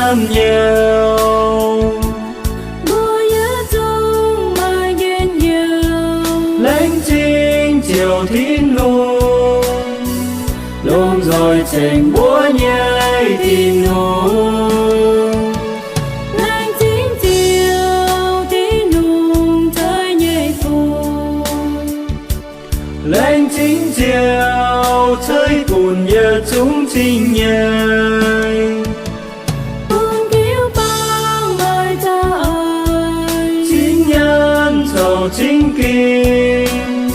naamh nyouz. Mbuo yietc zungv maaih njien-youh. Laengz zingh Ziouv Tin-Hungh, lomh nzoih ceng mbuo nyei Tin-Hungh. Laengz zingh Ziouv Tin-Hungh ceix nyei fuqv. Laengz zingh Ziouv ceix bun yietc zungv cing nyei. Bun jiu-baang maaih za'eix, cing nyaanh caux cing ging,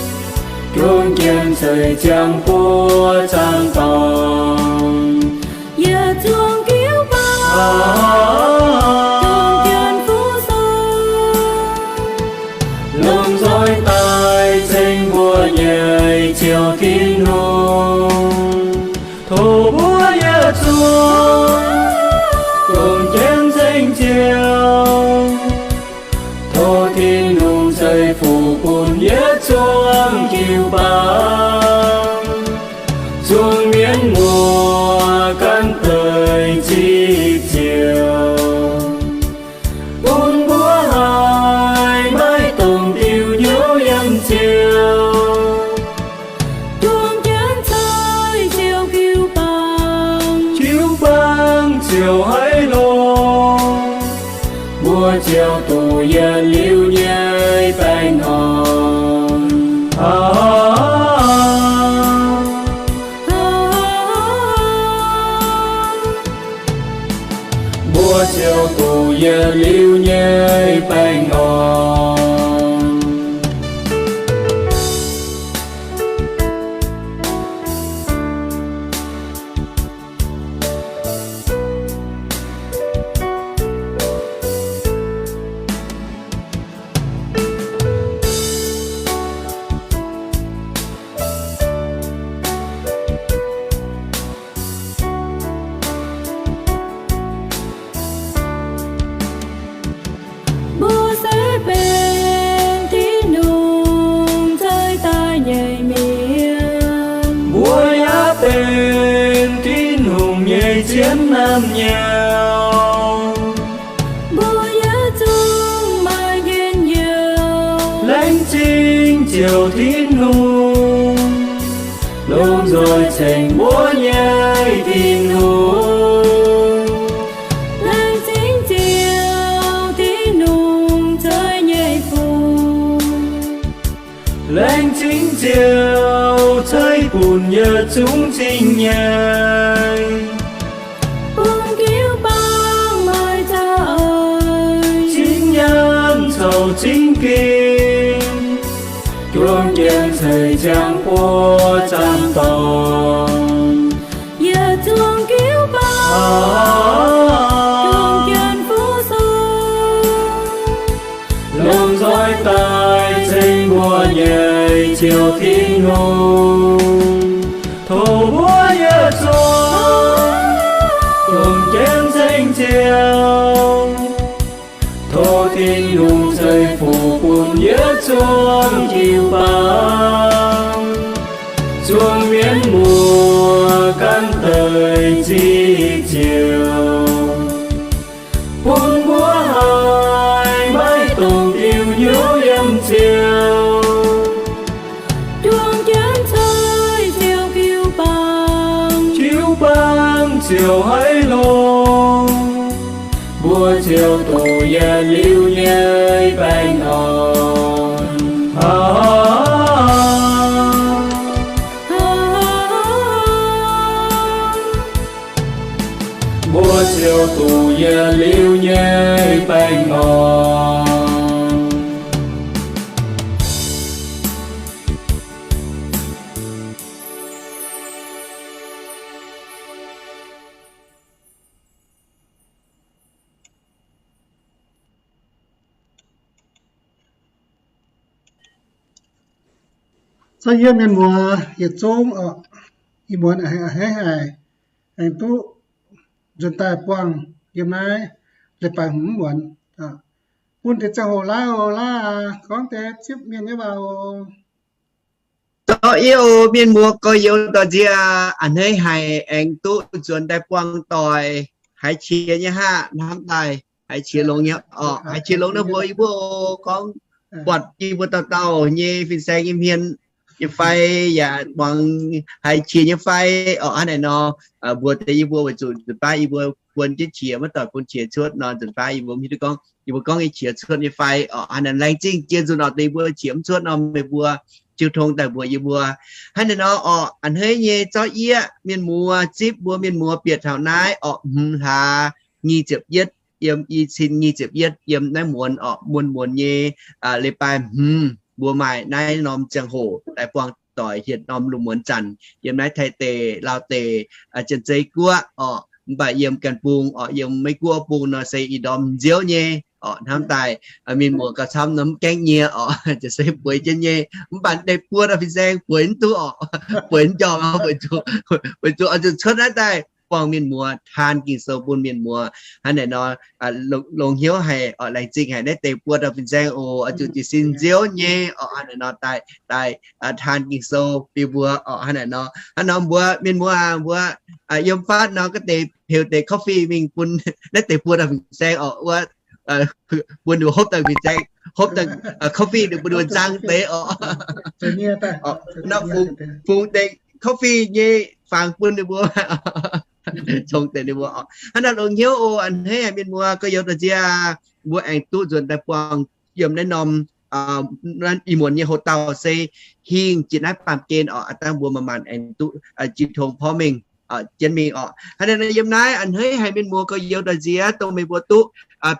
juang jienv ceix ziangh buoz zaangc dorngx. Yietc zungv jiu-baang juang jienv fuqv sou, lomh nzoih daaih ceng mbuo nyei Ziouv Tin-Hungh. Tov mbuo yietc zungv juang jienv ceng Ziouv. Tov Tin-Hungh ceix fuqv bun yietc zungv jiu-baang, zungv mienh muoz ganh deix zipv Ziouv, bun mbuo haih maiv dungx diuh hnyouv yiem Ziouv. Juang jienv ceix Ziouv jiu-baang, jiu-baang ziouc haiz longx. Mbuo ziouc duqv yietc liuz nyei baengh orn. Mbuo ziouc duqv yietc liuz nyei baengh orn. Mbuo se benx Tin-Hungh ceix daaih nyei mienh. Mbuo yaac benx Tin-Hungh nyei zien naamh nyouz. Mbuo yietc zungv maaih njien-youh. Laengz zingh Ziouv Tin-Hungh, lomh nzoih ceng mbuo nyei Tin-Hungh. Laengz zingh Ziouv Tin-Hungh ceix nyei fuqv. Laengz zingh Ziouv ceix bun yietc zungv cing nyei. Bun jiu-baang maaih za'eix, cing nyaanh caux cing ging, juang jienv ceix ziangh buoz zaangc dorngx. Yietc zungv jiu-baang juang jienv fuqv sou, lomh nzoih daaih ceng mbuo nyei Ziouv Tin-Hungh. Tov mbuo yietc zungv juang jienv ceng Ziouv. Tov Tin-Hungh ceix fuqv bun yietc zungv jiu-baang, zungv mienh muoz ganh deix zipv Ziouv, bun mbuo haih maiv dungx diuh hnyouv yiem Ziouv. Juang jienv ceix Ziouv jiu-baang, jiu-baang ziouc haiz longx. Mbuo ziouc duqv yietc liuz nyei baengh orn. Mbuo ziouc duqv yietc liuz nyei baengh orn. Caux yie mienh muoz yietc zungv oc, ih muonz a'hneiv haic, aengx duqv nzuonx daaih buangh yiem naaiv leiz-baaix hmz muonz. Bun deix ziangh hoc laav oc, laav aac, gorngv deix zipv mienh nyei waac oc. Dorh yie oc, mienh muoz gorx-youz doic nziex, a'hneiv haic aengx duqv nzuonx daaih buangh doic. haiz qiex nyei haah hnamv daaih, haiz qiex longx nyei orqc. Haiz qiex longx naaiv mbuo yie mbuo gorngv buatc yie mbuo dauh dauh nyei fin-saeng nyei hmien nyei fai, yaac muangx haiz qiex nyei fai orqc. Hnangv naaic nor, mbuox deix yie mbuo weic zuqc nzunc baav yie mbuo buon jienv qiex maiv doic bun qiex cuotv nor, nzunc baav yie mbuo mv hiuv duqv gorngv yie mbuo gorngv nyei qiex cuotv nyei fai orqc. Hnangv naaic laengz zingh jiex nzunc orqc, deix mbuo qiex mv cuotv nor meih mbuo jiu tong daaih mbuox yie mbuo. Hnangv naaic nor orqc, a'hneiv nyei zorqv yieqv mienh muoz zipv mbuo mienh muoz bieqc taux naaiv orqc, hmz hlaax nyic ziepc yietv, yiem i cin nyic ziepc yietv, yiem naaiv muonz orqc, muonz muonz nyei leiz-baaix hmz, mbuo maaih naaiv norm ziangh hoc daaih buangh doic hietc norm lungh muonz zanc yiem naaiv Taiv deic, Laauv deic, Janx-Zei guoqv orqc, mv baac yiem Ganh Bung orqc, yiem Meiv Guoqv bung nor se ih ndorm nziouv nyei orqc. Hnamv daaih mienh muoz gauh camv nor mv gaengh nyie orqc, ziouc se bueix jienv nyei. Mv baac deix buo dauh fin-saeng bueix mv duqv orqc, bueix mv njormh, weic zuqc oix zuqc cuotv naaiv daaih buangh mienh muoz, taan Ging-Sou bun mienh muoz. Hnangv naaic nor, longx hnyouv haic orqc, laengz zingh haic naaiv deix buo dauh fin-saeng oc, oix zuqc jiez sin nziouv nyei orqc. Hnangv naaic nor daaih, daaih taan Ging-Sou bun mbuo orqc. Hnangv naaic nor, hnangv nor mbuo mienh muoz aac, mbuo yiem fatv nor gaav deix peux deix coffee mingh bun naaiv deix buo dauh fin-saeng orqc, wuov bun ninh hopv daaih fin-saeng, hopv daaih coffee ninh bun ninh nzang deix orqc. Nor fungx deix coffee nyei fangx bun ninh mbuo, congx deix ninh mbuo orqc. Hnangv naaic longx hnyouv oc, a'hneiv haic mienh muoz, gorx-youz doic nziex, mbuo aengx duqv nzuonx daaih buangh yiem naaiv norm ih muonz nyei hoc-dauh se hingh jiex naaiv baamh gen orqc. Aav dangh mbuo manc-manc aengx duqv jiu tong porv mengh jienv mingh orqc. Hnangv naaic nor yiem naaiv a'hneiv haic mienh muoz, gorx-youz doic nziex, dongh meih mbuo duqv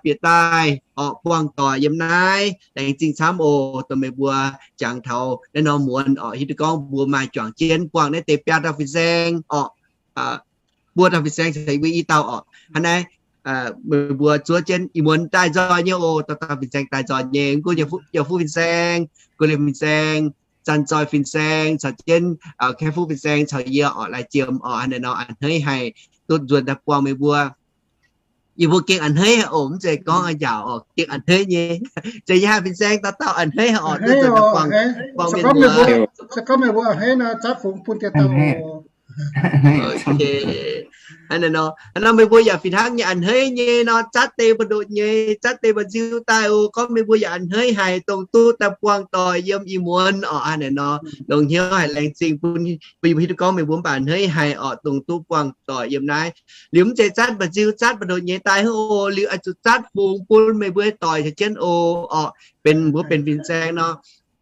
bieqc daaih orqc buangh doic yiem naaiv, laengz zingh camv oc. Dongh meih mbuo jangx taux naaiv norm muonz orqc, hiuv duqv gorngv mbuo maaih juangc jienv buangh naaiv deix biaa dauh fin-saeng orqc, buo dauh fin-saeng caux yie mbuo i dauh orqc. Hnangv naaiv meih mbuo zuov jienv ih muonz daaih nzoih nyei oc. Dauh dauh fin-saeng daaih nzoih nyei, mv gunv Yauh Fuqv fin-saeng, Guv Liemh fin-saeng, Zanc Zoih fin-saeng caux jienv Kaeqv Fuqv fin-saeng caux yie orqc, Lai Jiem orqc. Hnangv naaic nor a'hneiv haic, duqv nzuonx daaih buangh meih mbuo. Yie mbuo gengh a'hneiv haic oc, mv zeiz gorngv njaaux orqc, gengh a'hneiv nyei. Zeiz yie haic fin-saeng dauh dauh a'hneiv haic oc, duqv nzuonx daaih buangh, buangh mienh mbuo. Se gorngv meih mbuo a'hneiv nor, zatv fungx bun diex dauh oc. Hnangv naaic nor meih mbuo yaac fih hnangv nyei a'hneiv nyei nor, zatv deix mbu'ndoqc nyei, zatv deix mba'nziu daaih oc. Gorngv meih mbuo yaac a'hneiv haic dongh duqv daaih buangh doic yiem ih muonz orqc. Hnangv naaic nor longx hnyouv haic, laengz zingh bun, bun yie mbuo hiuv duqv gorngv meih mbuo mv baac a'hneiv haic orqc, dongh duqv buangh doic yiem naaiv. Liuz mv zeiz zatv mba'nziu, zatv mbu'ndoqc nyei daaih hnangv oc. Liuz oix zuqc zatv fungx bun meih mbuo doic caux jienv oc. Orqc, benx mbuo benx fin-saeng nor,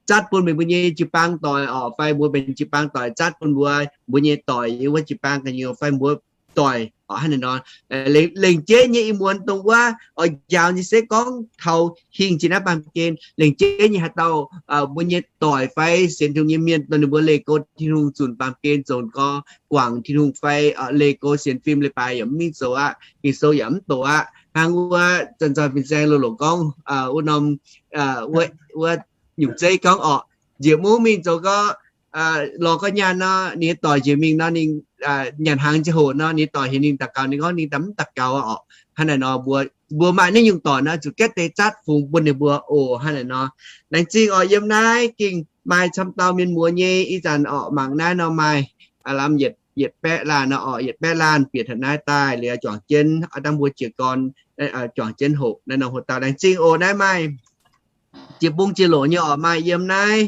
zatv bun meih mbuo nyei jiu-baang doic orqc, fai mbuo benx jiu-baang doic zatv bun mbuo, mbuo nyei doic yiem wuov jiu-baang gu'nyuoz fai mbuo doic orqc. Hnangv naaic nor lengc jeiv nyei ih muonz dongh wuov oix njaaux nyei se gorngv taux hingh jiex naaiv baamh gen, lengc jeiv nyei haaix dauh mbuo nyei doic fai sienx Tin-Hungh nyei mienh dongh ninh mbuo leih go Tin-Hungh zunc baamh gen zoux gau, guangc Tin-Hungh fai leih go sienx fim leiz-baaix yaac mv mingh zoux aqv, Ging-Sou yaac mv doqc aqv. Hnangv wuov Zanc Zoih fin-saeng loz-loc gorngv wuov norm, wuov nyungc zeiv gorngv orqc, njiec mungv mingh zoux gau, lorz gau nyaanh nor, ninh nyei doic njiec mingh nor, ninh nyanc hnaangx ziangh hoc nor, ninh nyei doic heuc ninh daux gaux, ninh gorngv ninh daaih mv daux gaux orqc. Hnangv naaic nor mbuo, mbuo maaih naaiv nyungc doic nor zuqc gaeqv deix zatv fungx bun ninh mbuo oc. Hnangv naaic nor laengz zingh orqc, yiem naaiv gengh maaih camv dauh mienh muoz nyei ih zanc orqc, mangc naaiv nor maaih lamh yietc baeqv laanh nor orqc, yietc baeqv laanh bieqc taux naaiv daaih liuz juangc jienv aav dangh mbuo jiez gorn juangc jienv hoqc naaiv norm hoc-dauh. Laengz zingh oc. Naaiv maaih jiex bung jiex loc nyei orqc, maaih yiem naaiv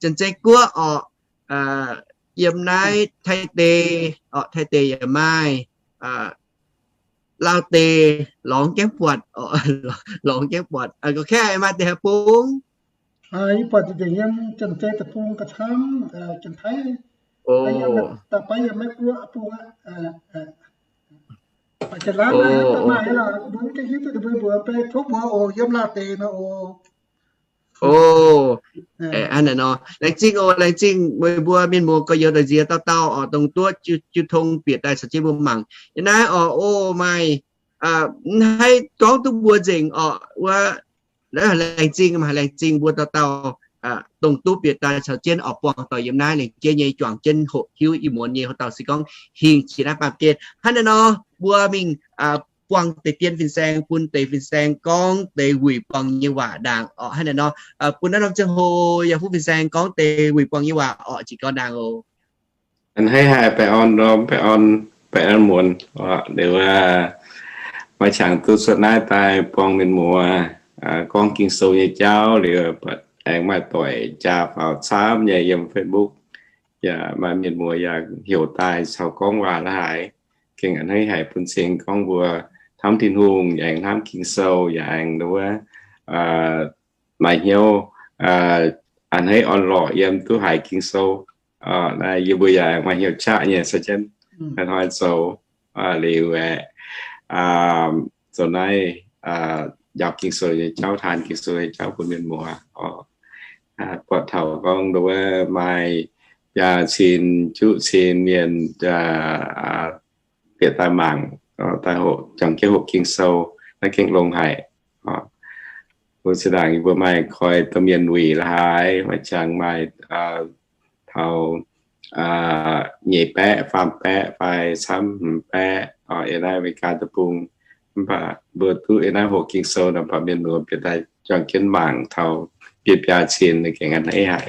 Janx-Zei Guoqv orqc, yiem naaiv Taiv deic orqc, Taiv deic yaac maaih, Laauv deic lorngx gaengh buatc, lorngx gaengh buatc. Ga'kaeqv maaih deix haaix bung? Yie buatc nzengc yiem Janx-Zei deic-bung ga'camv, Janx-Taiv, da'baiv yiem Meiv Guoqv bung aqv. Janx-Laauv maaih, mbuo mv gaengh hiuv duqv ninh mbuo mbuox, mbuo tov mbuox oc, yiem Laauv deic nor oc. Hnangv naaic nor, laengz zingh oc, laengz zingh meih mbuo mienh muoz gorx-youz doic nziex dauh dauh orqc, dongh duqv jiu tong bieqc daaih caux jienv mbuo mangc. Yiem naaiv orqc, o maaih, mv haih gorngv duqv mbuo nzengc orqc, wuov, laengz zingh, maaih laengz zingh mbuo dauh dauh dongh duqv bieqc daaih caux jienv orqc, buangh doic yiem naaiv lengc jeiv nyei juangc jienv hoqc hiuv ih muonz nyei hoc-dauh se gorngv hingh jiex naaiv baamh gen. Hnangv naaiv nor, mbuo mingh buangh deix dien fin-saeng bun deix fin-saeng gorngv deix wuic buangh nyei waac ndaangc orqc. Hnangv naaiv nor, bun naaiv norm ziangh hoc yaac fuqv fin-saeng gorngv deix wuic buangh nyei waac orqc, jiez gorn ndaangc oc. A'hneiv haic, baengh orn ndorm, baengh orn. baeqc muonz, liuz maaih qangx duqv cuotv naaiv daaih buangh mienh muoz gorngv Ging-Sou nyei jauv liuz, aengx maaih doic jaa faaux camv nyei yiem Facebook, yaac maaih mienh muoz yaac heuc daaih caux gorngv waac la'haaix. Gengh a'hneiv haic bun cing gorngv mbuo hnamv Tin-Hungh, yaac aengx hnamv Ging-Sou, yaac aengx wuov maaih hnyouv a'hneiv orn-lorqc yiem duqv haiz Ging-Sou. Naaiv yie mbuo yaac aengx maaih hnyouv qaqv nyei, se jienv hnoi-hnoi zoux liuz aeqv, zoux naaiv njaaux Ging-Sou nyei jauv, taan Ging-Sou nyei jauv bun mienh muoz. Buatc taux gorngv wuov maaih biaa cin juqv cin mienh bieqc daaih mangc, daaih juangc jienv hoqc Ging-Sou, naaiv gengh longx haic. Wuov zinh ndaangc yie mbuo maaih koi domh mienh wuic la'haaix, maaih qangx maaih taux nyeic baeqv, faam baeqv fai camv hmz baeqv, yiem naaiv America deic-bung. Mv baac mbuo duqv yiem naaiv hoqc Ging-Sou nor, mv baac mienh muoz bieqc daaih juangc jienv mangc taux biaa biaa cin, gengh a'hneiv haic.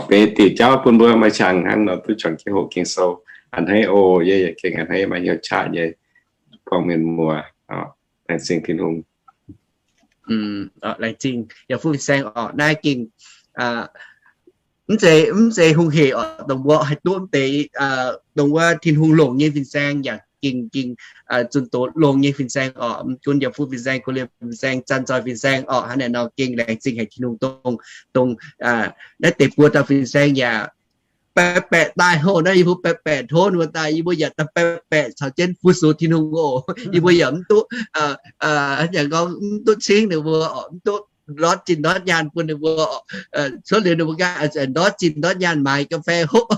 Benx diuc jauv bun mbuo maaih qangx hnangv nor duqv juangc jienv hoqc Ging-Sou, a'hneiv oc. Yie yaac gengh a'hneiv, maaih hnyouv qaqv nyei buangh mienh muoz. Laengz zingh Tin-Hungh. Laengz zingh yaac fuqv fin-saeng orqc. Naaiv gengh mv zeiz, mv zeiz hungh hec orqc, dongh mbuo haih duqv mv deix, dongh wuov Tin-Hungh longc nyei fin-saeng yaac gengh, gengh zunh doz longx nyei fin-saeng orqc. Mv gunv yaac fuqv fin-saeng, go liemh fin-saeng, zanc zoih fin-saeng orqc, hnangv naaiv nor gengh laengz zingh haic Tin-Hungh dongh, dongh naaiv deix buo dauh fin-saeng yaac baeqc baeqc daaih hoc naaiv, yie mbuo baeqc baeqc tov ninh mbuo daaih, yie mbuo yaac daaih baeqc baeqc caux jienv fu-sux Tin-Hungh oc. Yie mbuo yaac mv duqv, yaac gorngv mv duqv cingv ninh mbuo orqc, mv duqv ndortv zinh ndortv nyaanh bun ninh mbuo orqc. Cuotv liuz ninh mbuo ganh ndortv zinh ndortv nyaanh maaiz ga'fei hopv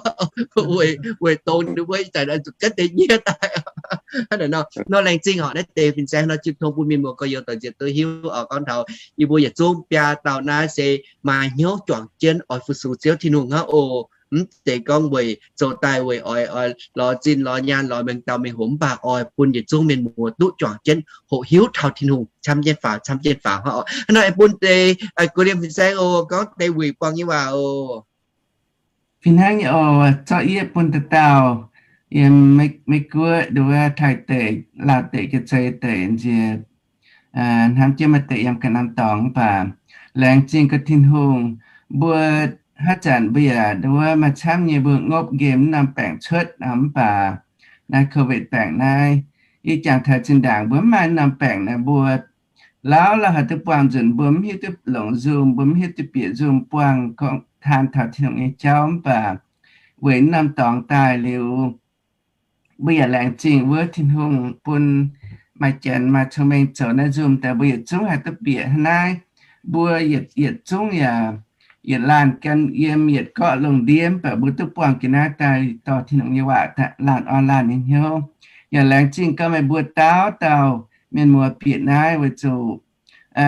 weic dongh ninh mbuo ih zanc zuqc ganh deix nyiev daaih. Hnangv naaiv nor, nor laengz zingh orqc, naaiv deix fin-saeng nor jiu tong bun mienh muoz gorx-youz doic nziex duqv hiuv orqc. Gorngv taux yie mbuo yietc zungv biaa dauh naaiv se maaih hnyouv juangc jienv oix fu-sux Ziouv Tin-Hungh hnangv oc. Mv zeiz gorngv weic zoux daaih weic oix, oix lorz zinh lorz nyaanh lorz mengh dauh mengh hoc, mv baac oix bun yietc zungv mienh muoz duqv juangc jienv hoqc hiuv taux Tin-Hungh camv jienv faaux, camv jienv faaux hnangv oc. Hnangv naaiv bun deix go liemh fin-saeng oc, gorngv deix wuic buangh nyei waac oc. Fih hnangv nyei oc, zorqv yietv bun dauh dauh yiem Meiv Guoqv, nduov Taiv deic, Laauv deic, Janx-Zei deic nziex, hnamv jienv maaih deix yiem ganh norm dorngx. Mv baac laengz zingh gaax Tin-Hungh, mbuo haaix zanc mbuo yaac nduov maaih camv nyei mbuo ngopv nqemh norm baengc cuotv, mv baac naaiv COVID baengc naaiv, ih jangx taux zinh ndaangc mbuo mv maaih norm baengc naaic, mbuo lauh lauh haih duqv buangh nzunc, mbuo mv hiuv duqv longc Zoom, mbuo mv hiuv duqv bieqc Zoom buangh gorngv taan taux Tin-Hungh nyei jauv. Mv baac weic norm dorngx daaih liuz, mbuo yaac laengz zingh wuov Tin-Hungh bun maaih janx maaih cong-mengh zoux naaiv Zoom daaih, mbuo yietc zungv haih duqv bieqc hnangv naaiv. Mbuo yietc, yietc zungv yaac yietc laanh gan yiem yietc gorqv lungh ndiev, mv baac mbuo duqv buangh jiex naaiv daaih dorh Tin-Hungh nyei waac laanh orn laanh nyei hnyouv. Yaac laengz zingh gaax meih mbuo dauh dauh mienh muoz bieqc naaiv weic zuqc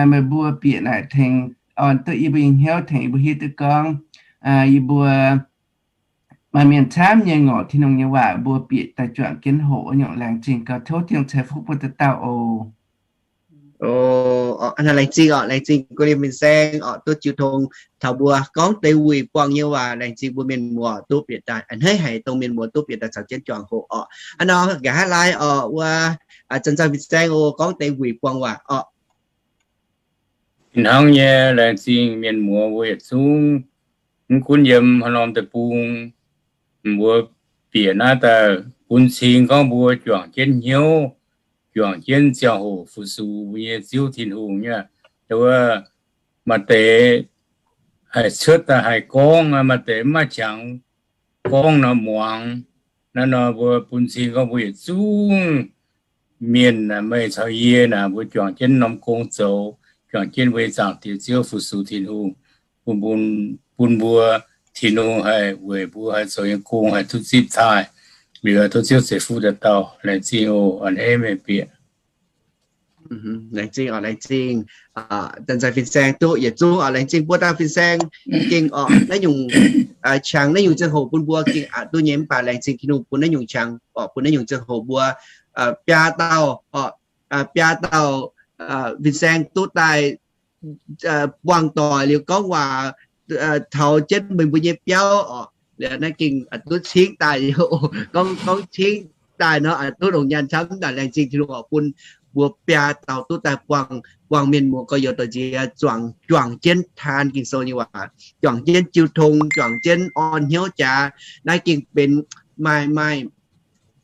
meih mbuo bieqc naaic tengx orn duqv yie mbuo nyei hnyouv, tengx yie mbuo hiuv duqv gorngv yie mbuo maaih mienh camv nyei ngorc Tin-Hungh nyei waac, mbuo bieqc daaih juangc jienv hoqc nyungc. Laengz zingh gaax, tov Tin-Hungh ceix fuqv bun dauh dauh oc. Laengz zingh orqc, laengz zingh go liemh fin-saeng orqc, duqv jiu tong taux mbuo gorngv deix wuic buangh nyei waac. Laengz zingh mbuo mienh muoz duqv bieqc daaih, a'hneiv haic dongh mienh muoz duqv bieqc daaih caux jienv juangc hoqc orqc. Hnangv nor nqa'haav laai orqc, wuov zanc zoih fin-saeng oc, gorngv deix wuic buangh waac orqc. Fih hnangv nyei, laengz zingh mienh muoz mbuo yietc zungv, mv gunv yiem haaix norm deic-bung, mbuo bieqc naaiv daaih bun cing gorngv mbuo juangc jienv hnyouv, juangc jienv ziangh hoc fu-sux mbuo nyei Ziouv Tin-Hungh nyei. Wuov maaih deix haih cuotv daaih haih gorngv, maaih deix mv maaih qangx gorngv nor muangx. Naaiv nor mbuo bun cing gorngv mbuo yietc zungv mienh, meih caux yie naaic, mbuo juangc jienv norm gong zoux, juangc jienv mbuo nyei Zaangc Diex Ziouv fu-sux Tin-Hungh, bun, bun, bun mbuo Tin-Hungh haih weic mbuo haih zoux nyei gong haih duqv zipv taaih. Liuz tov Ziouv ceix fuqv dauh dauh. Laengz zingh oc, a'hneiv meih bieqc. Laengz zingh oc, laengz zingh. Zanc zoih fin-saeng duqv yietc zungv oc, laengz zingh buo dauh fin-saeng. Gengh oc, naaiv nyungc qangx naaiv nyungc ziangh hoc bun mbuo gengh aqc duqv nyei, mv baac laengz zingh Tin-Hungh bun naaiv nyungc qangx oc, bun naaiv nyungc ziangh hoc mbuo biaa dauh oc, biaa dauh fin-saeng duqv daaih buangh doic liuz gorngv waac taux jienv meih mbuo nyei biauv oc. Liuz naaiv gengh duqv cingv daaih, gorngv, gorngv cingv daaih nor, duqv longc nyaanh camv daaih. Laengz zingh Tin-Hungh oc bun mbuo biaa dauh duqv daaih buangh, buangh mienh muoz gorx-youz doic nziex zuangx, juangc jienv taan Ging-Sou nyei waac, juangc jienv jiu tong, juangc jienv orn hnyouv jaax. Naaiv gengh benx maaih, maaih,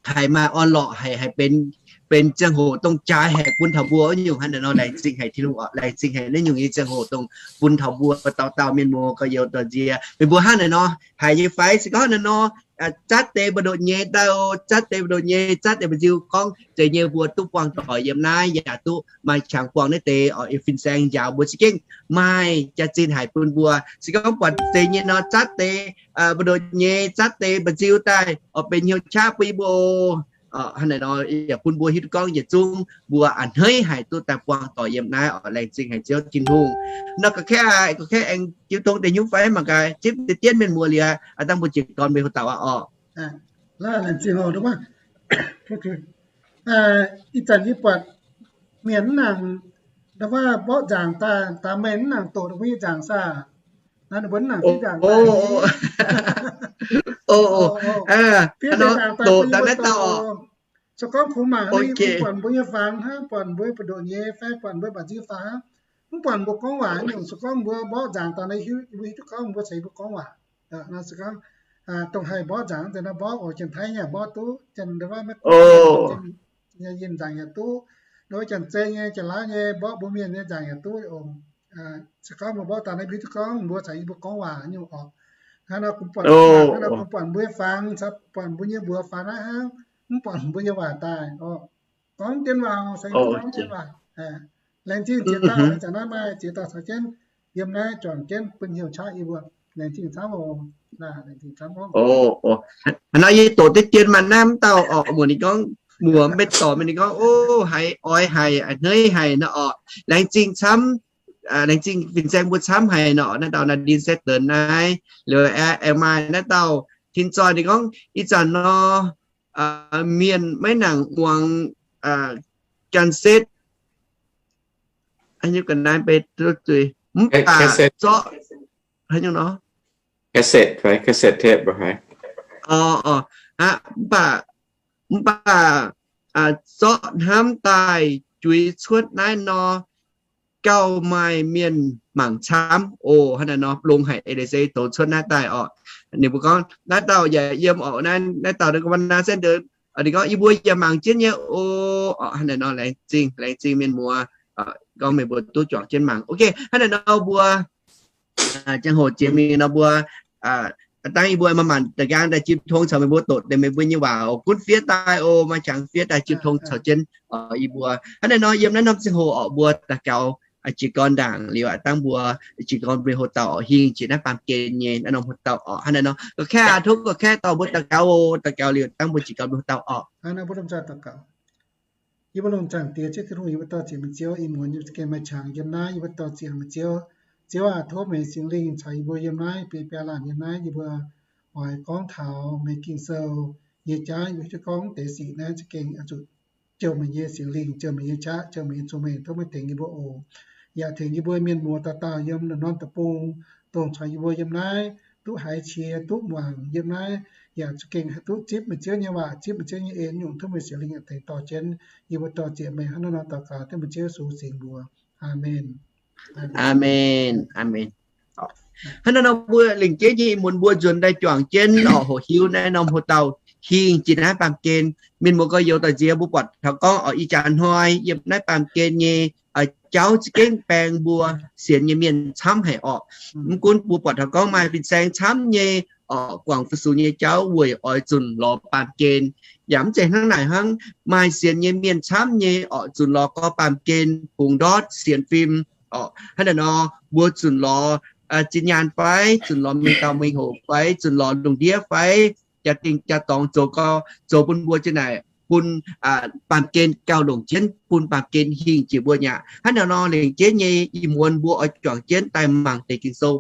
haiz maaih orn-lorqc, haiz, haiz benx, benx ziangh hoc dongh jaaix haic bun taux mbuo wuov nyungc. Hnangv naaiv nor laengz zingh haic Tin-Hungh oc, laengz zingh haic naaiv nyungc nyei ziangh hoc dongh bun taux mbuo dauh dauh mienh muoz gorx-youz doic nziex. Meih mbuo hnangv naaiv nor haiz nyei fai? Se gorngv naaiv nor, zatv deix mbu'ndongx nyei daaih oc, zatv deix mbu'ndongx nyei, zatv deix mba'nziu gorngv zeiz nyei mbuo duqv buangh doic yiem naaiv, yaac duqv maaih qangx buangh naaiv deix oc. Fin-saeng njaaux mbuo za'gengh maaih jaax-zinh haic bun mbuo. Se gorngv buatc zeiz nyei nor, zatv deix mbu'ndongx nyei, zatv deix mba'nziu daaih oc, benx hnyouv qaqv bun yie mbuo oc. Hnangv naaiv nor yaac bun mbuo hiuv duqv gorngv yietc zungv mbuo a'hneiv haic duqv daaih buangh doic yiem naaiv oc. Laengz zingh haic Ziouv Tin-Hungh. Nor ga'kaeqv, ga'kaeqv aengx jiu tong deix hnyouv fai mangc gaax, zipv deix dienv mienh muoz liuz, a'dangh mbuo jiez gorn mbuo houx dauh aqv oc. Ih zanc yie buatc mienh mv nangc, ndau wuov mborqv nzaangc daaih, daaih meih mv nangc doqc ninh mbuo nyei nzaangc saah? Naaiv ninh mbuo mv nangc zipv nzaangc daaih. Fiev deix nzaangc daaih bun yie mbuo doqc. Se gorngv kungx mangc, buatc mbuo nyei fangx hnangv, buatc mbuo mbu'ndongx nyei fai buatc mbuo mba'nziu fangx, mv buatc mbuo gorngv waac nyungc. Se gorngv mbuo mborqv nzaangc daaih, mbuo hiuv duqv gorngv mbuo caux yie mbuo gorngv waac. Se gorngv dongh haih mborqv nzaangc deix nor mborqv oc, Janx-Taiv nyei mborqv duqv, Janx-Taiv nyei nzaangc yaac duqv, nor Janx-Zei nyei, Janx-Laauv nyei mborqv mbuo Mienh nyei nzaangc yaac duqv oc. Se gorngv mbuo mborqv daaih naaiv, hiuv duqv gorngv mbuo caux yie mbuo gorngv waac nyungc oc. Hnangv nor kungx buatc, hnangv nor kungx buatc mbuo nyei fangx caux buatc mbuo nyei mbuox fangx naaiv hnangv, mv buatc mbuo nyei waac daaih oc. Gorngv dien waac, gorngv dien waac. Laengz zingh ziex dauh, zanc naaiv maaih ziex dauh caux jienv yiem naaiv juangc jienv bun hnyouv qaqv yie mbuo. Laengz zingh camv oc. Hnangv nor yie doqc deix dien maaih naaiv mv dauh oc, muoc ninh gorngv, muoc maiv dorc mingh ninh gorngv, o, haiz oix haic, a'hneiv haic nor oc. Laengz zingh camv, laengz zingh fin-saeng mbuo camv haic nor. Naaiv dauh Nadine Satan naaiv, liuz aengx maaih naaiv dauh Tin Zoih ninh gorngv, ih zanc nor mienh maiv nangc muangx gan setv, mv baac zorqv, mv baac, mv baac zorqv hnamv daaih juix cuotv naaiv nor, gauh maaih mienh mangc camv oc. Hnangv naaiv nor longx haic, eix leiz se zoux cuotv naaiv daaih oc. Ninh mbuo gorngv naaiv dauh yaac yiem oc, naaiv dauh naaiv gorngv Nadine Satan, ninh gorngv yie mbuo yaac mangc jienv nyei oc. Hnangv naaiv nor laengz zingh, laengz zingh mienh muoz, gorngv meih mbuo duqv juangc jienv mangc. Ok, hnangv naaiv nor mbuo ziangh hoc jiex mingh nor mbuo, dangh yie mbuo maaih maanc da'nqaang daaih jipv tong caux meih mbuo doqc deix meih mbuo nyei waac oc. Gunv fiev daaih oc, maaih qangx fiev daaih jipv tong caux jienv yie mbuo. Hnangv naaiv nor yiem naaiv norm ziangh hoc oc, mbuo daux gaux jiez gorn ndaangc liuz, dangh mbuo jiez gorn mbuo houx dauh oc, hingh jiex naaiv baamh gen nyei naaiv norm houx dauh oc. Hnangv naaiv nor ga'kaeqv, tov ga'kaeqv dorh mbuo daux gaux oc. Daux gaux liuz dangh mbuo jiez gorn mbuo houx dauh oc. Yie mbuo longc zaangc Diex Ziouv Tin-Hungh, yie mbuo dorh ziex meih Ziouv, ih muonz yie mbuo za'gengh maaih qangx yiem naaiv, yie mbuo dorh ziex meih Ziouv. Ziouv aac, tov meih Singx Lingh caux yie mbuo yiem naaiv, biei biaa laanh yiem naaiv, yie mbuo oix gorngv taux meih Ging-Sou nyei jauv, yie mbuo hiuv duqv gorngv deix sic naaiv za'gengh zuqc jouh meih nyei Singx Lingh, jouh meih nyei qaqv, jouh meih nyei cong-mengh. Tov meih tengx yie mbuo oc. Yaac tengx yie mbuo mienh muoz dauh dauh yiem norm-norm deic-bung, dongh caux yie mbuo yiem naaiv duqv haiz qiex duqv muangx yiem naaiv, yaac za'gengh haih duqv zipv meih Ziouv nyei waac, zipv meih Ziouv nyei en nyungc. Tov meih Singx Lingh tengx dorh jienv yie mbuo dorh ziex meih hnangv naaiv nor daux gaux, dengv meih Ziouv Yesu singx mbuox. Aamen. Aamen. Aamen. Hnangv naaiv nor mbuo lengc jeiv nyei ih muonz mbuo nzuonx daaih juangc jienv oc, hoqc hiuv naaiv norm houx dauh hingh jiex naaiv baamh gen. Mienh muoz gorx-youz doic nziex, mbuo buatc taux gorngv oc, ih jaax hnoi yiem naaiv baamh gen nyei jauv za'gengh baeng mbuo sienx nyei mienh camv haic oc. Mv gunv mbuo buatc taux gorngv maaih fin-saeng camv nyei oc, guangc fu-sux nyei jauv weic oix zunc lorz baamh gen. Yaac mv zeiz hnangv naaic hnangv, maaih sienx nyei mienh camv nyei oc, zunc lorz gorx baamh gen bungx ndortv sienx fim oc. Hnangv naaic nor mbuo zunc lorz zinh nyaanh fai, zunc lorz mingh dauh mingh hoc fai, zunc lorz lungh ndiev fai, jaa-dingh jaa-dorngx zoux gau, zoux bun mbuo jienv naaic bun baamh gen gauh longc jienv, bun baamh gen hingh jiex mbuo nyei aqv. Hnangv naaic nor lengc jeiv nyei ih muonz mbuo oix juangc jienv daaih mangc deix Ging-Sou,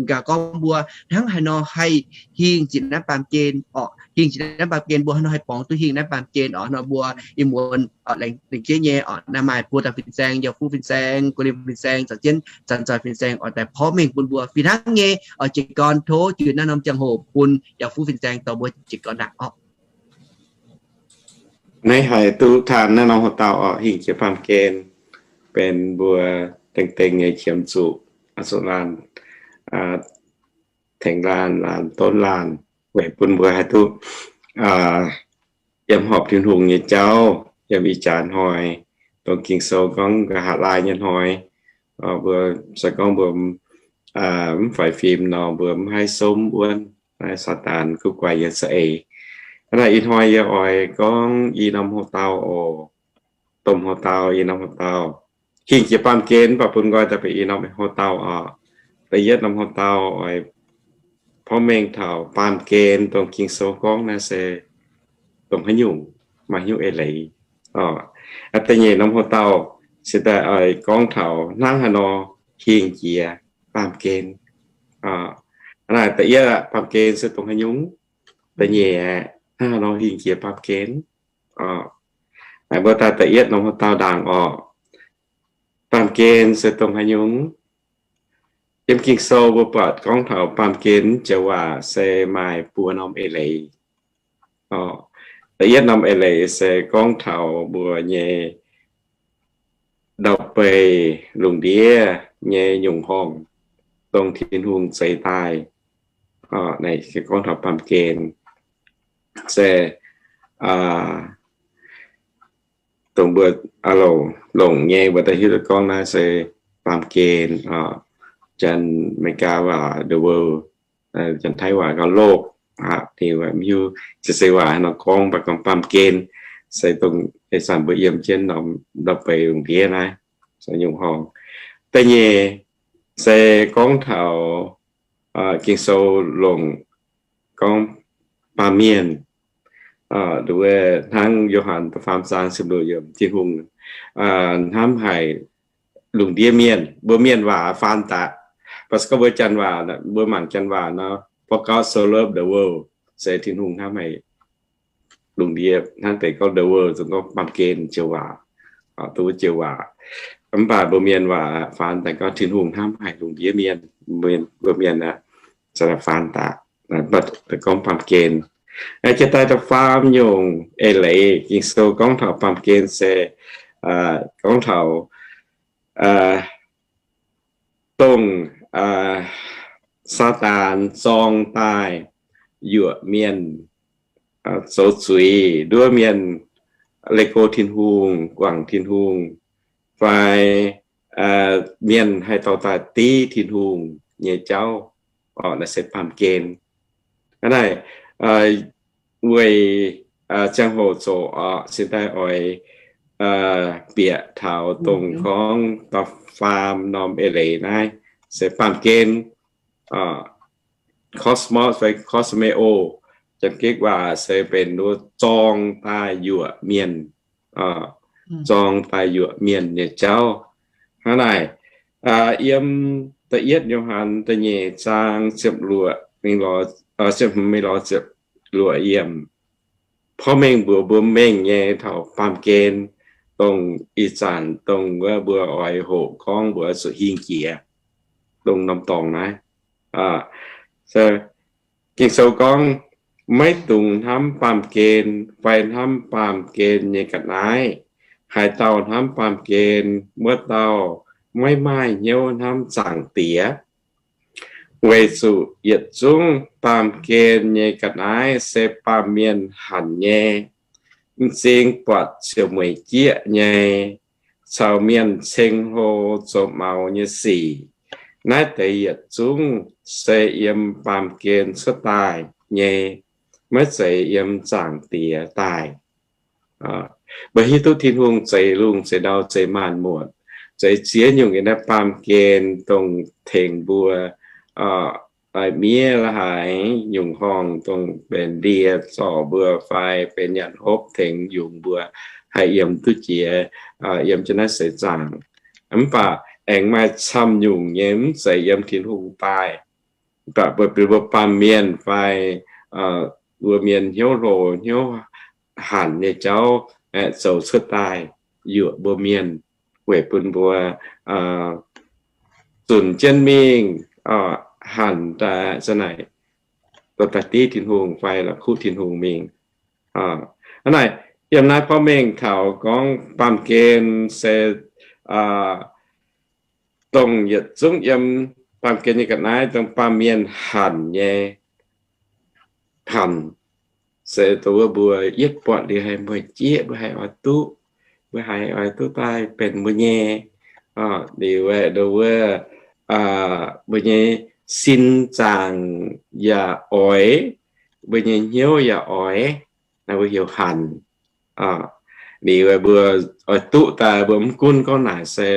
gaax gorngv mbuo hnangv haaix nor haih hingh jiex naaiv baamh gen oc. Hingh jiex naaiv baamh gen, mbuo hnangv haaix nor haih borngz duqv hingh naaiv baamh gen oc. Hnangv nor mbuo ih muonz lengc jeiv nyei oc, naaiv maaih buo dauh fin-saeng, Yauh Fuqv fin-saeng, Guoqv Limc fin-saeng, caux jienv Zanc Zoih fin-saeng oix daaih porv mengh bun mbuo fih hnangv nyei oc. Jiez gorn tov jiex naaiv norm ziangh hoc bun Yauh Fuqv fin-saeng dorh mbuo jiez gorn ndaangc oc. Naaiv haiz duqv taan naaiv norm hoc-dauh oc, hingh jiex baamh gen, benx mbuo dengh dengh nyei qiemx zuqc, zuqc laanh, tengx laanh, laanh donv laanh, weic bun mbuo haih duqv yiem horpc Tin-Hungh nyei jauv, yiem ih jaax hnoi, dongh Ging-Sou gorngv nqa'haav laai nyei hnoi, mbuo se gorngv mbuo mv faix fim nor, mbuo mv haih somv wuonv naaiv Saadaan guv guaix nyei za'eix. Hnangv naaic ih hnoi yie oix gorngv i norm hoc-dauh oc, domh hoc-dauh, i norm hoc-dauh. Hingh jiex baamh gen mv baac bun nqoi daaih benx i norm hoc-dauh oc. Da'yietv norm hoc-dauh oix porv mengh taux baamh gen dongh Ging-Sou gorngv naaiv se dongh haaix nyungc, maaih haaix nyungc eix leiz. Da'nyeic norm hoc-dauh se daaih oix gorngv taux hnangv haaix nor hingh jiex baamh gen. Naaiv da'yietv baamh gen se dongh haaix nyungc, da'nyeic hnangv haaix nor hingh jiex baamh gen. Naaiv mbuo daaih da'yietv norm hoc-dauh ndaangc oc. Baamh gen se dongh haaix nyungc? Yiem Ging-Sou mbuo buatc gorngv taux baamh gen joux waac se maaih buo norm eix leiz. Da'yietv norm eix leiz se gorngv taux mbuo nyei ndau-beih lungh ndiev nyei nyungc horngh, dongh Tin-Hungh zeix daaih. Naaiv se gorngv taux baamh gen se dongh mbuo longc nyei, mbuo daaih hiuv duqv gorngv naaiv se baamh gen, Janx-Meigaa waac the world, Janx-Taiv waac gorngv โลก, mv hiuv se se waac haaix nor gorngv, mv baac gorngv baamh gen se dongh ih zanc mbuo yiem jienv norm ndau-beih lungh ndiev naaiv nyungc horngh. Da'nyeic se gorngv taux Ging-Sou longc gorngv baamh mienh, hnangv Yo^han da'faam zaang ziepc luoqc yiemc, Tin-Hungh hnamv haic lungh ndiev mienh. Mbuo mienh waac faan daaih, mv baac se gorngv mbuo Janx waac, mbuo mangc Janx waac nor, เพราะGod so loved the world, se Tin-Hungh hnamv haic lungh ndiev. Hnangv deix gorngv the world, zungv gorngv baamh gen joux waac, dongh wuov joux waac. Mv baac mbuo mienh waac faan daaih gorngv Tin-Hungh hnamv haic lungh ndiev mienh. Mbuo mienh aac, faan daaih, gorngv baamh gen. Jiex daaih da'faam nyungc eix leiz Ging-Sou gorngv taux baamh gen se gorngv taux dongh Saadaan zorng daaih yuoqc mienh, zoux zuiz nduov mienh, leih go Tin-Hungh, guangc Tin-Hungh, fai mienh haih dorh daaih div Tin-Hungh nyei jauv, naaiv se baamh gen. Hnangv naaic, weic ziangh hoc zoqc oc, cingx daaih oix bieqc taux dongh gorngv da'faam norm eix leiz naaiv se baamh gen, cosmos fai cosmeo, Janx-Gikc waac se benx nduov zorng daaih yuoqc mienh, zorng daaih yuoqc mienh nyei jauv. Hnangv naaic, yiem da'yietv Yo^han da'nyeic zaang ziepc luoqc mingh lorz, ziepc hmz mingh lorz ziepc luoqc yiemc, porv mengh mbuox mbuo mengh nyei taux baamh gen, dongh ih zanc dongh wuov mbuo oix hoqc gorngv mbuo zuqc hingh jiex dongh norm dorngx naaiv. Ging-Sou gorngv, maiv dungx hnamv baamh gen fai hnamv baamh gen nyei ga'naaiv. Haaix dauh hnamv baamh gen, wuov dauh maiv maaih hnyouv hnamv Zaangc Diex. Weic zuqc yietc zungv baamh gen nyei ga'naaiv se baamh mienh hanc nyei, m'zing buatc ziouc mueic jieqv nyei, caux mienh ceng-hlo zoux maux nyei sic. Naaiv deix yietc zungv se yiem baamh gen cuotv daaih nyei, maiv zeiz yiem Zaangc Diex daaih. Mbuo hiuv duqv Tin-Hungh zeix lungh zeix ndau zeix maanc muotc, zeix ziex nyungc yiem naaiv baamh gen dongh tengx mbuo miev la'haaix nyungc horngh, dongh benx ndie zorc mbuo fai benx nyanc hopv tengx yungz mbuo haih yiem duqv jiex, yiem jienv naaiv seix zaangc. Mv baac aengx maaih camv nyungc nyei mv zeiz yiem Tin-Hungh daaih, mv baac mbuo benx mbuo baamh mienh fai mbuo mienh hnyouv hlo hnyouv hanc nyei jauv zoux cuotv daaih yuoqc mbuo mienh, weic bun mbuo zunc jienv mingh, hanc daaih za'naaic, dorh daaih div Tin-Hungh fai la'kuqv Tin-Hungh mingh. Hnangv naaic, Yiem naaiv porv mengh taux gorngv baamh gen se dongh yietc zungv yiem baamh gen nyei ga'naaiv dongh baamh mienh hanc nyei, hanc se dongh wuov mbuo yietv buatc liuz haih mueic jieqv, mbuo haih oix duqv, mbuo haih oix duqv daaih benx mbuo nyei. Liuz aeqv, dongh wuov mbuo nyei sin zaangc yaac oix, mbuo nyei hnyouv yaac oix, naaiv mbuo heuc hanc. Liuz mbuo oix duqv daaih, mbuo mv gunv gorngv naaic se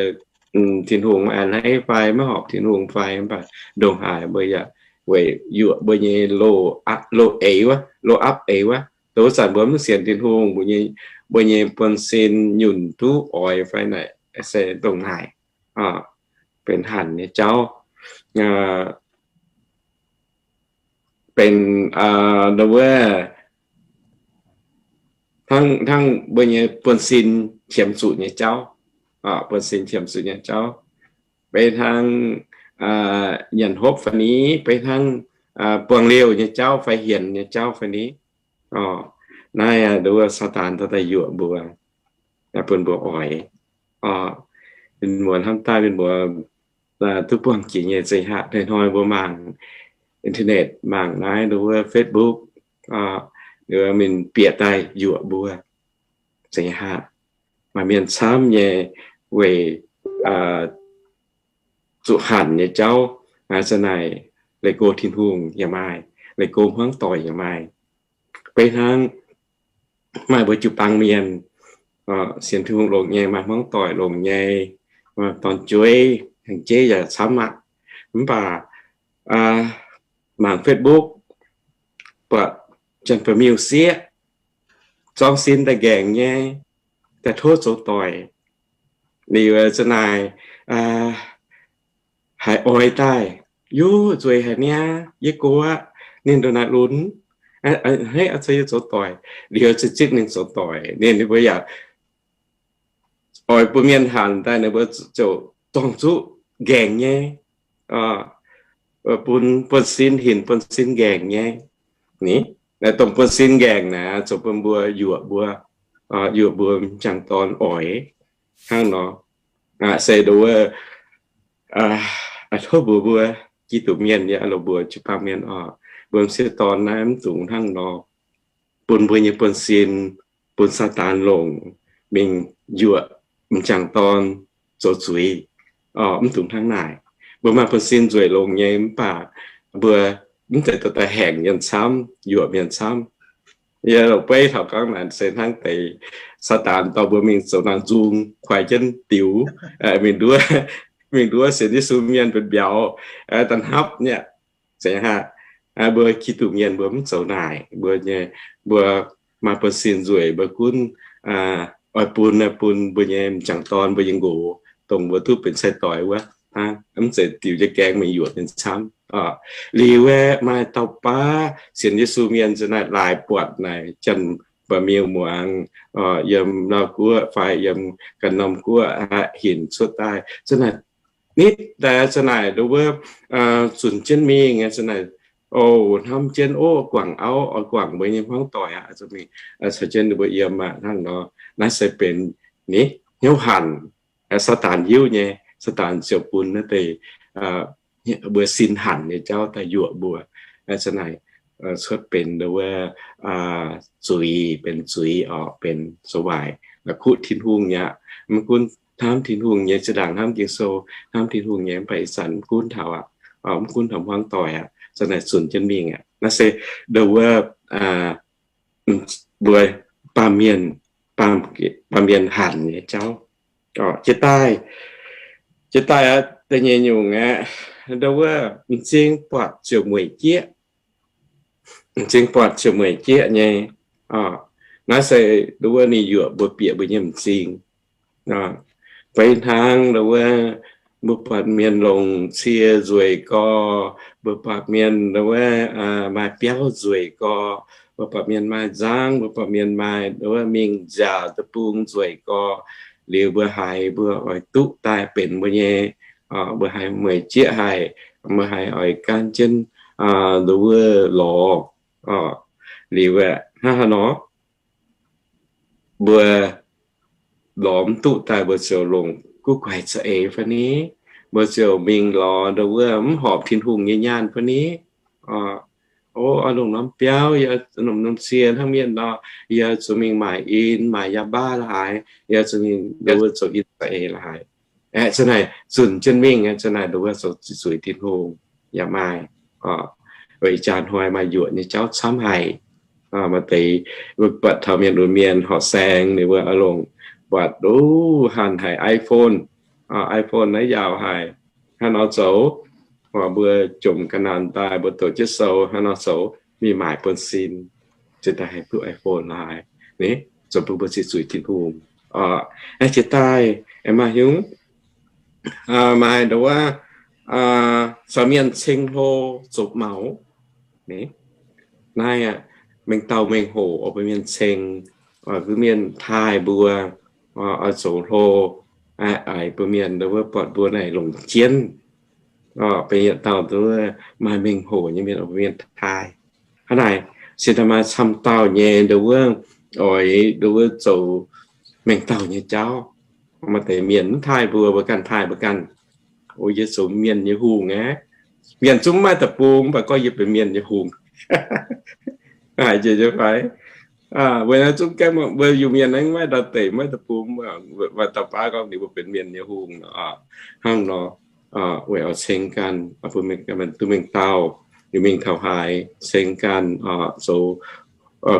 Tin-Hungh maiv a'hneiv fai maiv horpc Tin-Hungh fai, mv baac ndongc haaix mbuo yaac weic yuoqc mbuo nyei loz-eix wuov, loz-apv eix wuov. Dongh wuov zanc mbuo mv sienx Tin-Hungh, mbuo nyei, mbuo nyei buonv-sin nyunc duqv oix fai naaic se ndongc naaic benx hanc nyei jauv. Benx wuov hnangv, hnangv mbuo nyei buonv-sin qiemx zuqc nyei jauv, buonv-sin qiemx zuqc nyei jauv, beiv hnangv nyanc hopv fai ni, beiv hnangv buangh liouh nyei jauv fai hienx nyei jauv fai ni. Naaiv nduov Saadaan daaih yuoqc mbuo, bun mbuo oix. Mienh muoz hnamv daaih, mienh muoz duqv buangh jiex nyei zeiz haac, hnoi-hnoi mbuo mangc internet, mangc naaiv nduov Facebook, mienh bieqc daaih yuoqc mbuo zeiz haac. Maaih mienh camv nyei weic zuqc hanc nyei jauv, za'naaic leih go Tin-Hungh yaac maaih, leih go hmuangv doic yaac maaih. Beiv hnangv maaih mbuo jiu-baang mienh sienx Tin-Hungh longx nyei, maaih hmuangv doic longx nyei, dorn-jueiv, hengx jeiv yaac camv aqv. Mv baac mangc Facebook, buatc janx-ba'miuh sieqv, zorng sin daaih nqaengc nyei, daaih tov zoux doic. Liuz za'naaic haiz oix daaih, yie nzueic haic niaa, yie gox aqv, ninh ndongc naaic lunx, hneiv oix caux yie zoux doic. Liuz za'gengh ninh zoux doic, ninh mbuo yaac oix bun mienh hanc daaih, ninh mbuo ziouc zorng zuqc nqaengc nyei, bun buonv-sin, hinc buonv-sin nqaengc nyei. Ni, dongh buonv-sin nqaengc naaic zoux bun mbuo yuoqc mbuo, yuoqc mbuo m'jangc dorn oix hnangv nor. Se nduov, tov mbuox mbuo Giduc mienh nyei, longc mbuo jiu-baang mienh oc, mbuo m'sieqv dorn naaiv mv dungx hnangv nor bun mbuo nyei buonv-sin, bun Saadaan longc mingh yuoqc m'jangc dorn zoux zuiz. Mv dungx hnangv naaic. Mbuo maaih buonv-sin nzueic longx nyei, mv baac mbuo mv zeiz dorh daaih haengx mienh camv, yuoqc mienh camv. Yie longc beiv taux gorngv naaic se hnangv deix Saadaan dorh mbuo mingh zoux nangh nzung, kuaix jienv diux, mingh nduov, mingh nduov sienx Yesu mienh benx mbiauz, da'hnapv nyei. Zeiz haac, mbuo Giduc mienh mbuo mv zoux naaic. Mbuo nyei, mbuo maaih buonv-sin nzueic, mbuo gunv oix bun, bun mbuo nyei m'jangc dorn, mbuo nyei nqox, dongh mbuo duqv benx sai-doix wuov, mv zeiz diux jienv gaengh mingh yuoqc mienh camv. Liuz aeqv, maaih dauh baav sienx Yesu mienh za'naaic laaix buatc naaic janx-ba'miuh muangx, yiem Laauv Guoqv fai yiem ganh norm guoqv hinc cuotv daaih, za'naaic nitv daaih, za'naaic nduov, zunc jienv mingh, za'naaic, o, hnamv jienv, o, guangc auv, o, guangc mbuo nyei hmuangv doic aqv, mingh caux jienv ninh mbuo yiem aqv hnangv nor. Naaiv se benx ni, hnyouv hanc. Saadaan hiuv nyei, Saadaan ziouc bun naaiv deix mbuo sin hanc nyei jauv daaih yuoqc mbuo. Za'naaic cuotv benx nduov, zuiz, benx zuiz oc, benx zoux waaic, la'kuqv Tin-Hungh nyei aqv. Mv gunv hnamv Tin-Hungh nyei, zinh ndaangc hnamv Ging-Sou, hnamv Tin-Hungh nyei, mv baac ih zanc mv gunv taux aqv, mv gunv taux hmuangv doic aqv, za'naaic zunc jienv mingh aqv. Naaiv se nduov, mbuo baamh mienh, baamh mienh hanc nyei jauv. Jiex daaih, jiex daaih aqv, da'nyeic nyungc aqv, nduov, m'zing buatc ziouc mueic jieqv. M'zing buatc ziouc mueic jieqv nyei. Naaiv se nduov ninh yuoqc mbuo, bieqc mbuo nyei m'zing. Fai hnangv nduov, mbuo buatc mienh longc cie nzueic gorx, mbuo buatc mienh nduov maaih biauv nzueic gorx, mbuo buatc mienh maaih nzangv, mbuo buatc mienh maaih nduov mingh nziaauc deic-bung nzueic gorx, liuz mbuo haiz mbuo oix duqv daaih benx mbuo nyei, mbuo haiz mueic jieqv haic, mbuo haiz oix gaanv jienv nduov lorz. Liuz aeqv, hnangv haaix nor? mbuo lorz mv duqv daaih mbuo ziouc longc guv guaix za'eix fai ni, mbuo ziouc mingh lorz ndau wuov mv horpc Tin-Hungh nyei nyaanh fai ni. O, oix longc norm biauv, yie norm, norm cie hnangv mienh nor, yie zuqc mingh maaic in, maaic yaac baav la'haaix, yie zuqc mingh ndau wuov zoux in za'eix la'haaix. Aeqv, za'naaic zunc jienv mingh, za'naaic ndau wuov zoux zuiz Tin-Hungh yaac maaih. Weic jaax hnoi maaih yuoqc nyei jauv camv haic. Maaih deix mbuo buatc taux mienh lunx mienh horqc saeng ninh mbuo oix longc buatc, o, hanc haic iPhone. iPhone naaiv yaauc haic. Hnangv nor zoux, mbuo jomc ga'naanc daaih mbuo doqc jienv sou hnangv nor zoux, mingh maaic buonv-sin, jiex daaih haih duqv iPhone la'haaix. Zoux bun mbuo zuiz zuiz Tin-Hungh. Jiex daaih maaih nyungc, maaih ndau wuov caux mienh ceng hlo zoux maux. Naaiv aeqv, mengh dauh mengh hoc oix bun mienh ceng, oix bun mienh taaih mbuo, oix zoux hlo, oix bun mienh ndau wuov buatc mbuo naaic longc jienv. Benx yietc dauh ndau wuov maaih mengh hoc nyei mienh oix bun mienh taaih. Hnangv naaic, cingx daaih maaih camv dauh nyei ndau wuov oix ndau wuov zoux mengh dauh nyei jauv. Maaih deix mienh mv taaih mbuo, mbuo ganh taaih mbuo ganh. O, yie zoux mienh nyei hungh aqv. Mienh zungv maiv deic-bung, mv baac gorngv yie benx mienh nyei hungh. Haiz jiex nyei fai? Weic naaiv zungv gaengh mbuo Iu-Mienh aengx maiv ndau deic, maiv deic-bung, maaih dauh baav gorngv ninh mbuo benx mienh nyei hungh nor. Hnangv nor, weic oix ceng ganh, duqv mengh dauh, liuz mingh taux haaix ceng ganh, zoux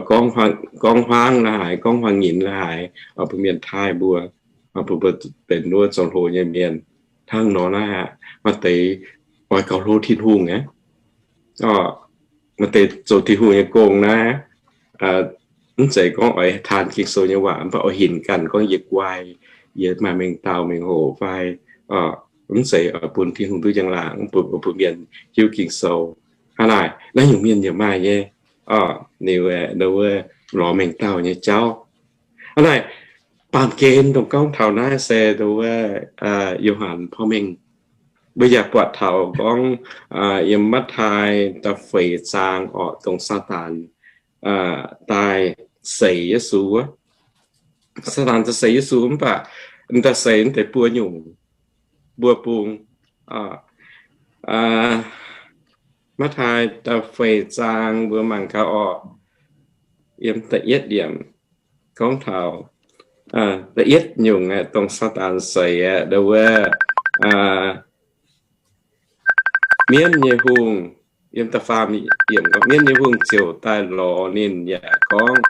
gorngv huaang la'haaix, gorngv huaang nyinc la'haaix, bun mienh taaih mbuo, bun mbuo benx wuov zoux hlo nyei mienh. Hnangv nor naaiv aqv, maaih deix oix gauh hlo Tin-Hungh aqv. Maaih deix zoux Tin-Hungh nyei gong naaiv, mv zeiz gorngv oix taan Ging-Sou nyei waac, mv baac oix hinc ganh gorngv yie guai, yie maaih mengh dauh mengh hoc fai, mv zeiz oix bun Tin-Hungh duqv njang-laangc, mv bun, bun mienh hiuv Ging-Sou. Hnangv naaic, naaiv nyungc mienh yaac maaih nyei. Ninh wuov lorz mengh dauh nyei jauv. Hnangv naaic, baamh gen dongh gorngv taux naaiv se ndau wuov Yo^han porv mengh. Mbuo yaac buatc taux gorngv yiem Matv^taai da'feix zaang orqc, dongh Saadaan daaih seix Yesu wuov. Saadaan daaih seix Yesu mv baac daaih seix deix buo nyungc, buo bung. Matv^taai da'feix zaang mbuo mangc gaax orqc, yiem da'yietv yiemc gorngv taux da'yietv nyungc aeqv, dongh Saadaan seix aeqv, ndau wuov mienv nyei hungh, yiem da'faam yiemc gorngv, mienv nyei hungh ziouc daaih lorz ninh yaac gorngv,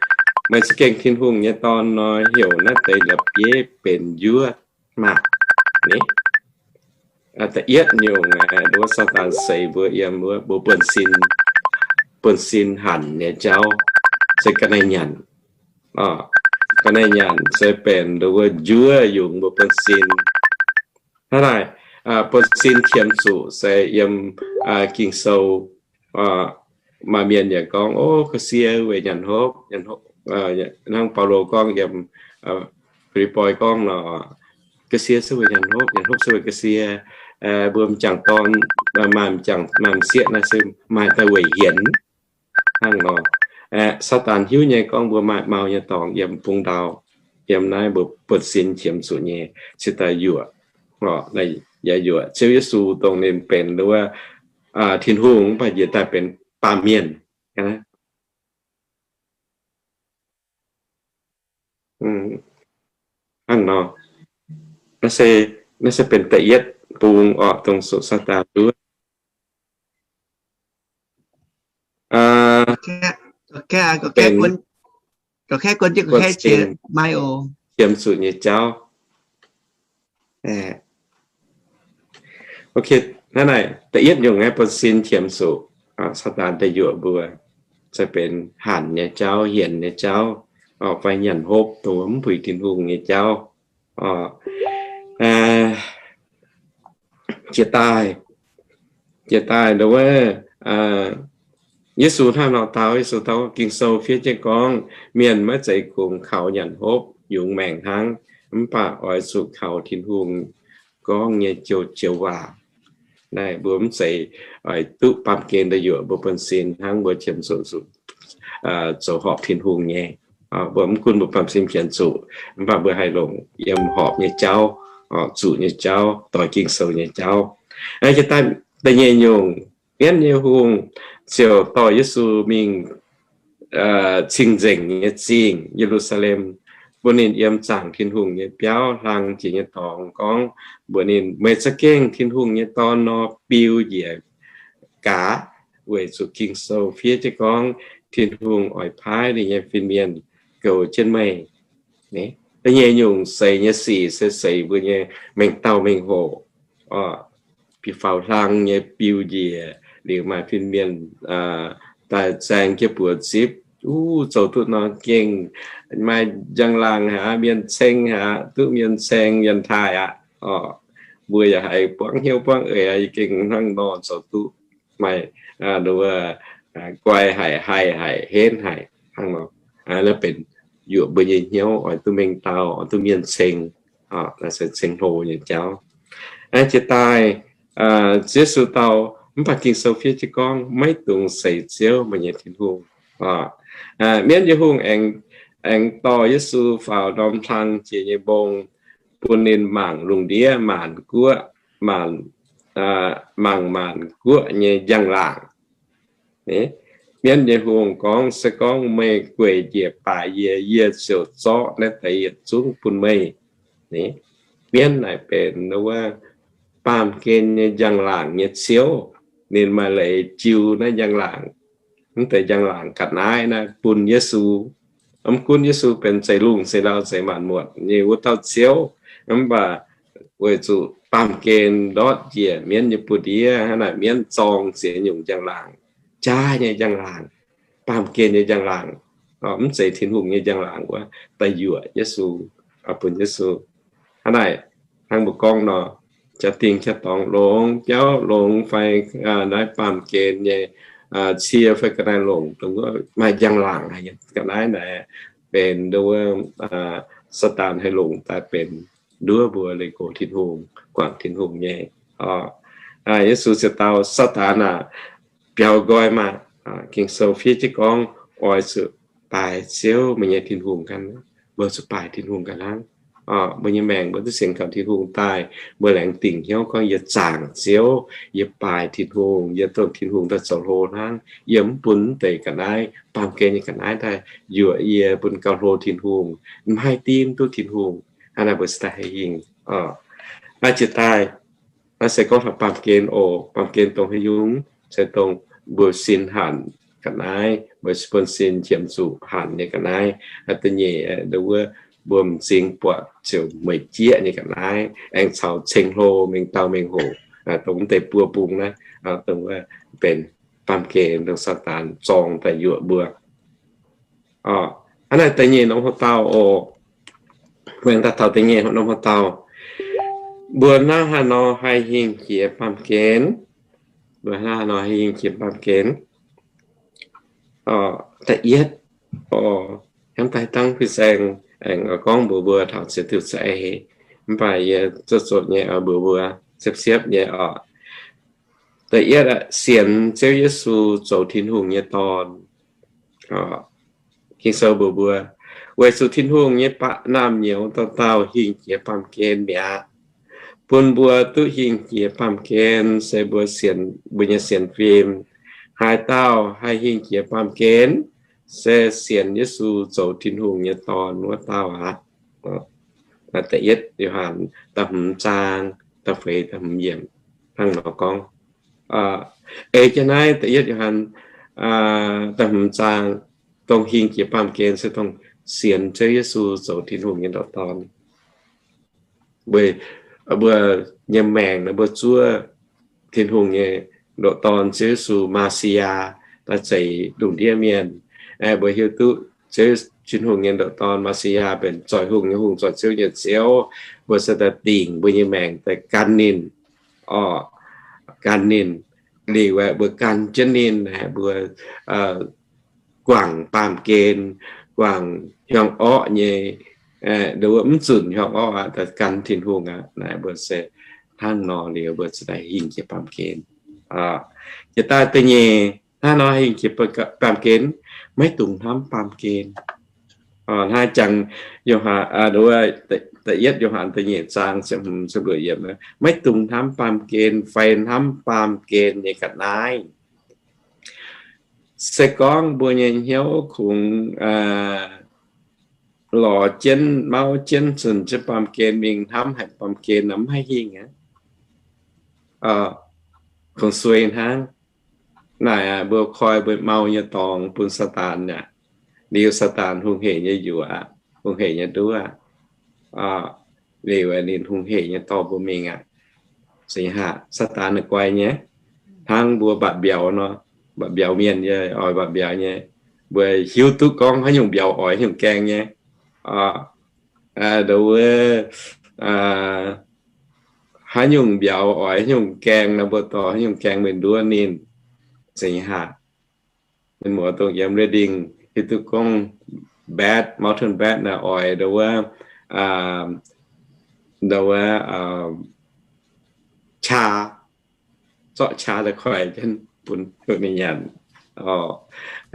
Meih za'gengh Tin-Hungh nyei Dorn nor, heuc naaiv deix la'bieiv benx njuov maah! Da'yietv nyungc aeqv, ndau wuov Saadaan seix mbuo yiem wuov mbuo buonv-sin, buonv-sin hanc nyei jauv se ga'naaiv nyanc. Ga'naaiv nyanc se benx ndau wuov njuov yungz mbuo buonv-sin. Hnangv naaic, buonv-sin qiemx zuqc se yiem Ging-Sou, maaih mienh yaac gorngv, O, ga'sie weic nyanc hopv, hnangv Baulo gorngv yiem Fi^lipv^poi gorngv nor, ga'sie se weic nyanc hopv, nyanc hopv se weic ga'sie. Mbuo m'jangc dorn maaih m'jangc maaih m'sieqv naaiv se maaih daaih weic hienx. Hnangv nor, Saadaan hiuv nyei gorngv mbuo maaih mau nyei dorngx yiem bung ndau, yiem naaiv mbuo buonv-sin qiemx zuqc nyei, cingx daaih yuoqc, yaac yuoqc Ziouv Yesu dongh ninh benx wuov Tin-Hungh mv baac njiec daaih benx baamh mienh. Hnangv nor, naaiv se benx da'yietv bung orqc, dongh zuqc Saadaan nduov. Benx buonv-sin qiemx zuqc nyei jauv. Naaiv naaic da'yietv nyungc naaiv buonv-sin qiemx zuqc, Saadaan daaih yuoqc mbuo, se benx hanc nyei jauv, hienx nyei jauv, fai nyanc hopv dongh mv puix Tin-Hungh nyei jauv. Jiex daaih, jiex daaih ndau wuov, Yesu hnangv nor dau, Yesu dau, Ging-Sou fiev jienv gorngv, mienh maiv zeiz kungx kaux nyanc hopv yungz maengc hnangv, mv baac oix zuqc kaux Tin-Hungh gorngv nyei joux-joux waac. Naaiv mbuo mv zeiz oix duqv baamh gen daaih yuoqc mbuo buonv-sin hnangv, mbuo qiemx zuqc zoux horpc Tin-Hungh nyei. Mbuo mv gunv mbuo baamh fim janx zuqc, mv baac mbuo haih longc yiem horpc nyei jauv, zuqc nyei jauv, doix Ging-Sou nyei jauv. Jiex daaih da'nyeic nyungc, mienv nyei hungh ziouc dorh Yesu mingh cing-nzengc nyei zingh, Ye^lu^saa^lem, bun ninh yiem zaangc Tin-Hungh nyei biauv hlang jiex nyei dorngx gorngv mbuox ninh, meih za'gengh Tin-Hungh nyei Dorn nor, biu njiec gaax, weic zuqc Ging-Sou fiev jienv gorngv Tin-Hungh oix paaiv ninh nyei fin-mienh goux jienv meih. Da'nyeic nyungc seix nyei sic se seix mbuo nyei mengh dauh mengh hoc, biu faaux hlang nyei biu njiec liuz maaih fin-mienh daaih zaeng jienv buoz zipv, uv, zoux duqv nor gengh maaih njang-laangc haic, mienh ceng haic, duqv mienh ceng yiem taaih aqv. Mbuo yaac haiz buangv hnyouv buangv eix, yie gengh hnangv nor zoux duqv maaih guai haic, haih haic, henv haic hnangv nor. Naaiv benx yuoqc mbuo nyei hnyouv oix duqv mengh dauh, oix duqv mienh ceng, se ceng hlo nyei jauv. Jiex daaih Yesu dau, mv baac Ging-Sou fiev jienv gorngv, maiv dungx seix Ziouv, meih nyei Tin-Hungh. Mienv nyei hungh aengx dorh Yesu faaux norm hlang jiex nyei mbong, bun ninh mangc lungh ndiev maanc guoqv, mangc maanc guoqv nyei njang-laangc. Mienv nyei hungh gorngv, se gorngv meih gueic njiec baaix yie, yie ziouc zorqv naaiv deix yietc zungv bun meih. Mienv naaic benx wuov baamh gen nyei njang-laangc nyei ziouv. Ninh maaih leiz jiu naaiv njang-laangc, mv deix njang-laangc ga'naaiv naaiv bun Yesu. Mv gunv Yesu benx zeix lungh zeix ndau zeix maanc muotc nyei wuov dauh Ziouv, mv baac weic zuqc baamh gen ndortv njiec mienv nyei buoz-ndiev, hnangv naaic mienv zorng ziex nyungc njang-laangc, jaaix nyei njang-laangc, baamh gen nyei njang-laangc, mv zeiz Tin-Hungh nyei njang-laangc wuov, daaih yuoqc Yesu, bun Yesu. Hnangv naaic, hnangv mbuo gorngv nor, jaa-dingh jaa-dorngx longx, biauv longx fai naaiv baamh gen nyei cie fai ga'naaiv longc, dongh wuov maaih njang-laangc haic nyei ga'naaiv naaic, benx dongh wuov Saadaan haih longc daaih benx nduov mbuo leih gox Tin-Hungh, guangc Tin-Hungh nyei. Yesu ziouc dau, Saadaan aac, biaux nqoi maah! Ging-Sou fiev jienv gorngv, oix zuqc baaix Ziouv, meih nyei Tin-Hungh ganh. Mbuo zuqc baaix Tin-Hungh ganh hnangv. Mbuo nyei maengc mbuo duqv sienx kaux Tin-Hungh daaih, mbuo laengz dingc hnyouv gorngv, yie zaangc Ziouv, yie baaix Tin-Hungh, yie dongh Tin-Hungh daaih zoux hlo hnangv. Yie mv bun mv deix ga'naaiv, baamh gen nyei ga'naaiv daaih yuoqc yie, bun gauh hlo Tin-Hungh, mv haih dimv duqv Tin-Hungh. Hnangv naaic mbuo se daaih haih hingh. Naaiv jiex daaih, naaiv se gorngv taux baamh gen oc. Baamh gen dongh haaix nyungc? Se dongh mbuo sin hanc ga'naaiv, mbuo bun sin qiemx zuqc hanc nyei ga'naaiv. Da'nyeic, wuov mbuo m'zing buatc ziouc mueic jieqv nyei ga'naaiv, aengx caux ceng-hlo mengh dauh mengh hoc, dongh mv deix buo bung naaiv, dongh wuov benx baamh gen dongh Saadaan zorng daaih yuoqc mbuo. Hnangv naaic da'nyeic norm hoc-dauh oc. Aengx daaih taux da'nyeic norm hoc-dauh. Mbuo hnangv haaix nor haih hingh jiex baamh gen? Mbuo hnangv haaix nor haih hingh jiex baamh gen? Da'yietv, hnamv daaih dangv fin-saeng aengx gorngv mbuox mbuo taux ziex diuh za'eix, mv baac yie zuoqv zoqc nyei oix mbuox mbuo siepv-siepv nyei oc. Da'yietv, sienx Ziouv Yesu zoux Tin-Hungh nyei Dorn. Ging-Sou mbuox mbuo, weic zuqc Tin-Hungh nyei naamh nyouz dauh dauh hingh jiex baamh gen mi'aqv. Bun mbuo duqv hingh jiex baamh gen se mbuo sienx, mbuo nyei sienx fim. Haaix dauh haih hingh jiex baamh gen? Se sienx Yesu zoux Tin-Hungh nyei Dorn wuov dauh aqv. Da'yietv Yo^han da'hmz zaang da'feix da'hmz yiemc hnangv nor gorngv. Eix jienv naaiv da'yietv Yo^han da'hmz zaang, dongh hingh jiex baamh gen se dongh sienx Ziouv Yesu zoux Tin-Hungh nyei ndoqc Dorn. Weic mbuo nyei maengc naaiv mbuo zuov Tin-Hungh nyei ndoqc Dorn Ziouv Yesu, Maa^si^yaa, daaih zeix lungh ndiev mienh. Mbuo hiuv duqv Ziouv Tin-Hungh nyei ndoqc Dorn, Maa^si^yaa, benx zoih hungh nyei Hungh, zoih ziouv nyei Ziouv. Mbuo se daaih dingc mbuo nyei maengc daaih gan ninh, orqc, gan ninh. Liuz aeqv, mbuo gan jienv ninh aeqv, mbuo guangc baamh gen, guangc hiuang orqv nyei, nduov mv zunc hiuang orqv aqv, daaih gan Tin-Hungh aqv. Naaiv mbuo se hnangv nor liuz mbuo ziouc daaih hingh jiex baamh gen. Jiex daaih da'nyeic, hnangv nor hingh jiex baamh gen, maiv dungx hnamv baamh gen. Hnangv jangx, da'yietv Yo^han da'nyeic zaang ziepc hmz ziepc luoqc yiemc, maiv dungx hnamv baamh gen fai hnamv baamh gen nyei ga'naaiv. Se gorngv mbuo nyei hnyouv kungx lorz jienv, mauv jienv zunh jienv baamh gen mingh hnamv haic baamh gen nor mv haih hingh aqv. Kungx suei hnangv. Naaic mbuo koi mbuo mau nyei dorngx bun Saadaan aqv. Liuz Saadaan hungh hec nyei yuoqc aqv, hungh hec nyei nduov aqv. Liuz ninh hungh hec nyei dorh mbuo mingh aqv. Saadaan ninh guai nyei, hnangv mbuo mbatc mbiauz nor, mbatc mbiauz mienh yie oix mbatc mbiauz nyei, mbuo hiuv duqv gorngv haaix nyungc mbiauz oix haaix nyungc gaeng nyei. Nduov wuov, haaix nyungc mbiauz oix haaix nyungc gaeng nor, mbuo dorh haaix nyungc gaeng mingh nduov ninh. Zingh haac, mienh muoz dongh yiem Redding hiuv duqv gorngv bat, mountain bat naaic oix nduov wuov, nduov wuov, qaa, zorqv qaa daaih koic jienv bun ninh nyanc.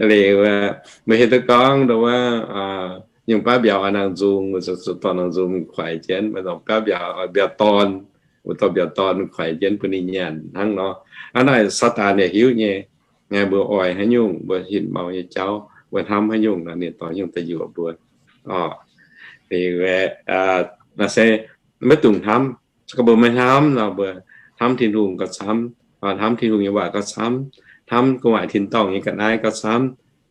Liuz, meih hiuv duqv gorngv nduov wuov, nyungc baav mbiauz oix nangh nzung, zuqc dorh nangh nzung koic jienv, maiv dongh baav mbiauz, mbiauz dorn, mbuo dorh mbiauz dorn koic jienv bun ninh nyanc hnangv nor. Hnangv naaic Saadaan yaac hiuv nyei. Mbuo oix haaix nyungc, mbuo hinc mau nyei jauv, mbuo hnamv haaix nyungc nor, ninh dorh nyungc daaih yuoqc mbuo. Liuz, naaiv se maiv dungx hnamv. Se gorngv mbuo maiv hnamv nor, mbuo hnamv Tin-Hungh gauh camv, hnamv Tin-Hungh nyei waac gauh camv, hnamv gu'nguaaic tin-dorngh nyei ga'naaiv gauh camv,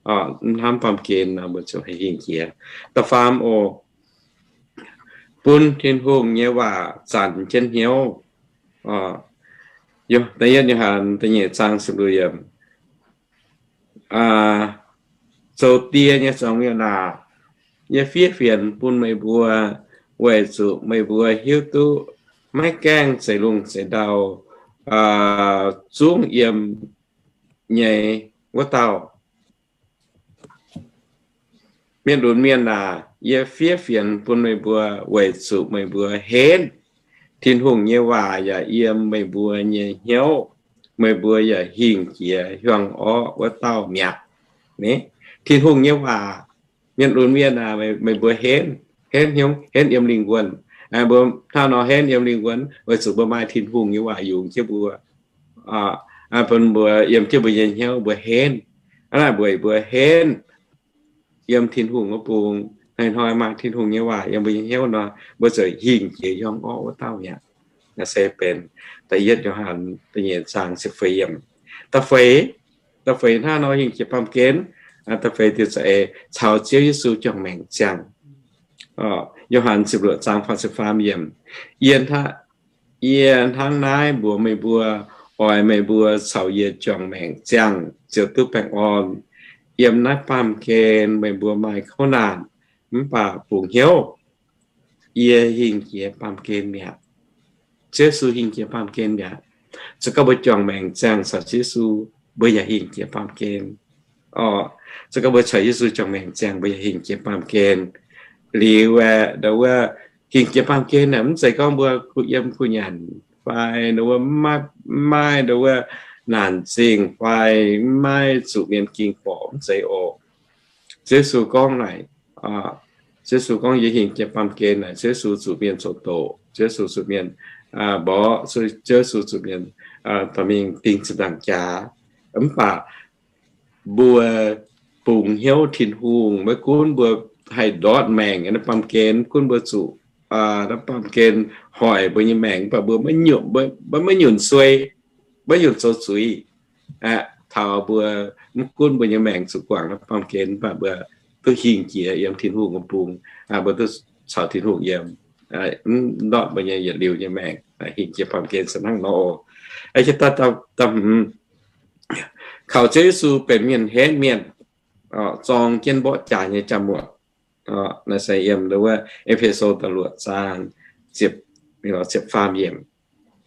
mv hnamv baamh gen nor, mbuo ziouc haih hingh jiex. Da'faam oc, bun Tin-Hungh nyei waac zanc jienv hnyouv. Da'yietv Yo^han da'nyeic zaang ziepc luoqc yiemc, zoux die nyei zuangx mienh aac, yie fiev fienx bun meih mbuo weic zuqc meih mbuo hiuv duqv maiv gaengh zeix lungh zeix ndau zungv yiem nyei wuov dauh. Mienh lunx mienh aac, yie fiev fienx bun meih mbuo weic zuqc meih mbuo henv Tin-Hungh nyei waac yaac yiem meih mbuo nyei hnyouv, meih mbuo yaac hingh jiex hiuang orqv wuov dauh mi'aqv. Tin-Hungh nyei waac, mienh lunx mienh aac, meih mbuo henv, henv hnyouv, henv yiem lingh wuonh. Mbuo hnangv nor henv yiem lingh wuonh weic zuqc mbuo maaih Tin-Hungh nyei waac yungz jienv mbuo, bun mbuo yiem jienv mbuo nyei hnyouv mbuo henv. Hnangv naaic mbuo, mbuo henv yiem Tin-Hungh wuov bung, hnoi-hnoi maaih Tin-Hungh nyei waac yiem mbuo nyei hnyouv nor, mbuo ziouc hingh jiex hiuang orqv wuov dauh mi'aqv. Naaiv se benx da'yietv Yo^han da'nyeic zaang ziepc feix yiemc. Da'feix, da'feix hnangv nor hingh jiex baamh gen, da'feix diuh za'eix caux Ziouv Yesu juangc maengc ziangh. Yo^han ziepc luoqc zaang faah ziepc faam yiemc. Yie hnangv, yie hnangv naaiv mbuox meih mbuo, oix meih mbuo caux yie juangc maengc ziangh ziouc duqv baengh orn. Yiem naaiv baamh gen meih mbuo maaih kouv naanc, mv baac bungx hnyouv, yie hingh jiex baamh gen mi'aqv. Ziouv Yesu hingh jiex baamh gen mi'aqv. Se gorngv mbuo juangc maengc ziangh caux Ziouv Yesu, mbuo yaac hingh jiex baamh gen. Orqc, se gorngv mbuo caux Yesu juangc maengc ziangh, mbuo yaac hingh jiex baamh gen. Liuz aeqv, nduov wuov, hingh jiex baamh gen aeqv, mv zeiz gorngv mbuo kuh yiem kuh nyanc fai nduov wuov, mv maaih nduov wuov naanc zingh fai mv maaih zuqc mienh ging borqc, mv zeiz oc. Ziouv Yesu gorngv naaic, Ziouv Yesu gorngv, yie hingh jiex baamh gen naaic, Ziouv Yesu zuqc mienh zoux doqc, Ziouv Yesu zuqc mienh mborqv, Ziouv Yesu zuqc mienh dorh mingh ding ziepc nzaangc jaax. Mv baac mbuo bungx hnyouv Tin-Hungh, maiv gunv mbuo haih ndortv maengc naaiv baamh gen, maiv gunv mbuo zuqc naaiv baamh gen hoic mbuo nyei maengc, mv baac mbuo maiv nyunc suei, maiv nyunc zoux zuiz. Taux mbuo mv gunv mbuo nyei maengc zuqc guangc naaiv baamh gen, mv baac mbuo duqv hingh jiex yiem Tin-Hungh wuov bung, mbuo duqv caux Tin-Hungh yiem, mv ndortv mbuo nyei yietc liuz nyei maengc, hingh jiex baamh gen se hnangv nor oc. Kaux Ziouv Yesu benx mienh henv mienh, zorng jienv mborqv jaax nyei jaa-muoqc. Naaiv se yiem wuov E^fe^so da'luoqc zaang ziepc faam yiemc.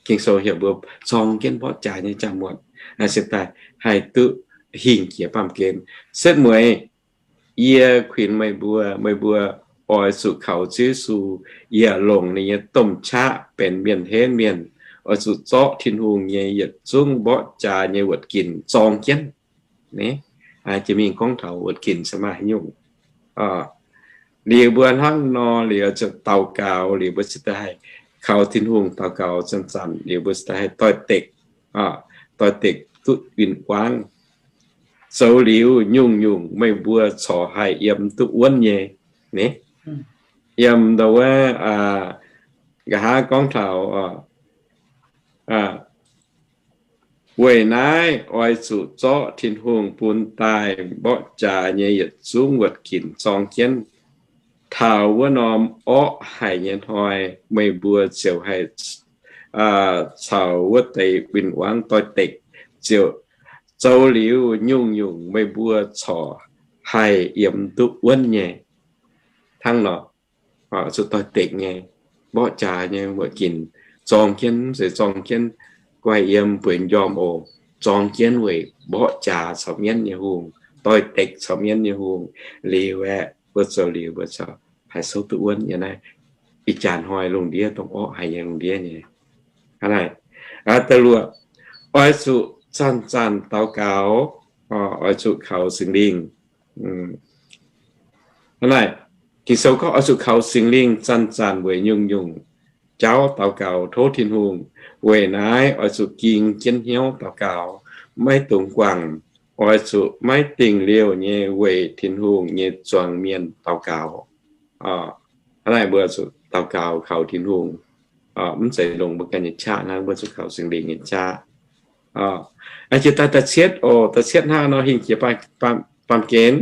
Ging-Sou heuc mbuo zorng jienv mborqv jaax nyei jaa-muoqc, se daaih haih duqv hingh jiex baamh gen. Setv mueiz, yie kuinx meih mbuo, meih mbuo oix zuqc kaux Ziouv Yesu, yaac longc ninh nyei domh qaqv benx mienh henv mienh, oix zuqc zorqv Tin-Hungh nyei yietc zungv mborqv jaax nyei wuoqc ginc zorng jienv. Jiex mingh gorngv taux wuoqc ginc se maaih haaix nyungc. Liuz mbuo hnangv nor liuz ziouc daux gaux, liuz mbuo cingx daaih haih kaux Tin-Hungh daux gaux zanc-zanc, liuz mbuo cingx daaih haih doix-dekc, doix-dekc duqv win-wangv. Zoux liuz nyungc-nyungc meih mbuo corc haih yiem duqv wuonv nyei. Yiem ndau wuov, nqa'haav gorngv taux, weic naaiv oix zuqc zorqv Tin-Hungh bun daaih mborqv jaax nyei yietc zungv wuoqc ginc zorng jienv. Taux wuov norm orqv haic nyei hnoi, meih mbuo ziouc haih caux wuov deix win-wangv doix-dekc, ziouc zoux liuz nyungc-nyungc meih mbuo corc haih yiem duqv wuonv nyei. Hnangv nor, zuqc doix-dekc nyei, mborqv jaax nyei wuoqc ginc zorng jienv, mv zeiz zorng jienv guaih yiem bueix m'njormh oc. Zorng jienv weic mborqv jaax caux mienv nyei hungh, doix-dekc caux mienv nyei hungh. Liuz aeqv, mbuo zoux liuz mbuo corc haih souv duqv wuonv nyei. Naaiv ih jaax hnoi lungh ndiev dongh orqv haic nyei lungh ndiev nyei. Hnangv naaic, da'luoqc, oix zuqc zanc-zanc daux gaux, oix zuqc kaux Singx Lingh. Hnangv naaic, Ging-Sou gorngv oix zuqc kaux Singx Lingh zanc-zanc weic nyungc-nyungc jauv daux gaux tov Tin-Hungh. Weic naaiv oix zuqc ging jienv hnyouv daux gaux, maiv dungx guangc. Oix zuqc maiv dingh liouh nyei weic Tin-Hungh nyei zuangx mienh daux gaux. Hnangv naaic mbuo zuqc daux gaux kaux Tin-Hungh. Mv zeiz longc mbuo ganh nyei qaqv hnangv, mbuo zuqc kaux Singx Lingh nyei qaqv. Jiex daaih da'cietv oc, da'cietv hnangv nor hingh jiex baamh gen.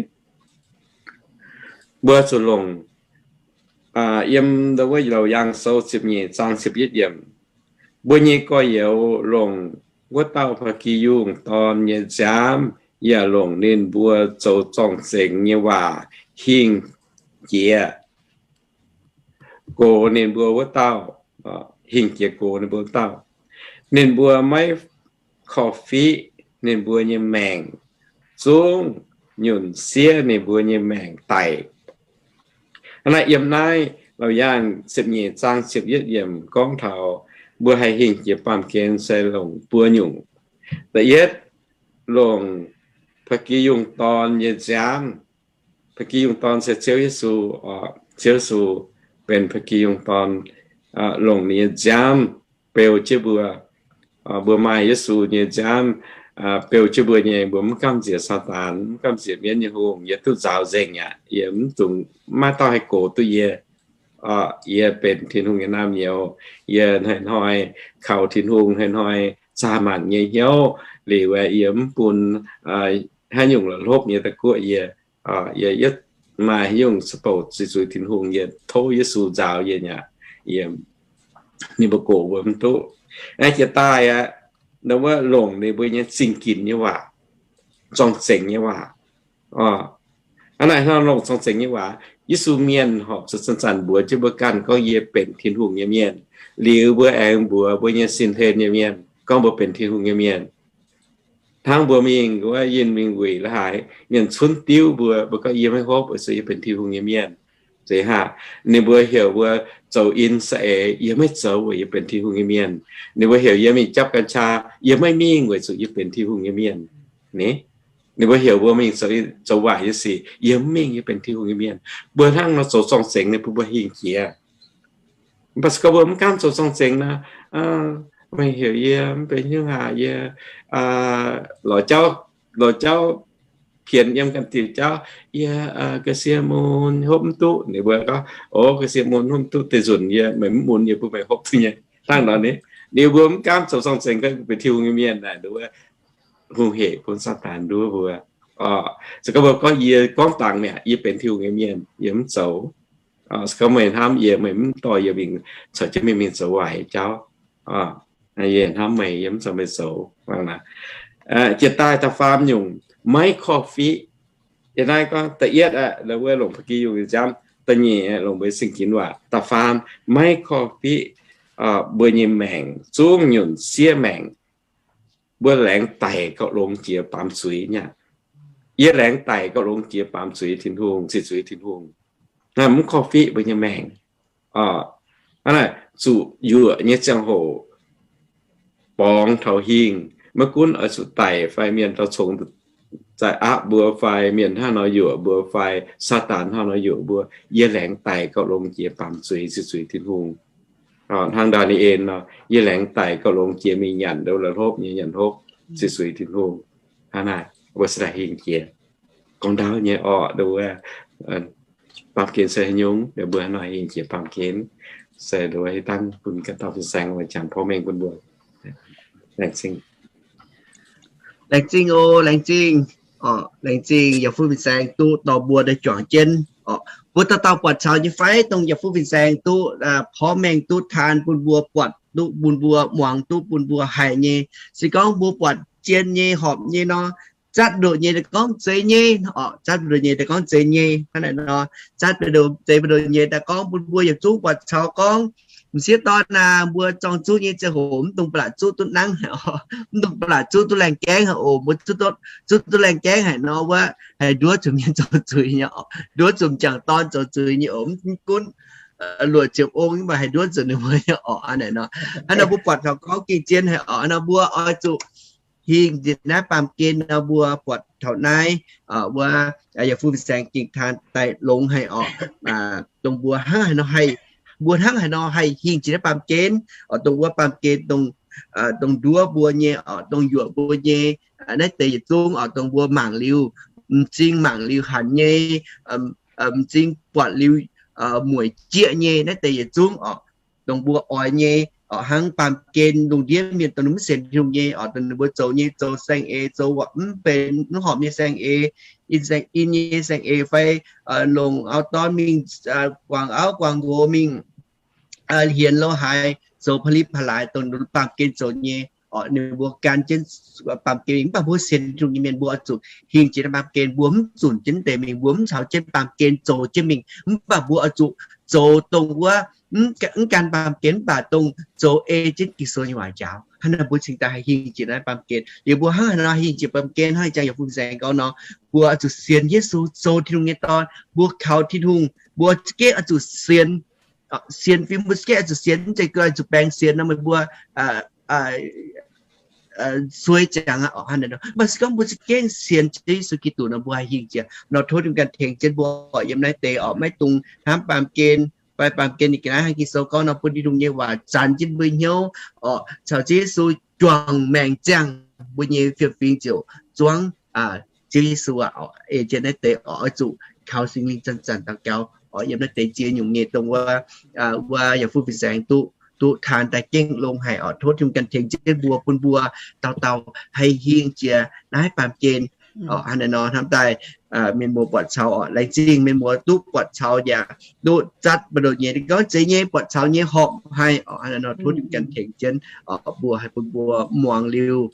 Mbuo zuqc longc yiem ndau wuov Laauc Yaangh Sou ziepc nyeic zaang ziepc yietv yiemc. Mbuo nyei gorx-youz longc wuov dauh ba'gi yungh dorn nyei nziaamv, yaac longc ninh mbuo zoux zorng-zengx nyei waac hingh jiex gox ninh mbuo wuov dauh, hingh jiex gox ninh mbuo wuov dauh. Ninh mbuo maiv korv-fiqv ninh mbuo nyei maengc, zungv nyunc siev ninh mbuo nyei maengc daic. Hnangv naaiv yiem naaiv Laauc Yaangh ziepc nyeic zaang ziepc yietv yiemc gorngv taux mbuo haih hingh jiex baamh gen se longc buo nyungc. Da'yietv, longc ba'gi yungh dorn nyei nziaamv. Ba'gi yungh dorn se Ziouv Yesu. Ziouv Yesu benx ba'gi yungh dorn, longc ninh nyei nziaamv beu jienv mbuo. Mbuo maaih Yesu nyei nziaamv beu jienv mbuo nyei, mbuo mv gamh nziex Saadaan, mv gamh nziex mienv nyei hungh. Yie duqv nzaaux nzengc aqv. Yie mv dungx, maiv dauh haih gox duqv yie. Yie benx Tin-Hungh nyei naamh nyouz. Yie hnoi-hnoi kaux Tin-Hungh, hnoi-hnoi zaah maanc nyei hnyouv. Liuz aeqv, yie mv bun haaix nyungc la'hlopv nyei da'guoqv yie. Yie yietv maaih haaix nyungc ziepc bouc zuiz zuiz Tin-Hungh, yie tov Yesu nzaaux yie nyei aqv. Yie, ninh mbuo gox mbuo mv duqv. Aeqv, jiex daaih aqv, ndau wuov longc ninh mbuo nyei zingh ginx nyei waac, zorng-zengx nyei waac. Hnangv naaic hnangv longc zorng-zengx nyei waac, Yesu mienh horpc zuqc zanc-zanc mbuox jienv mbuo ganh gorngv, yie benx Tin-Hungh nyei mienh. Liuz mbuo aengx mbuox mbuo nyei sin-hlen nyei mienh gorngv mbuo benx Tin-Hungh nyei mienh. Hnangv mbuo mingh wuov yinh mingh wuic la'haaix, mienh cunv diuv mbuo, mbuo gorngv, yie maiv hopv weic zuqc yie benx Tin-Hungh nyei mienh. Zeiz haac, ninh mbuo heuc mbuo zoux in saeng-eix, yie maiv zoux weic yie benx Tin-Hungh nyei mienh. Ninh mbuo heuc yie mingh japv กัญชา, yie maiv mingh weic zuqc yie benx Tin-Hungh nyei mienh. Ninh mbuo heuc mbuo mingh zoux waaic nyei sic, yie mv mingh, yie benx Tin-Hungh nyei mienh. Mbuo hnangv nor zoux zorng-zengx ninh bun mbuo hingh jiex. Mv baac se gorngv mbuo mv gaamv zoux zorng-zengx nor, meih heuc yie mv benx hiuv haac, yie lorz jauv, lorz jauv pienx yiem ganh diuc jauv, yie ga'sie mun hopv mv duqv. Ninh mbuo gorngv, o, ga'sie mun hopv mv duqv deix nzunc yie, meih mv mun yie bun meih hopv duqv nyei. Hnangv nor ni, ninh mbuo mv gaamv zoux zorng-zengx gorngv mbuo benx Tin-Hungh nyei mienh naaic, nduov hungh hec bun Saadaan nduov mbuo. Se gorngv mbuo gorngv, yie gorngv dangx mi'aqv, yie benx Tin-Hungh nyei mienh, yie mv zoux. Se gorngv meih hnamv yie, meih mv dorh yie mingh, caux jienv meih mingh zoux waaic jauv, yie hnamv meih, yie mv caux meih zoux. Jiex daaih da'faam nyungc, maiv korv-fiqv. Yie naaiv gorngv da'yietv aqv, wuov longc ba'gi yungh nyei nziaamv. Da'nyeic, longc mbuo zingh ginx waac. Da'faam, maiv korv-fiqv mbuo nyei maengc, zungv nyunc siev maengc. Mbuo laengz daic gauh longx jiex baamz zuiz nyei aqv. Yie laengz daic gauh longx jiex baamz zuiz Tin-Hungh, ziqc zuiz Tin-Hungh. Naaiv mv korv-fiqv mbuo nyei maengc. Hnangv naaic, zuqc yuoqc nyei ziangh hoc borngz taux hingh, maiv gunv oix zuqc daic fai mienh dauh congx za'eix aapv mbuo fai mienh hnangv nor yuoqc mbuo fai Saadaan hnangv nor yuoqc mbuo, yie laengz daic gauh longx jiex baamh zuiz, zuiz Tin-Hungh. Hnangv Ndaa^ni^en nor, yie laengz daic gauh longx jiex mingh nyanc ndoqv la'hlopv nyei nyanc hopv, zuiz Tin-Hungh. Hnangv naaic mbuo se daaih hingh jiex. Gorngv ndau nyei orqc, nduov, baamh gen se haaix nyungc, nduov mbuo hnangv nor hingh jiex baamh gen, se nduov hiuv dangv bun ganh dauh fin-saeng jangx porv mengh bun mbuo. Laengz zingh. Laengz zingh oc, laengz zingh. Laengz zingh yaac fu fin-saeng duqv dorh mbuo daaih juangc jienv. Mbuo dauh dauh buatc caux nyei fai dongh yaac fu fin-saeng duqv porv mengh duqv taan bun mbuo buatc, duqv bun mbuo muangx, duqv bun mbuo haiz nyei. Se gorngv mbuo buatc jien nyei horpc nyei nor, zatv ndoqc nyei daaih gorngv zeiz nyei, zatv ndoqc nyei daaih gorngv zeiz nyei, hnangv naaic nor, zatv zeiz ndoqc nyei daaih gorngv bun mbuo yietc zungv buatc caux gorngv, m'sieqv dorn aac, mbuo zorng zuqv nyei ziangh hoc mv dungx ba'laqc zuqv duqv nangv haic oc, mv dungx ba'laqc zuqv duqv laengh gaengv haic oc. Mbuo zuqv duqv laengh gaengv haic nor wuov, haih nduov zuqc mienh zoux zuiz nyei oc, nduov zuqc m'jangc dorn zoux zuiz nyei oc. Mv gunv luoqc ziepc ong mv baac haih nduov zuqc ninh mbuo nyei oc. Hnangv naaic nor, hnangv nor mbuo buatc taux gorngv gengh zien haic oc. Hnangv nor mbuo oix zuqc hingh njiec naaiv baamh gen nor, mbuo buatc taux naaiv wuov yaac fu fin-saeng gengh taan daaih longx haic oc. Dongh mbuo hnangv haaix nor haih, mbuo hnangv haaix nor haih hingh jiex naaiv baamh gen oc, dongh wuov baamh gen dongh, dongh nduov mbuo nyei oc, dongh yuoqc mbuo nyei, naaiv deix yietc zungv oc, dongh mbuo mangc liuz m'zing, mangc liuz hanc nyei, m'zing buatc liuz mueic jieqv nyei, naaiv deix yietc zungv oc, dongh mbuo oix nyei oc. Hnangv baamh gen lungh ndiev mienh dongh ninh mv sienx Tin-Hungh nyei oc, dongh ninh mbuo zoux nyei, zoux saeng-eix, zoux mv benx mv horpc nyei saeng-eix, in nyei saeng-eix fai longc auv-dorn mingh guangc auv guangc nqox, mingh hienx lo haaix, zoux pa'li pa'laaix dongh baamh gen zoux nyei oc. Ninh mbuo gan jienv baamh gen mingh. Mv baac mbuo sienx Tin-Hungh nyei mienh mbuo oix zuqc hingh jiex naaiv baamh gen. Mbuo mv zunc jienv deix mingh, mbuo mv caux jienv baamh gen zoux jienv mingh, mv baac mbuo oix zuqc zoux dongh wuov mv gan baamh gen mv baac dongh zoux ei jienv Ging-Sou nyei waac njaaux. Hnangv naaiv mbuo cingx daaih haih hingh jiex naaiv baamh gen. Liuz mbuo hnangv haaix nor hingh jiex baamh gen, hnangv jang yaac fu fin-saeng gorngv nor, mbuo oix zuqc sienx Yesu zoux Tin-Hungh nyei Dorn. Mbuo kaux Tin-Hungh, mbuo za'gengh oix zuqc sienx, sienx fim, mbuo za'gengh oix zuqc sienx, mv zeiz ga'oix zuqc baeng sienx nor meih mbuo suei ziangx aqv. Mv baac se gorngv mbuo za'gengh sienx Ziouv Yesu Giduc nor, mbuo haih hingh jiex nor. Tov Tin-Hungh ganh tengx jienv mbuo oc, yiem naaiv deix oc, maiv dungx hnamv baamh gen fai baamh gen ninh ga'naaiv hnangv Ging-Sou gorngv nor, bun Tin-Hungh nyei waac zanx jienv mbuo hnyouv oc, caux Ziouv Yesu juangc maengc ziangh, mbuo nyei fiem-fingx ziouc zuangv Ziouv Yesu aqv. Ei jienv naaiv deix oc, oix zuqc kaux Singx Lingh zanc-zanc daux gaux oc, yiem naaiv deix ziex nyungc nyei dongh wuov, wuov yaac fu fin-saeng duqv, duqv taan daaih gengh longx haic oc. Tov Tin-Hungh ganh tengx jienv mbuo, bun mbuo dauh dauh haih hingh jiex naaiv baamh gen oc. Hnangv naaiv nor hnamv daaih mienh muoz buatc caux oc, laengz zingh mienh muoz duqv buatc caux yaac duqv zatv mbu'ndongx nyei, gorngv zeiz nyei, buatc caux nyei horpc haic oc. Hnangv naaiv nor tov Tin-Hungh ganh tengx jienv oc, mbuo haih bun mbuo muangx liuz,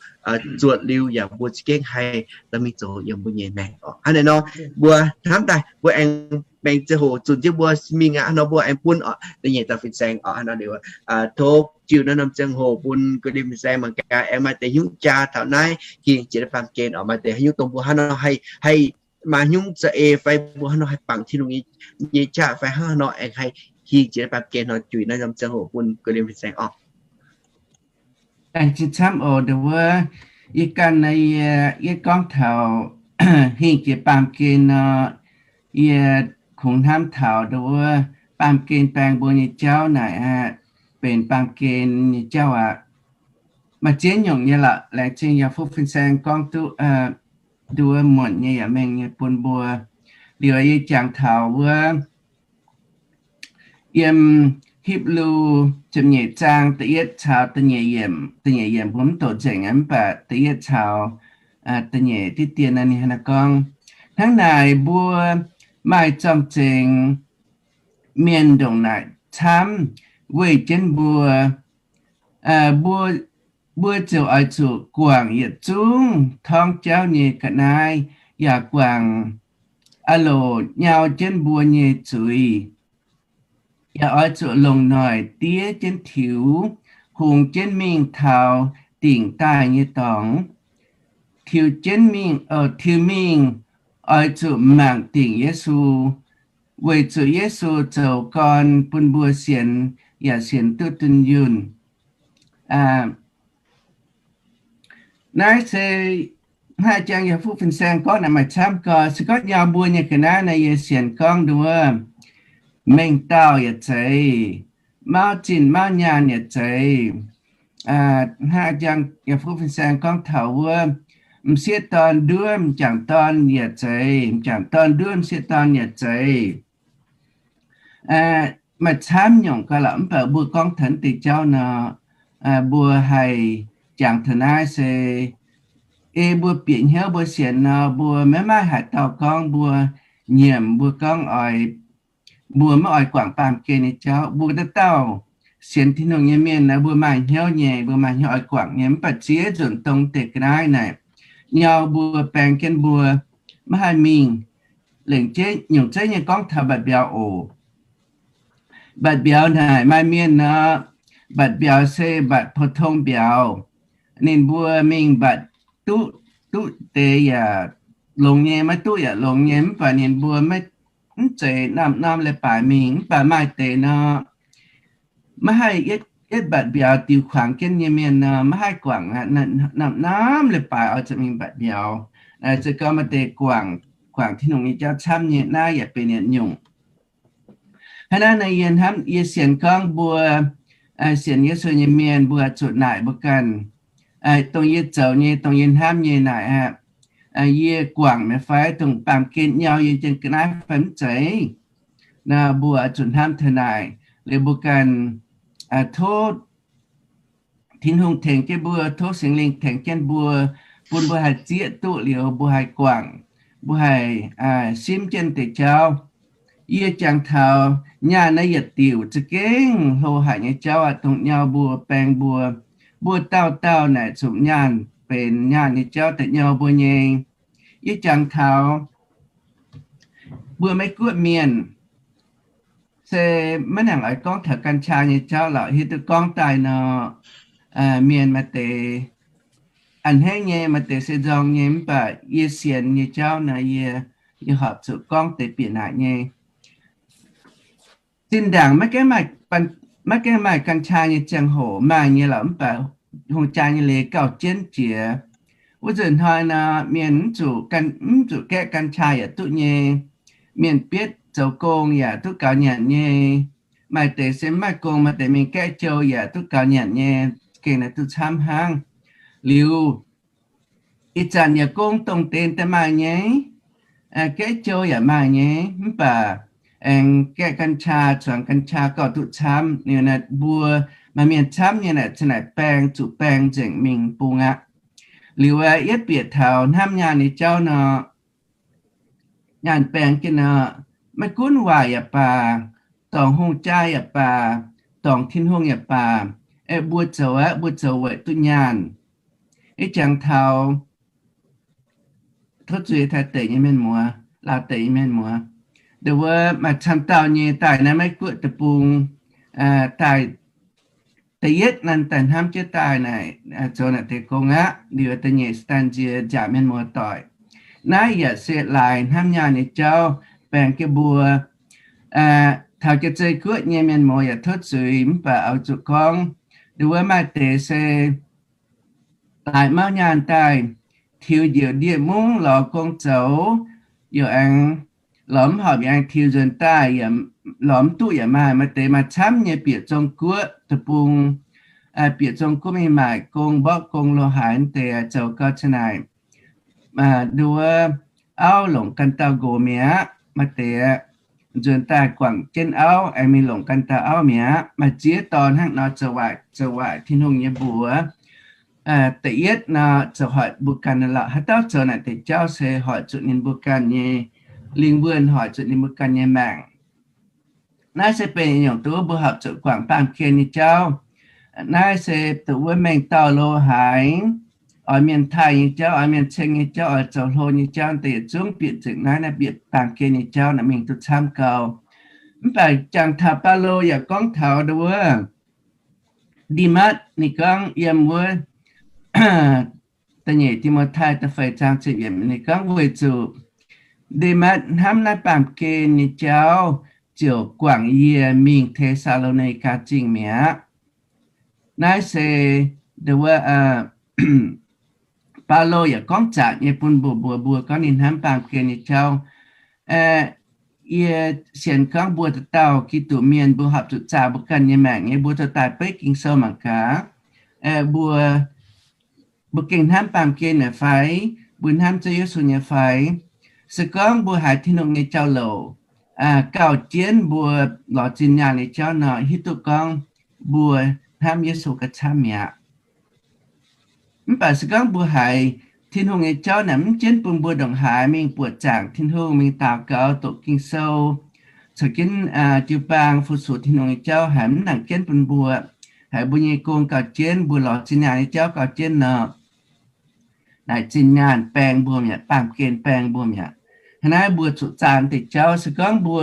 zuotc liuz yaac mbuo za'gengh haih dorh mingh zoux yiem mbuo nyei maengc oc. Hnangv naaiv nor mbuo hnamv daaih mbuo aengx maengx ziangh hoc zunc jienv mbuo mingh aqv. Hnangv nor mbuo aengx bun oc da'nyeic dauh fin-saeng oc. Hnangv nor liuz, tov jiu naaiv norm ziangh hoc bun guei liemh fin-saeng mangc gaax aengx maaih deix hnyouv jaa taux naaiv hingh jiex naaiv baamh gen oc, maaih deix haaix nyungc dongh mbuo hnangv nor haih, haih maaih hnyouv za'eix fai mbuo hnangv nor haih bangc Tin-Hungh nyei qaqv fai hnangv nor aengx haih hingh jiex naaiv baamh gen nor, juix naaiv norm ziangh hoc bun guei liemh fin-saeng oc. Laengz zingh camv oc. Nduov wuov, yie ganh naaiv yie, yie gorngv taux hingh jiex baamh gen nor, yie kungx hnamv taux nduov wuov baamh gen baeng mbuo nyei jauv naaic aqv, benx baamh gen nyei jauv aqv. Maaih ziex nyungc nyei lorqc. Laengz zingh yaac fu fin-saeng gorngv duqv nduov wuov muonc nyei yaac mengh nyei bun mbuo. Liuz yie jangx taux wuov yiem Hipv^lu ziepc nyeic zaang da'yietv caux da'nyeic yiemc, da'nyeic yiemc mbuo mv doqc nzengc aqv, mv baac da'yietv caux da'nyeic diqv dien naaiv ninh hnangv naaiv gorngv, hnangv naaic mbuo maaih zorng-zengx mienh ndongc naaic camv weih jienv mbuo, mbuo, mbuo ziouc oix zuqc guangc yietc zungv torngv jauv nyei ga'naaiv, yaac guangc aah loc nyau jienv mbuo nyei zuiz. Yaac oix zuqc longc noic diev jienv tiux, hungx jienv mingh taux dingc daaih nyei dorngx. Tiux jienv mingh, tiux mingh oix zuqc mangc dingc Yesu, weic zuqc Yesu zoux gorn bun mbuo sienx, yaac sienx duqv dunh yunh. Naaiv se Hnangv jang yaac fuqv fin-saeng gorngv naaic maaih camv gau. Se gorngv nyau mbuo nyei ga'naaiv naaic yie sienx gorngv nduov, mengh dauh yaac zeiz, mauv zinh mauv nyaanh yaac zeiz. Hnangv jang yaac fuqv fin-saeng gorngv taux wuov, m'sieqv dorn nduov m'jangc dorn yaac zeiz, m'jangc dorn nduov m'sieqv dorn yaac zeiz. Maaih camv nyungc gau lorqc, mv baac mbuo gorngv taux deix jauv nor, mbuo haih jangx taux naaiv se, ei mbuo bieqc hnyouv mbuo sienx nor, mbuo maiv maaih haaix dauh gorngv mbuo nyiemc, mbuo gorngv oix, mbuo maiv oix guangc baamh gen nyei jauv. Mbuo dauh dauh sienx Tin-Hungh nyei mienh naaic, mbuo maaih hnyouv nyei, mbuo maaih hnyouv oix guangc nyei. Mv baac ziex nzunc dongh deix ga'naaiv naaic, nyau mbuo baeng jienv mbuo maiv haih mingh. Lengc jeiv nyungc zeiv nyei gorngv taux mbatc mbiauz oc. Mbatc mbiauz naaic maaih mienh nor, mbatc mbiauz se mbatc pou-tong mbiauz. Ninh mbuo mingh mbatc duqv, duqv deix yaac longx nyei, maiv duqv yaac longx nyei, mv baac ninh mbuo maiv, mv zeiz norm-norm leiz-baaix mingh. Mv baac maaih deix nor, maiv haih yietv mbatc mbiauz diux kuangx jienv nyei mienh nor, maiv haih guangc aqv. Norm-norm leiz-baaix oix zuqc mingh mbatc mbiauz. Se gorngv maaih deix guangc, guangc Tin-Hungh nyei jauv camv nyei, naaiv yaac benx yietc nyungc. Hnangv naaiv nor yie hnamv, yie sienx gorngv mbuo sienx Yesu nyei mienh mbuo zuqc naaic mbuo ganh, dongh yie zoux nyei, dongh yie hnamv nyei naaic aqv, yie guangc mi'aqv fai? Dongh baamh gen nyau yie jien ga'naaiv fai mv zeiz? Nor mbuo zuqc hnamv taux naaic liuz mbuo ganh tov Tin-Hungh tengx jienv mbuo, tov Singx Lingh tengx jienv mbuo, bun mbuo haih zieqv duqv liuz mbuo haih guangc, mbuo haih simv jienv deix jauv. Yie jangx taux nyaanh naaiv yietc diuc za'gengh hlo haic nyei jauv aqv, dongh nyau mbuo baeng mbuo. Mbuo dauh dauh naaic zuqc nyaanh benx nyaanh nyei jauv daaih nyau mbuo nyei. Yie jangx taux mbuo Meiv Guoqv mienh se maiv nangc oix gorngv taux กัญชา nyei jauv lorqc. Hiuv duqv gorngv daaih nor, mienh maaih deix a'hneiv nyei, maaih deix se nzorng nyei, mv baac yie sienx nyei jauv nor, yie, yie horpc zuqc gorngv deix bieqc naaic nyei. Zinh ndaangc maiv gaengh maaih กัญชา nyei ziangh hoc maaih nyei lorqc, mv baac hungh jaa nyei leiz gauh jienv jiex. Wuov nzunc hnoi nor, mienh mv zuqc, mv zuqc gaeqv กัญชา yaac duqv nyei. Mienh bietv zoux gong yaac duqv gaux nyanc nyei. Maaih deix se mv maaih gong, maaih deix mingh gaeqv jou yaac duqv gaux nyanc nyei, gengh naaiv duqv camv hnangv. Liuz, ih zanc yaac gong dongh deix daaih maaih nyei, gaeqv jou yaac maaih nyei, mv baac aengx gaeqv กัญชา, zuangx กัญชา gauh duqv camv. Liuz naaic mbuo maaih mienh camv nyei naaic, za'naaic baeng zuqc baeng nzengc mingh bung aqv. Liuz aeqv, yietv bieqc taux hnamv nyaanh nyei jauv nor, nyaanh baeng jienv nor, maiv gunv waaic yaac baac, dorngc hungh jaa yaac baac, dorngc Tin-Hungh yaac baac, aeqv, mbuo zoux aqv, mbuo zoux weic duqv nyaanh. Ih jangx taux tov zuiz Taiv deic nyei mienh muoz, Laauv deic nyei mienh muoz, nduov wuov maaih camv dauh nyei daaih naaiv Meiv Guoqv deic-bung daaih. Da'yietv naaiv daaih hnamv jienv daaih naaic, zoux naaic deix gong aqv. Liuz da'nyeic se daaih nziex nziaauc mienh muoz doic. Naaiv yaac se laaix hnamv nyaanh nyei jauv baeng jienv mbuo. Taux Jaav-Zei Guoqv nyei mienh muoz yaac tov zuiz, mv baac oix zuqc gorngv, nduov wuov maaih deix se laaix mauv nyaanh daaih, tiux njiec ndie-mungv lorz gong zoux, yaac aengx lorz mv horpc, yaac aengx tiux nzuonx daaih, lorz mv duqv yaac maaih. Maaih deix maaih camv nyei bieqc zong guoqv deic-bung, bieqc zong guoqv mingh maaic gong, mborqv gong lo haaix deix zoux gau cin naaic. Nduov auv longc ganh dauh nqox mi'aqv. Maaih deix nzuonx daaih guangc jienv auv aengx mingh longc ganh dauh auv mi'aqv. Maaih ziex dorn hnangv nor zoux waaic, zoux waaic Tin-Hungh nyei mbuox. Da'yietv nor zoux hoic mbuo ganh lorqc. Haaix dauh zoux naaic deix jauv se hoic zuqc ninh mbuo ganh nyei lingh wuonh, hoic zuqc ninh mbuo ganh nyei maengc. Naaiv se benx nyungc duqv mbuo horpc zuqc guangc baamh gen nyei jauv. Naaiv se duqv wuov mengh dauh lo haaix, oix mienh taaih nyei jauv, oix mienh ceng nyei jauv, oix zoux hlo nyei jauv, deix yietc zungv bieqc nzengc naaiv, naaiv bieqc baamh gen nyei jauv naaic mingh duqv camv gau. Mv baac jangx taux Baulo yaac gorngv taux nduov wuov Ndematv, ninh gorngv yiem wuov da'nyeic Ti^mo^tai da'feix zaang ziepc yiemc, ninh gorngv weic zuqc Ndematv hnamv naaiv baamh gen nyei jauv ziouc guangc yie mingh Te^saa^lo^ni^gaa Zingh mi'aqv. Naaiv se nduov wuov Baulo yaac gorngv zaqc nyei bun mbuo, mbuo, mbuo gorngv ninh hnamv baamh gen nyei jauv. Yie sienx gorngv mbuo dauh dauh Giduc mienh, mbuo horpc zuqc zaah mbuo ganh nyei maengc nyei, mbuo zoux daaih beiv Ging-Sou mangc gaax. Mbuo, mbuo gengh hnamv baamh gen nyei fai? Mbuo hnamv Ziouv Yesu nyei fai? Se gorngv mbuo haiz Tin-Hungh nyei jauv-louc gauh jienv mbuo lorz zinh nyaanh nyei jauv nor, hiuv duqv gorngv mbuo hnamv Yesu gauh camv mi'aqv. Mv baac se gorngv mbuo haiz Tin-Hungh nyei jauv naaic mv jienv bun mbuo ndongc haaix mingh buoqc zaangc Tin-Hungh, mingh daux gaux, doqc Ging-Sou, caux jienv jiu-baang fu-sux Tin-Hungh nyei jauv haiz mv nangc jienv bun mbuo, haiz mbuo nyei gong gauh jienv, mbuo lorz zinh nyaanh nyei jauv gauh jienv nor, naaic zinh nyaanh baeng mbuo mi'aqv, baamh gen baeng mbuo mi'aqv. Hnangv naaiv mbuo zuqc zaah naaiv deix jauv. Se gorngv mbuo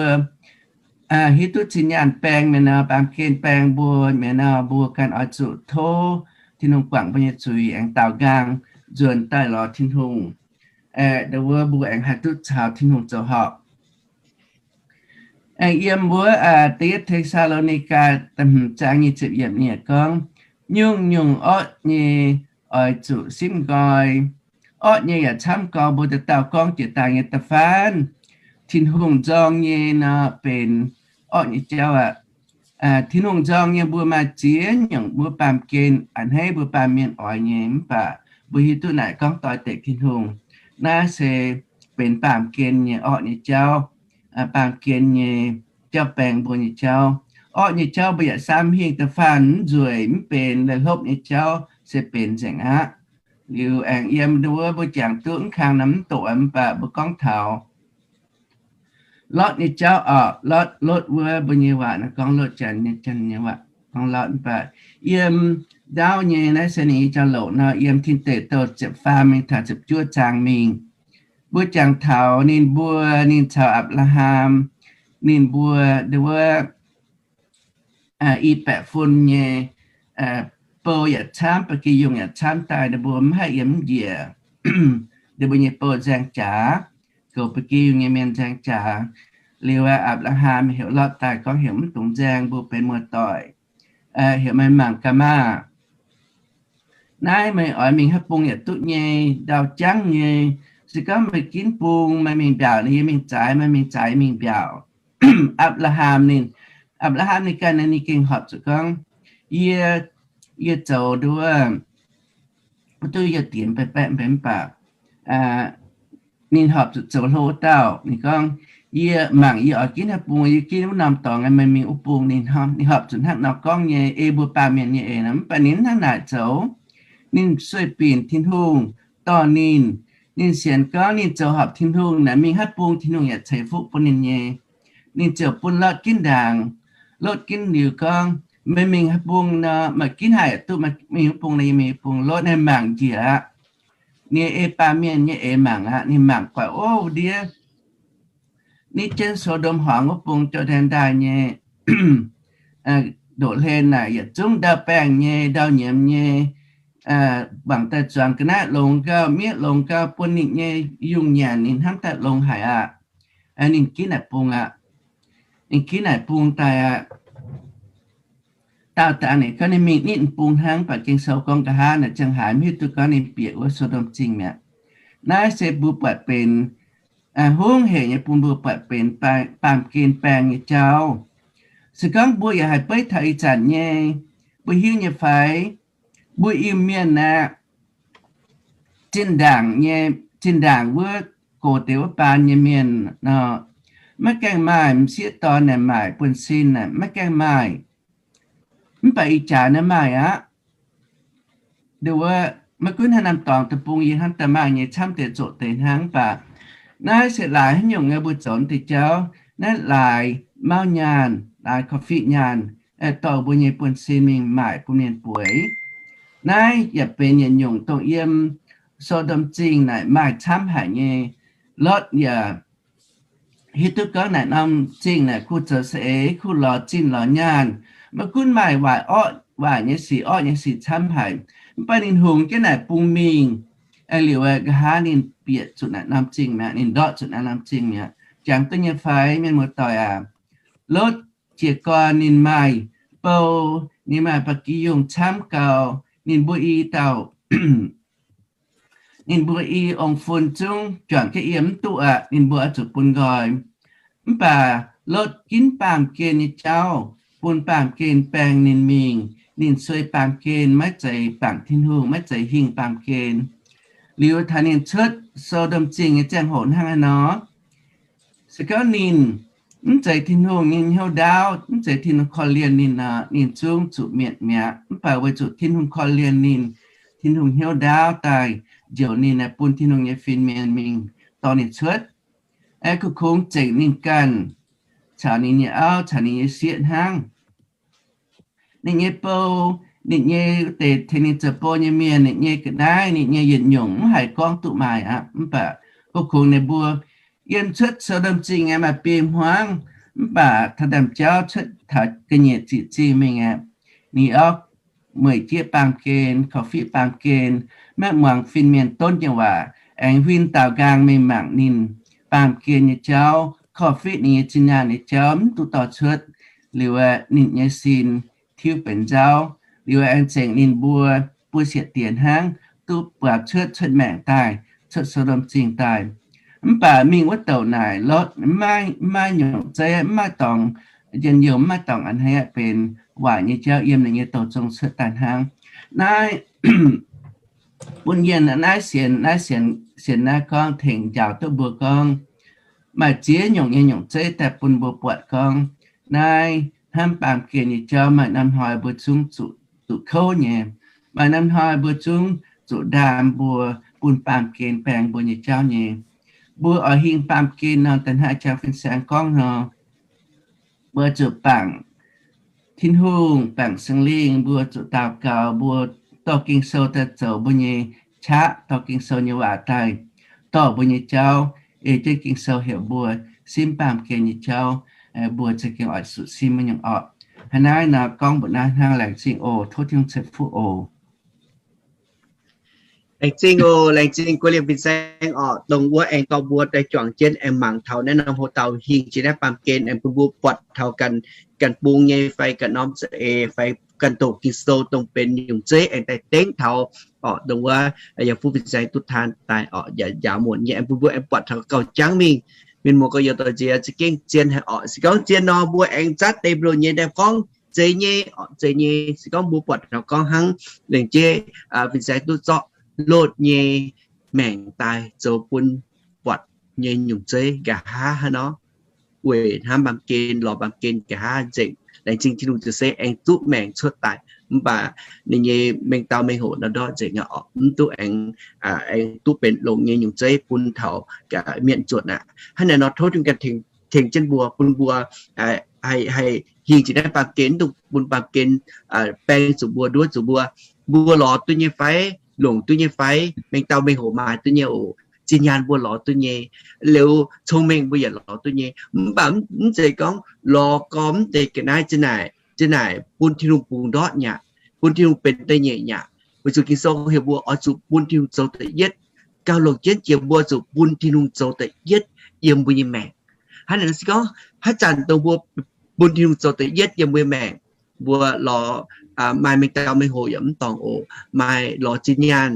hiuv duqv zinh nyaanh baeng mi'aqv nor, baamh gen baeng mbuo mi'aqv nor, mbuo ganh oix zuqc tov Tin-Hungh guangc mbuo nyei zuiz, aengx daaux nqaang nzuonx daaih lorz Tin-Hungh. Ndo wuov mbuo aengx haih duqv caux Tin-Hungh zoux horpc. Aengx yiem wuov Da'yietv Te^saa^lo^ni^gaa da'hmz zaang nyic ziepc yiemc ninh gorngv, nyungc-nyungc orqv nyei oix zuqc simv nqoi. Orqv nyei yaac camv gorx, mbuo dauh dauh gorngv jiex daaih nyei da'faanh, Tin-Hungh nzorng nyei nor benx orqv nyei jauv aqv. Tin-Hungh nzorng nyei mbuo maaih ziex nyungc mbuo baamh gen a'hneiv mbuo baamh mienh oix nyei, mv baac mbuo hiuv duqv naaic gorngv doix-dekc Tin-Hungh. Naaiv se benx baamh gen nyei orqv nyei jauv, baamh gen nyei jauv baeng mbuo nyei jauv. Orqv nyei jauv mbuo yaac samv hingh da'faanh mv nzueic mv benx, la'hlopv nyei jauv se benx nzengc aqv. Liuz aengx yiem wuov mbuo jangx duqv mv kang naaiv mv doqc mv baac mbuo gorngv taux Lotv nyei jauv orqc. Lotv, Lotv wuov mbuo nyei waac nor gorngv Lotv, Janx nyei, Janx nyei waac gorngv Lotv mv baac yiem ndaauv nyei naaiv se ninh nyei jauv-louc nor, yiem Tin Deic Douh ziepc faam mingh taux ziepc juov zaang mingh. Mbuo jangx taux ninh mbuo, ninh caux Apc^laa^ham, ninh mbuo ndo wuov i baeqc fun nyei bou yaac camv, ba'gi yungh yaac camv daaih, ninh mbuo mv haih yiem mv njiec. Ninh mbuo nyei bou nzaeng jaax, goux ba'gi yungh nyei mienh nzaeng jaax. Liuz Apc^laa^ham heuc Lotv daaih gorngv heuc mv dungx nzaeng, mbuo benx muoz-doic, heuc meih mangc gaax maah! Naaiv meih oix mingh haaix bung yaac duqv nyei, ndau jangv nyei. Se gorngv meih ginv bung, meih mingh mbiaauc, yie mingh zaaix, meih mingh zaaix, mingh mbiaauc. Apc^laa^ham ninh, Apc^laa^ham ninh ganh ninh gengh horpc zuqc gorngv, yie, yie zoux nduov, mv duqv yie dienx baeqc baeqc mv baac ninh horpc zuqc zoux hlo wuov dauh. Ninh gorngv, yie mangc yie oix ginv haaix bung, yie ginv wuov norm dorngx, meih mingh wuov bung. Ninh horpc zuqc hnangv nor gorngv nyei, ei mbuo baamh mienh nyei eix nor. Mv baac ninh mv hnangv naaic zoux. Ninh sueih binc Tin-Hungh dorh ninh. Ninh sienx gorngv ninh zoux horpc Tin-Hungh naaic, mingh haaix bung Tin-Hungh yaac ceix fuqv bun ninh nyei. Ninh ziouc bun Lotv ginv ndaangc. Lotv ginv liuz gorngv, meih mingh haaix bung nor, meih ginv haaix yaac duqv, mingh wuov bung nor, yie mingh wuov bung. Lotv naaiv mangc njiec aqv. Ninh ei baamh mienh nyei eix mangc aqv. Ninh mangc guaix, ov, ndiev nitv jienv So^ndom horngz wuov bung jauv-ndaang daaih nyei ndoqv hlen naaic, yietc zungv ndau-baengh nyei, ndau-nyiemz nyei, mangc daaih zuangx ga'naaiv longx gauh, miev longx gauh, bun ninh nyei yungh nyanc ninh hnamv daaih longx haic aqv. Ninh ginv naaic bung aqv. Ninh ginv naaic bung daaih aqv. Daauh dangh ninh gorngv ninh mingh nitv bung hnangv, baac Ging-Sou gorngv nqa'haav naaic ziangh haaix mv hiuv duqv gorngv ninh bieqc wuov So^ndom Zingh mi'aqv. Naaiv se mbuo buatc benx hungh hec nyei bun mbuo buatc benx baamh gen baeng nyei jauv. Se gorngv mbuo yaac haih beiv taux ih zanc nyei, mbuo hiuv nyei fai? Mbuo Iu-Mienh aeqv, zinh ndaangc nyei, zinh ndaangc wuov gox deix wuov baan nyei mienh nor, maiv gaengh maaih. M'sieqv dorn naaic maaic, buonv-sin naaic maiv gaengh maaih. Mv baac ih jaax naaiv maaih aqv. Ndo wuov, maiv gunv haaix norm dorngx deic-bung yie hnamv daaih maaih nyei, camv deix zoqc deix hnangv. Mv baac naaiv se laaix haaix nyungc nyei mbuo zoux deix jauv. Naaiv laaix mauv nyaanh, laaix korv-fiqv nyaanh, dorh mbuo nyei buonv-sin mingh maaic bun mienh bueix. Naaiv yaac benx yietc nyungc dongh yiem So^ndom Zingh naaic maaih camv haic nyei. Lotv yaac hiuv duqv gorngv naaic norm zingh naaic kuh zoux saeng-eix, kuh lorz zinh lorz nyaanh. Maiv gunv maaih waaic orqv waaic nyei sic, orqv nyei sic camv haic, mv baac ninh hungx jienv naaic bung mingh. Liuz nqa'haav ninh bieqc zuqc naaic norm zingh mi'aqv, ninh ndortv zuqc naaiv norm zingh mi'aqv. Jangx duqv nyei fai, mienh muoz-doic aac? Lotv jiez gorn ninh maaih bou, ninh maaih ba'gi yungh camv gau, ninh mbuo i dauh Ninh mbuo i ong-fun zungv juangc jienv yiem mv duqv aqv. Ninh mbuo oix zuqc bun nqoi. Mv baac Lotv ginv baamh gen nyei jauv, bun baamh gen baeng ninh mingh. Ninh sueih baamh gen, maiv zeiz bangc Tin-Hungh, maiv zeiz hingh baamh gen. Liuz taux ninh cuotv So^ndom Zingh nyei ziangh hoc hnangv haaix nor, se gorngv ninh mv zeiz Tin-Hungh nyei hnyouv ndaauv, mv zeiz Tin-Hungh korv-lienh ninh nor, ninh zungv zuqc mietc mi'aqv. Mv baac weic zuqc Tin-Hungh korv-lienh ninh, Tin-Hungh hnyouv ndaauv daaih njoux ninh, bun Tin-Hungh nyei fin-mienh mingh dorh ninh cuotv. Aeqv, kungx-kungx zengc ninh ganh caux ninh nyei auv caux ninh nyei sieqv hnangv. Ninh nyei bou, ninh nyei wuov deix tengx ninh zoux bou nyei mienh, ninh nyei ga'naaiv, ninh nyei yietc nyungc mv haih gorngv duqv maaih aqv. Mv baac kungx-kungx ninh mbuo yiem cuotv So^ndom Zingh aeqv, maaih biei hmuangv, mv baac taux ndaamv-jauv cuotv taux ga'nyiec ziqc zingh mingh aeqv, ninh orqv mueic jieqv baamh gen, korv-fiqv baamh gen, maiv muangx fin-mienh donv nyei waac, aengx huin daaux nqaang mingh mangc ninh baamh gen nyei jauv, korv-fiqv ninh nyei zinh nyaanh nyei jauv mv duqv dorh cuotv. Liuz aeqv, ninh nyei sin tiuv benx nzauv. Liuz aengx zengc ninh mbuo buo sieqv diex hnangv duqv buatc cuotv, cuotv maengc daaih, cuotv So^ndom Zingh daaih. Mv baac mingh wuov douc naaic, Lotv maiv maaih nyungc zeiv, mv maaih dorngx njien-youh, mv maaih dorngx a'hneiv, benx waaic nyei jauv yiem ninh nyei douh zong cuotv daaih hnangv. Naaiv bun yie naaiv sienx, naaiv sienx, sienx naaiv gorngv tengx njaaux duqv mbuo gorngv maaih ziex nyungc nyei nyungc zeiv daaih bun mbuo buatc gorngv naaiv hnamv baamh gen nyei jauv maaih norm hnoi mbuo zungv zuqc, zuqc kouv nyei. Maaih norm hnoi mbuo zungv zuqc ndaam mbuo, bun baamh gen baeng mbuo nyei jauv nyei. Mbuo oix hingh baamh gen nor, da'hnangv jang fin-saeng gorngv nor, mbuo zuqc bangc Tin-Hungh, bangc Singx Lingh, mbuo zuqc daux gaux, mbuo dorh Ging-Sou daaih zoux mbuo nyei qaqv, dorh Ging-Sou nyei waac daaih dorh mbuo nyei jauv, ei jienv Ging-Sou heuc mbuo simv baamh gen nyei jauv, mbuo za'gengh oix zuqc simv wuov nyungc orqc. Hnangv naaiv nor gorngv mbuoqc naaiv hnangv. Laengz zingh oc. Tov Tin-Hungh ceix fuqv oc. Laengz zingh oc. Laengz zingh guei liemh fin-saeng orqc, dongh wuov aengx dorh mbuo daaih juangc jienv aengx mangc taux naaiv norm hoc dauh hingh jiex naaiv baamh gen aengx bun mbuo buatc taux ganh, ganh bung nyei fai ganh norm za'eix fai ganh doqc Ging-Sou dongh benx nyungc zeiv aengx daaih dengv taux orqc, dongh wuov yaac fuqv fin-saeng duqv taan daaih orqc, njaaux muonc nyei aengx bun mbuo aengx buatc taux gauh jangv mingh. Mienh muoz gorx-youz doic nziex za'gengh zien haic orqc. Se gorngv zien nor mbuo aengx zatv deix mbuo nyei ndaamv gorngv zeiz nyei orqc, zeiz nyei. Se gorngv mbuo buatc taux gorngv hnangv lengc jeiv fin-saeng duqv zorqv Lotv nyei maengc daaih zoux bun buatc nyei nyungc zeiv nqa'haav hnangv nor, weic hnamv baamh gen, lorz baamh gen nqa'haav nzengc. Laengz zingh Tin-Hungh ziouc se aengx duqv maengc cuotv daaih, mv baac ninh nyei mengh dauh mengh hoc nor ndortv nzengc aqv orqc, mv duqv aengx, aengx duqv benx longx nyei nyungc zeiv bun taux gaax mienh zuotc aqv. Hnangv naaiv nor tov Tin-Hungh ganh tengx, tengx jienv mbuo, bun mbuo haih, haih hingh jiex naaiv baamh gen, mv dungx bun baamh gen baeng zuqc mbuo, nduov zuqc mbuo. Mbuo lorz duqv nyei fai, longc duqv nyei fai, mengh dauh mengh hoc maaih duqv nyei oc. Zinh nyaanh mbuo lorz duqv nyei, liuz cong-mengh mbuo yaac lorz duqv nyei. Mv baac mv zeiz gorngv lorz gormx mv deix ga'naaiv zinh naaic, zinh naaic bun Tin-Hungh bungx ndortv nyei aqv, bun Tin-Hungh benx da'nyeic nyei aqv. Weic zuqc Ging-Sou heuc mbuo oix zuqc bun Tin-Hungh zoux da'yietv. Gauh longc jienv jiex mbuo zuqc bun Tin-Hungh zoux da'yietv yiem mbuo nyei maengc. Hnangv naaic nor se gorngv haaix zanc dongh mbuo bun Tin-Hungh zoux da'yietv yiem mbuo nyei maengc, mbuo lorz, maaih mengh dauh mengh hoc yaac mv dorngc oc. Maaih lorz zinh nyaanh,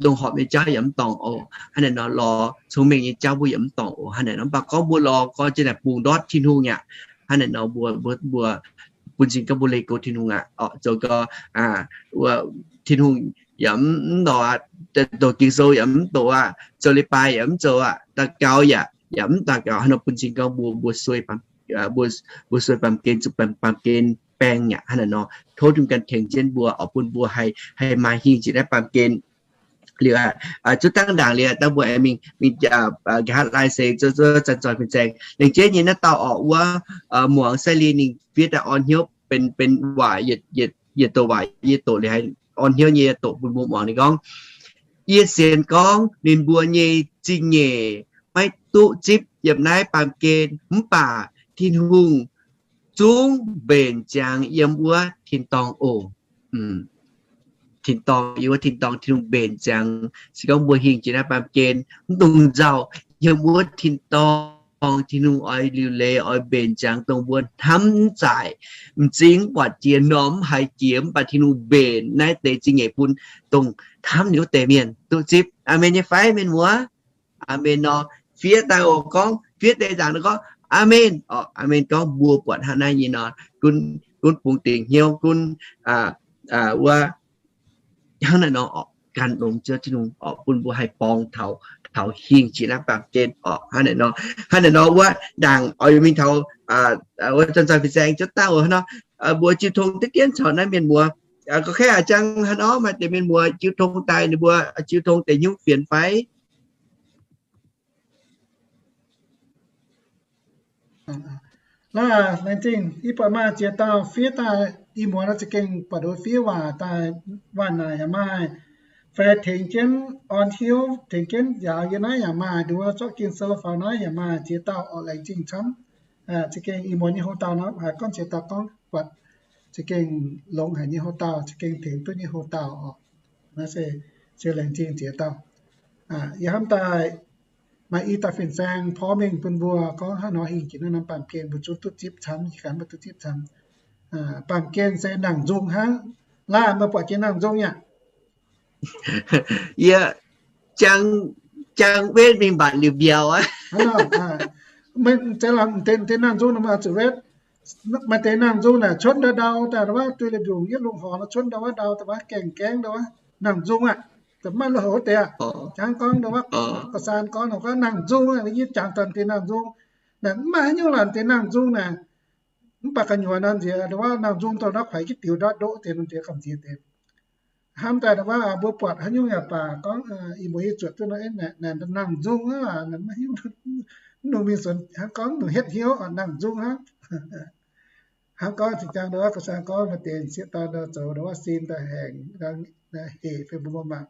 dongh horpc nyei jauv yaac mv dorngc oc. Hnangv naaic nor lorz cong-mengh nyei jauv mbuo yaac mv dorngc oc. Hnangv naaic nor mv baac gorngv mbuo lorz gorngv zinh naaic bungx ndortv Tin-Hungh aqv. Hnangv naaic nor mbuo, mbuo, mbuo bun cing gorngv mbuo leih go Tin-Hungh aqv orqc, zoux gau, Tin-Hungh yaac mv, mv nor, doqc Ging-Sou yaac mv doqc aqv, zoux leiz-baaix yaac mv zoux aqv, daux gaux yaac, yaac mv daux gaux. Hnangv nor bun cing gorngv mbuo, mbuo sueih baamh, mbuo, mbuo sueih baamh gen, zuqc baamh, baamh gen baeng aqv. Hnangv naaic nor tov Tin-Hungh ganh tengx jienv mbuo oc, bun mbuo haih, haih maaih hingh jiex naaiv baamh gen. Liuz, zuov dangh ndaangc liuz, dangh mbuo aengx mingh, mingh nqa'haav laai se zuov, zuov zanc zoih fin-saeng. Lengc jeiv nyei naaiv dauh orqc wuov, muangx sai li ninh fiev daaih orn hnyouv benx, benx waac yietc, yietc doqc waac, yietc doqc liuz haiz orn hnyouv nyei doqc bun mbuo muangx. Ninh gorngv, yie sienx gorngv ninh mbuo nyei zingh nyeic maiv duqv zipv yiem naaiv baamh gen, mv baac Tin-Hungh zungv mbenc ziangx yiem wuov tin-dorngh oc. Tin-dorngh, yiem wuov tin-dorngh Tin-Hungh mbenc ziangx. Se gorngv mbuo hingh jiex naaiv baamh gen, mv dungx nzauh, yiem wuov tin-dorngh dorngc Tin-Hungh oix liuc leiz oix mbenc ziangx dongh mbuo hnamv mv zaic, m'zing mv buatc jiex, m'normh mv haiz jiex, mv baac Tin-Hungh mbenc naaiv deix zingh nyeic bun dongh hnamv ninh wuov deix mienh duqv zipv. Aamen nyei fai, mienh muoz? Aamen nor. Fiev daaih oc, gorngv fiev deix nzaangc nor gorngv aamen oc. Aamen gorngv mbuo buatc hnangv naaiv nyei nor, gunv, gunv bungx dingc hnyouv, gunv wuov hnangv naaiv nor oc, gan longx Ziouv Tin-Hungh oc, bun mbuo haih borngz taux, taux hingh jiex naaiv baamh gen oc. Hnangv naaiv nor, hnangv naaiv nor wuov ndaangc oix mingh taux wuov zanc-zanc fin-saeng jienv dauh nor, mbuo jiu tong diqv dienv caux naaiv mienh muoz. Gorngv kaav a'jang hnangv nor maaih deix mienh muoz jiu tong daaih, ninh mbuo jiu tong deix hnyouv fienx fai? Laengz zingh, ih buatc maaih ziex dauh fiev daaih, ih muonz nor za'gengh buatc nduov fiev waac daaih, waac naaic yaac maaih, fai tengx jienv orn hiuv, tengx jienv njaaux yie naaiv yaac maaih, nduov zorqv Ging-Sou faaux naaiv yaac maaih ziex dauh oc. Laengz zingh camv. Za'gengh ih muonz nyei houx-dauh nor, haiz gorngv ziex dauh gorngv buatc za'gengh longx haic nyei houx-dauh, za'gengh tengx duqv nyei houx-dauh oc. Naaiv se, se laengz zingh ziex dauh. Yie hnamv daaih maaih i dauh fin-saeng porv mengh bun mbuo gorngv hnangv nor hingh jiex naaiv norm baamh gen mbuo zungv duqv zipv camv, ih ganh mbuo duqv zipv camv. Baamh gen se nangc nzung hnangv. Laah, meih buatc jiex nangc nzung yaac? Yie jang, jang wetv mingh mbatc liuz mbiauz aqv. Deix nangc nzung nor maaih zuqc wetv. Maaih deix nangc nzung naaic cuotv ndau ndau daaih wuov, duih liuz mbiungc yietv lungh horngc nor cuotv ndau wuov ndau daaih wuov, gaengh gaengv ndau wuov, nangc nzung aqv. Da'maaih lui-houx wuov deix aqv. Hnangv gorngv ndau wuov, ga'saan gorngv nor gorngv nangc nzung aqv, yie jangx daaih deix nangc nzung. Naaic mv maaih haaix nyungc laanh deix nangc nzung naaic. Mv baac gu'nyuoz nor nziex ndau wuov nangc nzung dongh ndau kuaix jienv diux ndortv ndoqv deix nor nziex gamh nziex deix. Hnamv daaih ndau wuov mbuo buatc haaix nyungc yaac baac gorngv, ih muoz yie zuotc duqv nor, naaic nangc nzung aqv, mv nungx mingh sunx hnangv gorngv nungx hietv hnyouv nangc nzung aqv. Hnangv gorngv zinh ndaangc ndau wuov ga'saan gorngv maaih deix sieqv dorn ndau zoux ndau wuov sin daaih haengh, hec fai mbuo mangc.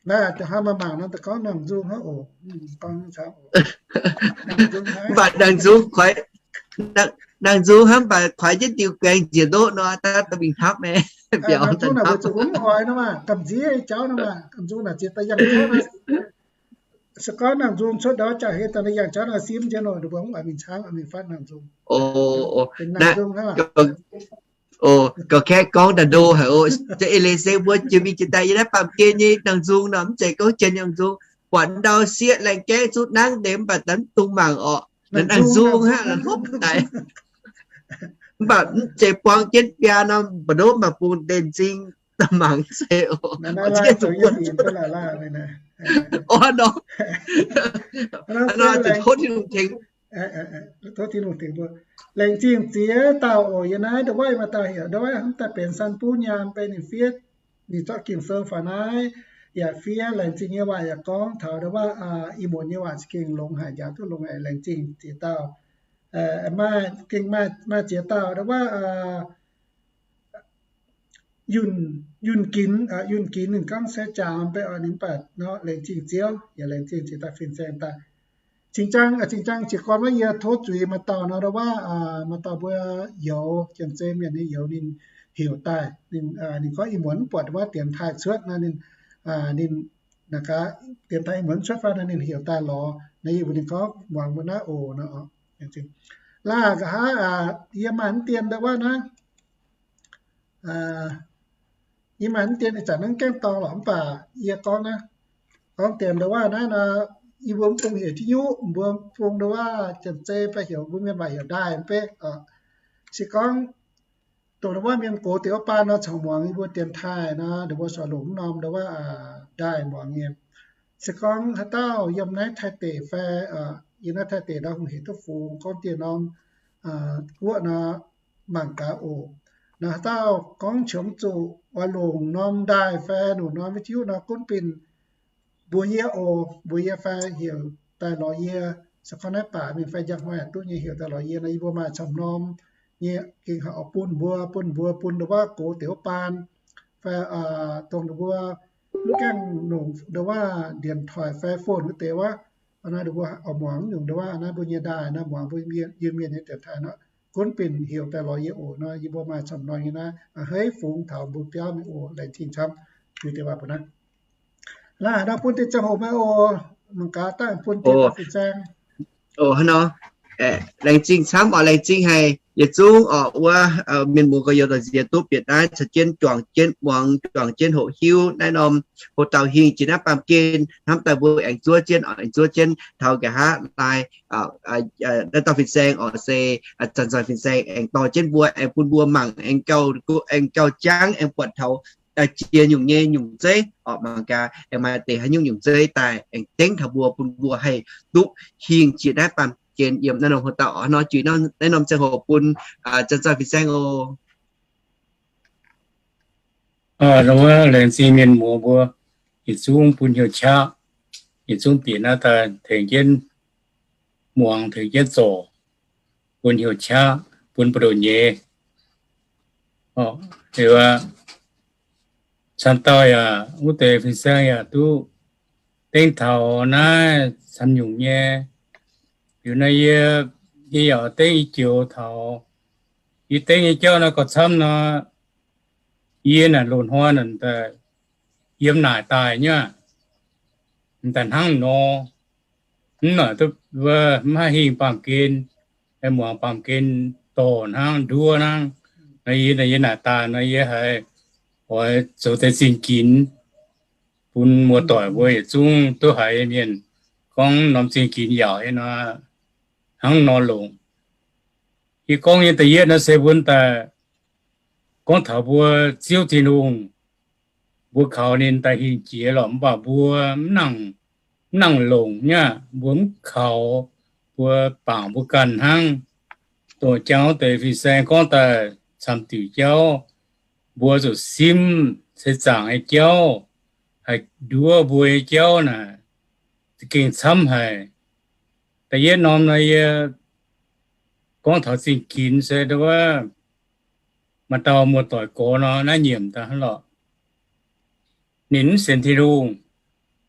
Naaiv hnangv maaih mangc nor daaih gorngv nangc nzung hnangv oc. Mv baac nangc nzung, nangc nzung hnangv, mv baac kuaix jienv diuh guaengx njiec ndoqv nor, daaih mingh hnamv maiv biaux. Nangc nzung naaic weic zuqc mv oix nor maah, gamh nziex jauv nor maah, nangc nzung naaic ziex daaih yangh jauv nor. Se gorngv nangc nzung cuotv ndau jauv-heix daaih yangh jauv nor, simv jienv nor, ninh mbuo mv oix mingh caangv, oix mingh fatv nangc nzung. Nangc nzung hnangv. Ga'kaeqv gorngv daaih ndo haic oc. Za'eix leiz se mbuo jiex mingh jiex daaih yiem naaiv baamh gen nyei nangc nzung nor, mv zeiz gorngv jiex nangc nzung, buatc ndau sieqv laengz gaeqv zuqc nangv deix mv baac daaih mv dungx mangc orqc. Nangc nzung hnangv, la'hlopv daic. Mv baac mv zeiz buang jienv biaa norm mba'ndopv maaih bung deix m'zing mangc se oc. Orv nor, zuqc tov Tin-Hungh tengx. Tov Tin-Hungh tengx mbuo. Laengz zingh ziex dauh oc. Yiem naaiv ndau wuov maaih dauh heuc ndau wuov hnamv daaih benx San Buv Nyaanh, benx ninh fiev, ninh zorqv Ging-Sou faaux naaiv yaac fiev laengz zingh nyei waac yaac gorngv taux ndau wuov ih muonz nyei waac za'gengh longx haic, njaaux duqv longx haic. Laengz zingh ziex dauh. Maaih, gengh maaih, maaih ziex dauh ndau wuov Yunh, Yunh Ginx, Yunh Ginx ninh gorngv se jangx mv bei oc, ninh mv baac nor laengz zingh Ziouv yaac laengz zingh ziex dauh fin-saeng daaih. Cingx jaang, cingx jaang jiez gorn wuov yie tov zuiz maaih dauh nor ndau wuov, maaih dauh mbuo youz, Janx-Zei mienh nyei youz ninh heuc daaih, ninh, ninh gorngv ih muonz mv buatc ndau wuov dienx taaih cuotv nor, ninh, ninh naaic gaax, dienx taaih ih muonz mv cuotv fai nor ninh heuc daaih lorz nor, yie mbuox ninh gorngv muangx mbuo naaiv oc nor. Laah nqa'haav yie maaih mv dien ndau wuov naaiv, yie maaih mv dien ih zanc naaiv gaengh dorngx lorqc, mv baac yie gorngv naaiv, gorngv dien ndau wuov naaiv nor, yie mbuo mv bung heuc Tin-Nyuv, mbuo bung ndau wuov Janx-Zei fai heuc mbuo mienh waac heuc ndaaih mv bei oc. Se gorngv dongh ndau wuov mienh gox deix wuov baan nor caux muangx yie mbuo dienx taaih nor, ndau wuov sorc longc mv norm ndau wuov ndaaih muangx nyei. Se gorngv haaix dauh yiem naaiv Taiv deic fai, yiem naaiv Taiv deic ndau hungh hec duqv fungx gorngv dieh norm guoqv nor, mangc gaax oc. Nor haaix dauh gorngv qiemx zuqc oix longc norm ndaaih fai longc norm vidiu nor, gunv binh mbuox yie oc, mbuox yie fai heuc daaih lorz yie. Se gorngv naaiv baac mingh fai njang hnoi yaac duqv nyei, heuc daaih lorz yie nor, yie mbuo maaih camv norm nyei gengh haih oix bun mbuo, bun mbuo, bun ndau wuov gox deix wuov baan fai dongh ninh mbuo mv gaengh longc ndau wuov điện thoại fai phone wuov deix wuov, naaiv ninh mbuo oix muangx nyungc ndau wuov naaiv mbuo nyei ndaaih nor, muangx mbuo Iu-Mienh nyei điện thoại nor, gunv binh heuc daaih lorz yie oc nor, yie mbuo maaih camv norm nyei naaiv a'hneiv fungx taux mbuo biauv mingh oc. Laengz zingh camv. Bun deix waac mbuo naaiv, laaix nor bun deix ziangh hoc meih oc. Mangc gaax daaih bun deix fin-saeng. Oc, hnangv nor, laengz zingh camv oc, laengz zingh haic yietc zungv oc, wuov mienh muoz gorx-youz doic nziex duqv bieqc naaiv caux jienv juangc jienv muangx, juangc jienv hoqc hiuv naaiv norm hoc dauh hingh jiex naaiv baamh gen hnamv daaih mbuo aengx zuov jienv oc, aengx zuov jienv taux nqa'haav laai naaiv dauh fin-saeng oc, se zanc-zanc fin-saeng aengx dorh jienv mbuo, aengx bun mbuo mangc, aengx gauh, aengx gauh jangv, aengx buatc taux jiex nyungc nyei nyungc zeiv oc, mangc gaax aengx maaih deix haaix nyungc nyungc zeiv daaih aengx dengv taux mbuo, bun mbuo haih duqv hingh jiex naaiv baamh gen yiem naaiv norm hoc dauh oc. Hnangv nor juix naaiv norm ziangh hoc bun zanc-zanc fin-saeng oc. Laengz zingh mienh muoz mbuo yietc zungv bun hnyouv qaqv, yietc zungv bieqc naaiv daaih tengx jienv muangx, tengx jienv zorc, bun hnyouv qaqv, bun buoz-ndoqv nyei. Liuz aqv, camv dauh yaac, wuov deix fin-saeng yaac duqv dengv taux naaiv camv nyungc nyei. Liuz naaiv yie, yie yaac dengv i joux taux yie dengv nyei jauv naaiv gorqv camv nor, yie naaic loz-hnoi naaic daaih yiem naaic daaih nyei aqv. Daaih hnangv nor, mv noic duqv wuov mv haih hingh baamh gen, muangx baamh gen dorh hnangv, nduov hnangv. Nor yie, yie naaic daaih nor yie haiz oix zoux deix zingh ginx bun muoz-doic mbuo yietc zungv duqv haiz mienh gorngv norm zingh ginx yaauc nyei nor, hnangv nor longc. Yie gorngv nyei da'yietv nor se mbuo daaih gorngv taux mbuo Ziouv Tin-Hungh, mbuo kaux ninh daaih hingh jiex lorqc, mv baac mbuo mv nangc, mv nangc longc nyei aqv. Mbuo mv kaux, mbuo bangc mbuo ganh hnangv. Dongh jangx wuov deix fin-saeng gorngv daaih camv diuc jauv, mbuo zuqc simv seix zaangc nyei jauv, haih nduov mbuo nyei jauv naaic, za'gengh camv haic. Da'yietv norm nor yie gorngv taux zingh ginx se nduov, maaih dauh muoz-doic gorx nor naaiv nyiemc daaih hnangv lorqc. Ninh mv sienx Tin-Hungh,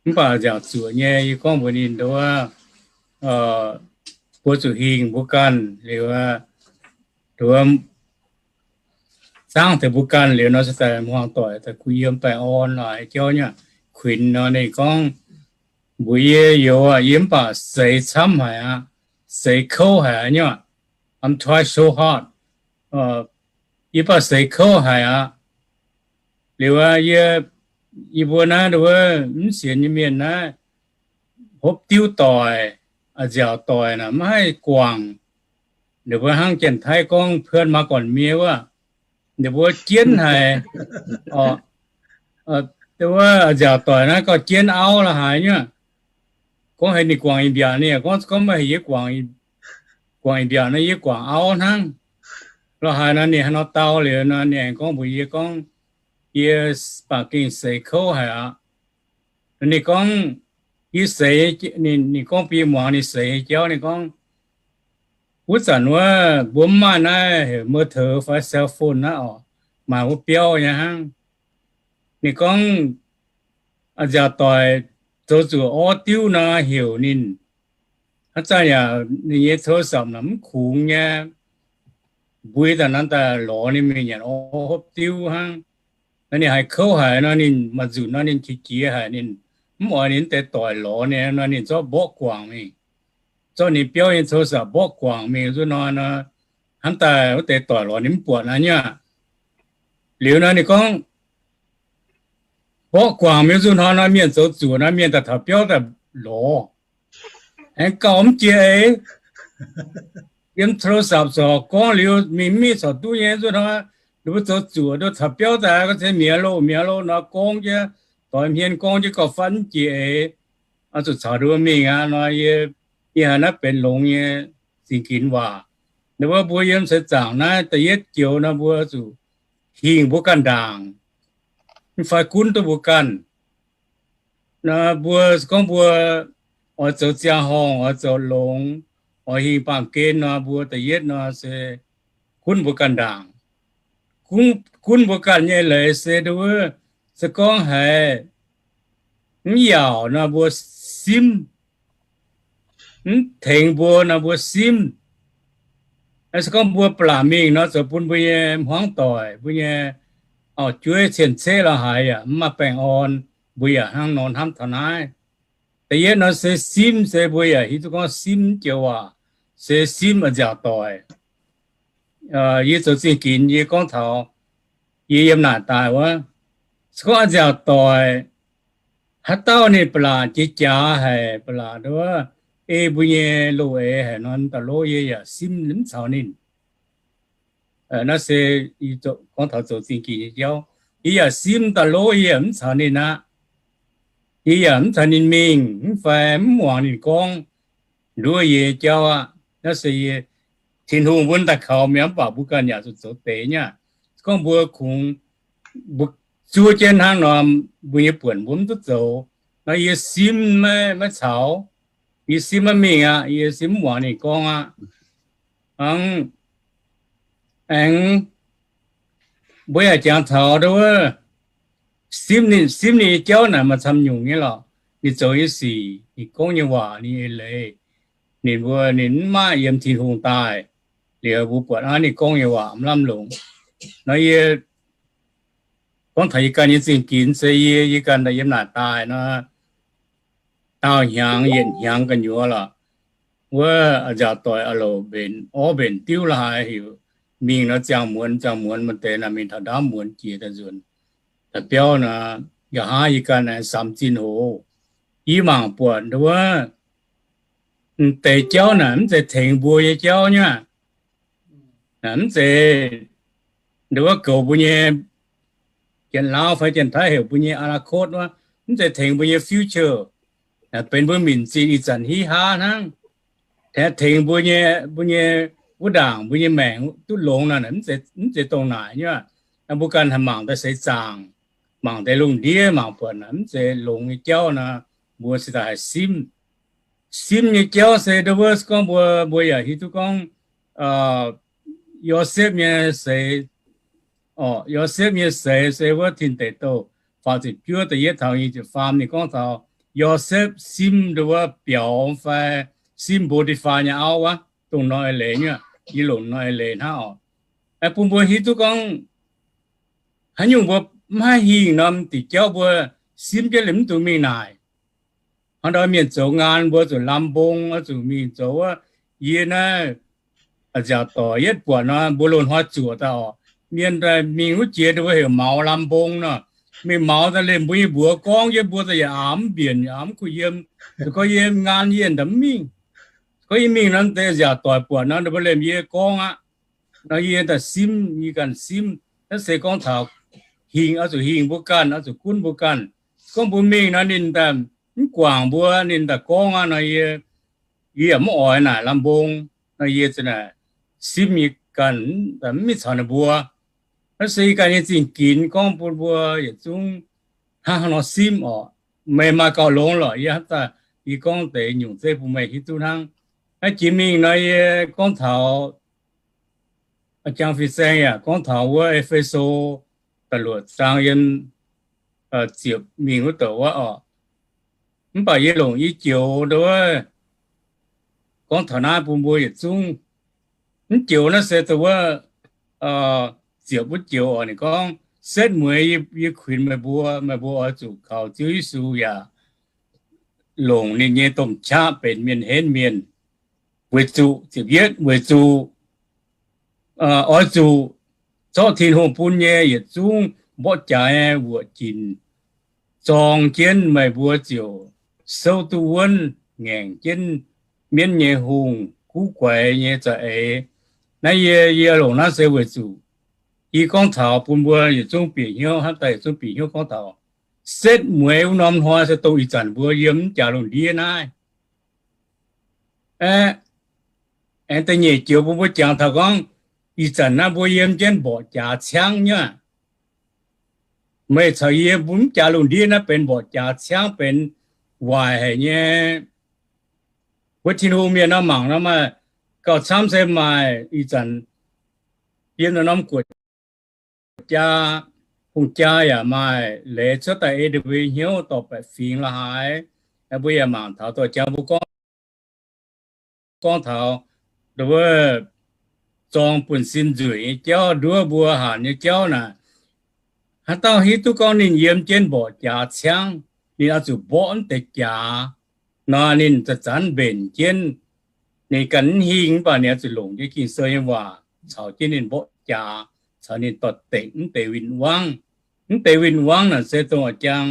mv baac nziaauc zuoqc nyei. Yie gorngv mbuox ninh nduov, mbuo zuqc hingh mbuo ganh liuz, nduov zangv deix mbuo ganh liuz nor se daaih hmuangx doic daaih kuh yiem baengh orn lorqc, jauv nyei kuinx nor. Ninh gorngv, mbuox yie, youz aac, yie mv baac seix camv haic aqv, seix kouv haic aqv nyei. I'm try so hard. Yie mv baac seix kouv haic aqv. Liuz aqv, yie, yie mbuo naaiv nduov mv sienx nyei mienh naaiv, hopv diuv doic, nziaauc doic naaic maiv haih guangc. Ninh mbuo hnangv Janx-Taiv gorngv เพื่อนมาก่อนเมีย wuov, ninh mbuo jienv haic. Wuov nziaauc doic naaiv gauh jienv auv la'haaix nyei. Gorngv heuc ninh guangc ih mbiaauc, ninh gorngv, gorngv maiv heuc yie guangc ih mbiaauc nor, yie guangc auv hnangv. La'haaix nor ninh haaix nor dau liuz nor, ninh aengx gorngv mbuox yie gorngv, yie baac gengh seix kouv haic aqv. Ninh gorngv, yie seix, ninh gorngv bun yie muangx ninh seix nyei jauv. Ninh gorngv, wuov zanc wuov mbuo mv maaih naaiv heuc มือถือ fai cell phone naaiv oc, maaih wuov biauv nyei hnangv. Ninh gorngv, nziaauc doic zoux zuqc orv diuv nor heuc ninh. Hnangv zanc yaac ninh nyei โทรศัพท์ naaic mv kungx nyei, mbui daaih nanv daaih lorz ninh mingh nyanc orv hopv diuv hnangv. Nor ninh haiz kouv haic nor, ninh maaih nzunc nor ninh qiex jiez haic, ninh mv oix ninh deix doic lorz ninh nor, ninh zorqv mborqv guangc mingh, zorqv ninh biauv nyei โทรศัพท์ mborqv guangc mingh. Zuov nor nor, hnamv daaih wuov deix doic lorz ninh mv buatc naaiv nyei aqv. Liuz nor ninh gorngv, mborqv guangc mingh zuov nor nor, mienh zoux zuoqc nor, mienh daaih taux biauv daaih lorz. Aengx gauh mv jiex eix. Yiem โทรศัพท์ zorc gorngv liuz mingh mv mingh corc duqv nyei. Zuov nor, ninh mbuo zoux zuoqc nduov taux biauv daaih gorngv se mi'aqv loh, mi'aqv loh nor gorngv jienv, doix hmien gorngv jienv gauh fatv mv jiex eix. Oix zuqc caux ninh mbuo mingh aqv nor, yie, yie haiz naaiv benx longx nyei zingh ginx waac. Ninh mbuo, mbuo yiem seix zaangc naaiv da'yietv joux nor, mbuo zuqc hingh mbuo ganh ndaangc, mv fai gunv duqv mbuo ganh. Nor mbuo gorngv mbuo oix zoux ziangh horngh, oix zoux longx, oix hingh baamh gen nor, mbuo da'yietv nor se gunv mbuo ganh ndaangc. Gunv, gunv mbuo ganh nyei leiz se nduov, se gorngv haiz mv yaauc nor mbuo simv, mv tengx mbuo nor mbuo simv. Se gorngv mbuo ba'laqc mingh nor zoux bun mbuo nyei hmuangv doic, mbuo nyei auv-jueiv cien-ceqv la'haaix yaac mv maaih baengh orn. Mbuo yaac hnangv nor hnamv taux naaiv. Da'yietv nor se simv, se mbuo yaac hiuv duqv gorngv simv joux waac, se simv a'nziaauc doic. Yie zoux zingh ginx yie gorngv taux yie yiem naaic daaih wuov, se gorngv a'nziaauc doic, haaix dauh ninh ba'laqc jiex jaax haic, ba'laqc nduov, ei mbuo nyei loz-eix haic nor, da'lov yie yaac simv mv caux ninh. Naaiv se gorngv taux zoux zingh ginx nyei jauv, yie yaac simv da'lov yie yaac mv caux ninh aqv. Yie yaac mv caux ninh mingh, mv fai mv muangx ninh gorngv nduov yie nyei jauv aqv. Naaiv se yie, Tin-Hungh mbuo daaih kaux mienh mv baac mbuo ganh yaac zuqc zoux deix nyei aqv. Gorngv mbuo kungx, mbuo zuov jienv hnangv nor, mbuo nyei buonc mbuo mv duqv zoux. Nor yie simv maiv, maiv caux, yie simv maiv mingh aqv, yie simv mv muangx ninh gorngv aqv. Hnangv, aengx mbuo yaac jangx taux nduov, simv ninh, simv ninh nyei jauv naaic maaih camv nyungc nyei lorqc. Ninh zoux nyei sic, ninh gorngv nyei waac, ninh eix leiz, ninh mbuo, ninh mv maaih yiem Tin-Hungh daaih, liuz mbuo buatc aqv ninh gorngv nyei waac mv lamh longc. Nor yie gorngv taux yie ganh nyei zingh ginx se yie, yie ganh daaih yiem naaic daaih nor, daauh hnyangx yietc hnyangx gu'nyuoz lorqc. Wuov a'nziaauc doic a'louc mbenc orv mbenc diuv la'haaix heuc mingh nor ziangh muonz, ziangh muonz maaih deix naaic mingh taux ndaamv muonz jiex daaih nzuonx daaih biauv nor, nqa'haav yie ganh aengx samx zinh hoc. Yie mangc buatc nduov, m'deix jauv naaic mv zeiz tengx mbuo nyei jauv nyei aqv. Mv zeiz nduov goux mbuo nyei, Janx-Lauv fai Janx-Taiv heuc mbuo nyei อนาคต wuov, mv zeiz tengx mbuo nyei future, benx mbuo minc zinh ih zanc hiv haav hnangv. Tengx mbuo nyei, mbuo nyei wuov ndaangc, mbuo nyei maengc duqv longx nor, mv zeiz dongh naaic nyei aqv. Mbuo ganh haih mangc daaih seix zaangc, mangc deix lungh ndiev, mangc buatc naaic mv zeiz longx nyei jauv nor, mbuo se daaih haih simv. Simv nyei jauv se nduov, gorngv mbuo, mbuo yaac hiuv duqv gorngv Yosepv nyei seix, Yosepv nyei seix se wuov Tin Deic Douh faah ziepc juov da'yietv taux nyic ziepc faam ninh gorngv taux Yosepv simv nduov biaux fai simv Bo^ti^faa nyei auv wuov, dongh nor eix leiz nyei, yie longc nor eix leiz hnangv oc. Bun mbuo hiuv duqv gorngv haaix nyungc mbuo mv haih hingh norm diuc jauv mbuo simv jienv liemh mv dungx mingh naaic. Hnangv ndau mienh zoux ngaan mbuo zuqc lamh mbong, oix zuqc mingh zoux wuov, yie naaiv a'nziaauc doic yietv buatc nor, mbuo loz-hnoi zuoqc daaih oc. Mienh daaih mingh wuov jiex nduov heuc maux lamh mbong nor. Mingh maux daaih liemh mbuo nyei mbuox gorngv, yie mbuo daaih yaac aav mv mbienc, aav mv kuh yiem. Zuqc gorngv yie ngaan yienh daaih mv mingh. Gorngv yie mingh nor, deix a'nziaauc doic buatc nor, mbuo liemh yie gorngv aqv. Nor yie daaih simv, yie ganh simv. Naaiv se gorngv taux hingh, oix zuqc hingh mbuo ganh, oix zuqc gunv mbuo ganh. Gorngv mbuo mingh nor ninh daaih mv guangc mbuo, ninh daaih gorngv aqv nor, yie, yie yaac mv oix naaic lamh mbong. Nor yie za'naaic simv yie ganh, mv mingh caux ninh mbuo. Naaiv se yie ganh nyei zingh ginx gorngv bun mbuo yietc zungv hnangv haaix nor simv oc. Meih maaih gauh longx lorqc, yie hnamv daaih yie gorngv deix nyungc zeiv bun meih hiuv duqv hnangv. Naaiv jiex mingh nor yie gorngv taux, jangx fin-saeng yaac gorngv taux wuov E^fe^so da'luoqc zaang yiem ziepc mingh wuov douc wuov oc. Mv baac yie longc i joux nduov gorngv taux naaiv bun mbuo yietc zungv. Mv joux naaiv se dongh wuov ziepc wuov joux oc. Ninh gorngv, setv mueiz yie kuinx meih mbuo, meih mbuo oix zuqc kaux Ziouv Yesu yaac longc ninh nyei domh qaqv benx mienh henv mienh. Weic zuqc, ziepc yietv, weic zuqc oix zuqc zorqv Tin-Hungh bun nyei yietc zungv mborqv jaax nyei wuoqc ginc zorng jienv, meih mbuo ziouc souv duqv wuonv ngaengc jienv mienv nyei hungh guv guaix nyei za'eix. Naaiv yie, yie longc naaiv se weic zuqc yie gorngv taux bun mbuo yietc zungv bieqc hnyouv, hnamv daaih yietc zungv bieqc hnyouv gorngv taux setv mueiz wuov norm hnoi se dongh ih zanc mbuo yiem mv jaax lungh ndiev naaiv. Aengx da'nyeic joux bun mbuo jangx taux gorngv, ih zanc naaiv mbuo yiem jienv mborqv jaax ciangv nyei aqv. Meih caux yie mbuo mv jaax lungh ndiev naaiv benx mborqv jaax ciangv, benx waaic haic nyei. Wuov Tin-Hungh mienh nor mangc nor maaih gauh camv se maaih ih zanc yiem norm guoqv jaa, hungh jaa yaac maaih leiz cuotv daaih ei mbuo hnyouv dorh baeqc fingx la'haaix. Mbuo yaac mangc taux dorh jangx mbuo gorngv, gorngv taux wuov zorng buonv-sin nzueic nyei jauv, nduov mbuo hanc nyei jauv naaic. Haaix dauh hiuv duqv gorngv ninh yiem jienv mborqv jaax ciangv, ninh oix zuqc mborqv mv deix jaax. nor, ninh zanc-zanc mbenc jienv. Ninh ganh mv hingh mv baac ninh oix zuqc longc jienv Ging-Sou nyei waac caux jienv ninh mborqv jaax, caux ninh doix-dekc mv deix win-wangv. Mv deix win-wangv naaic se dongh a'jang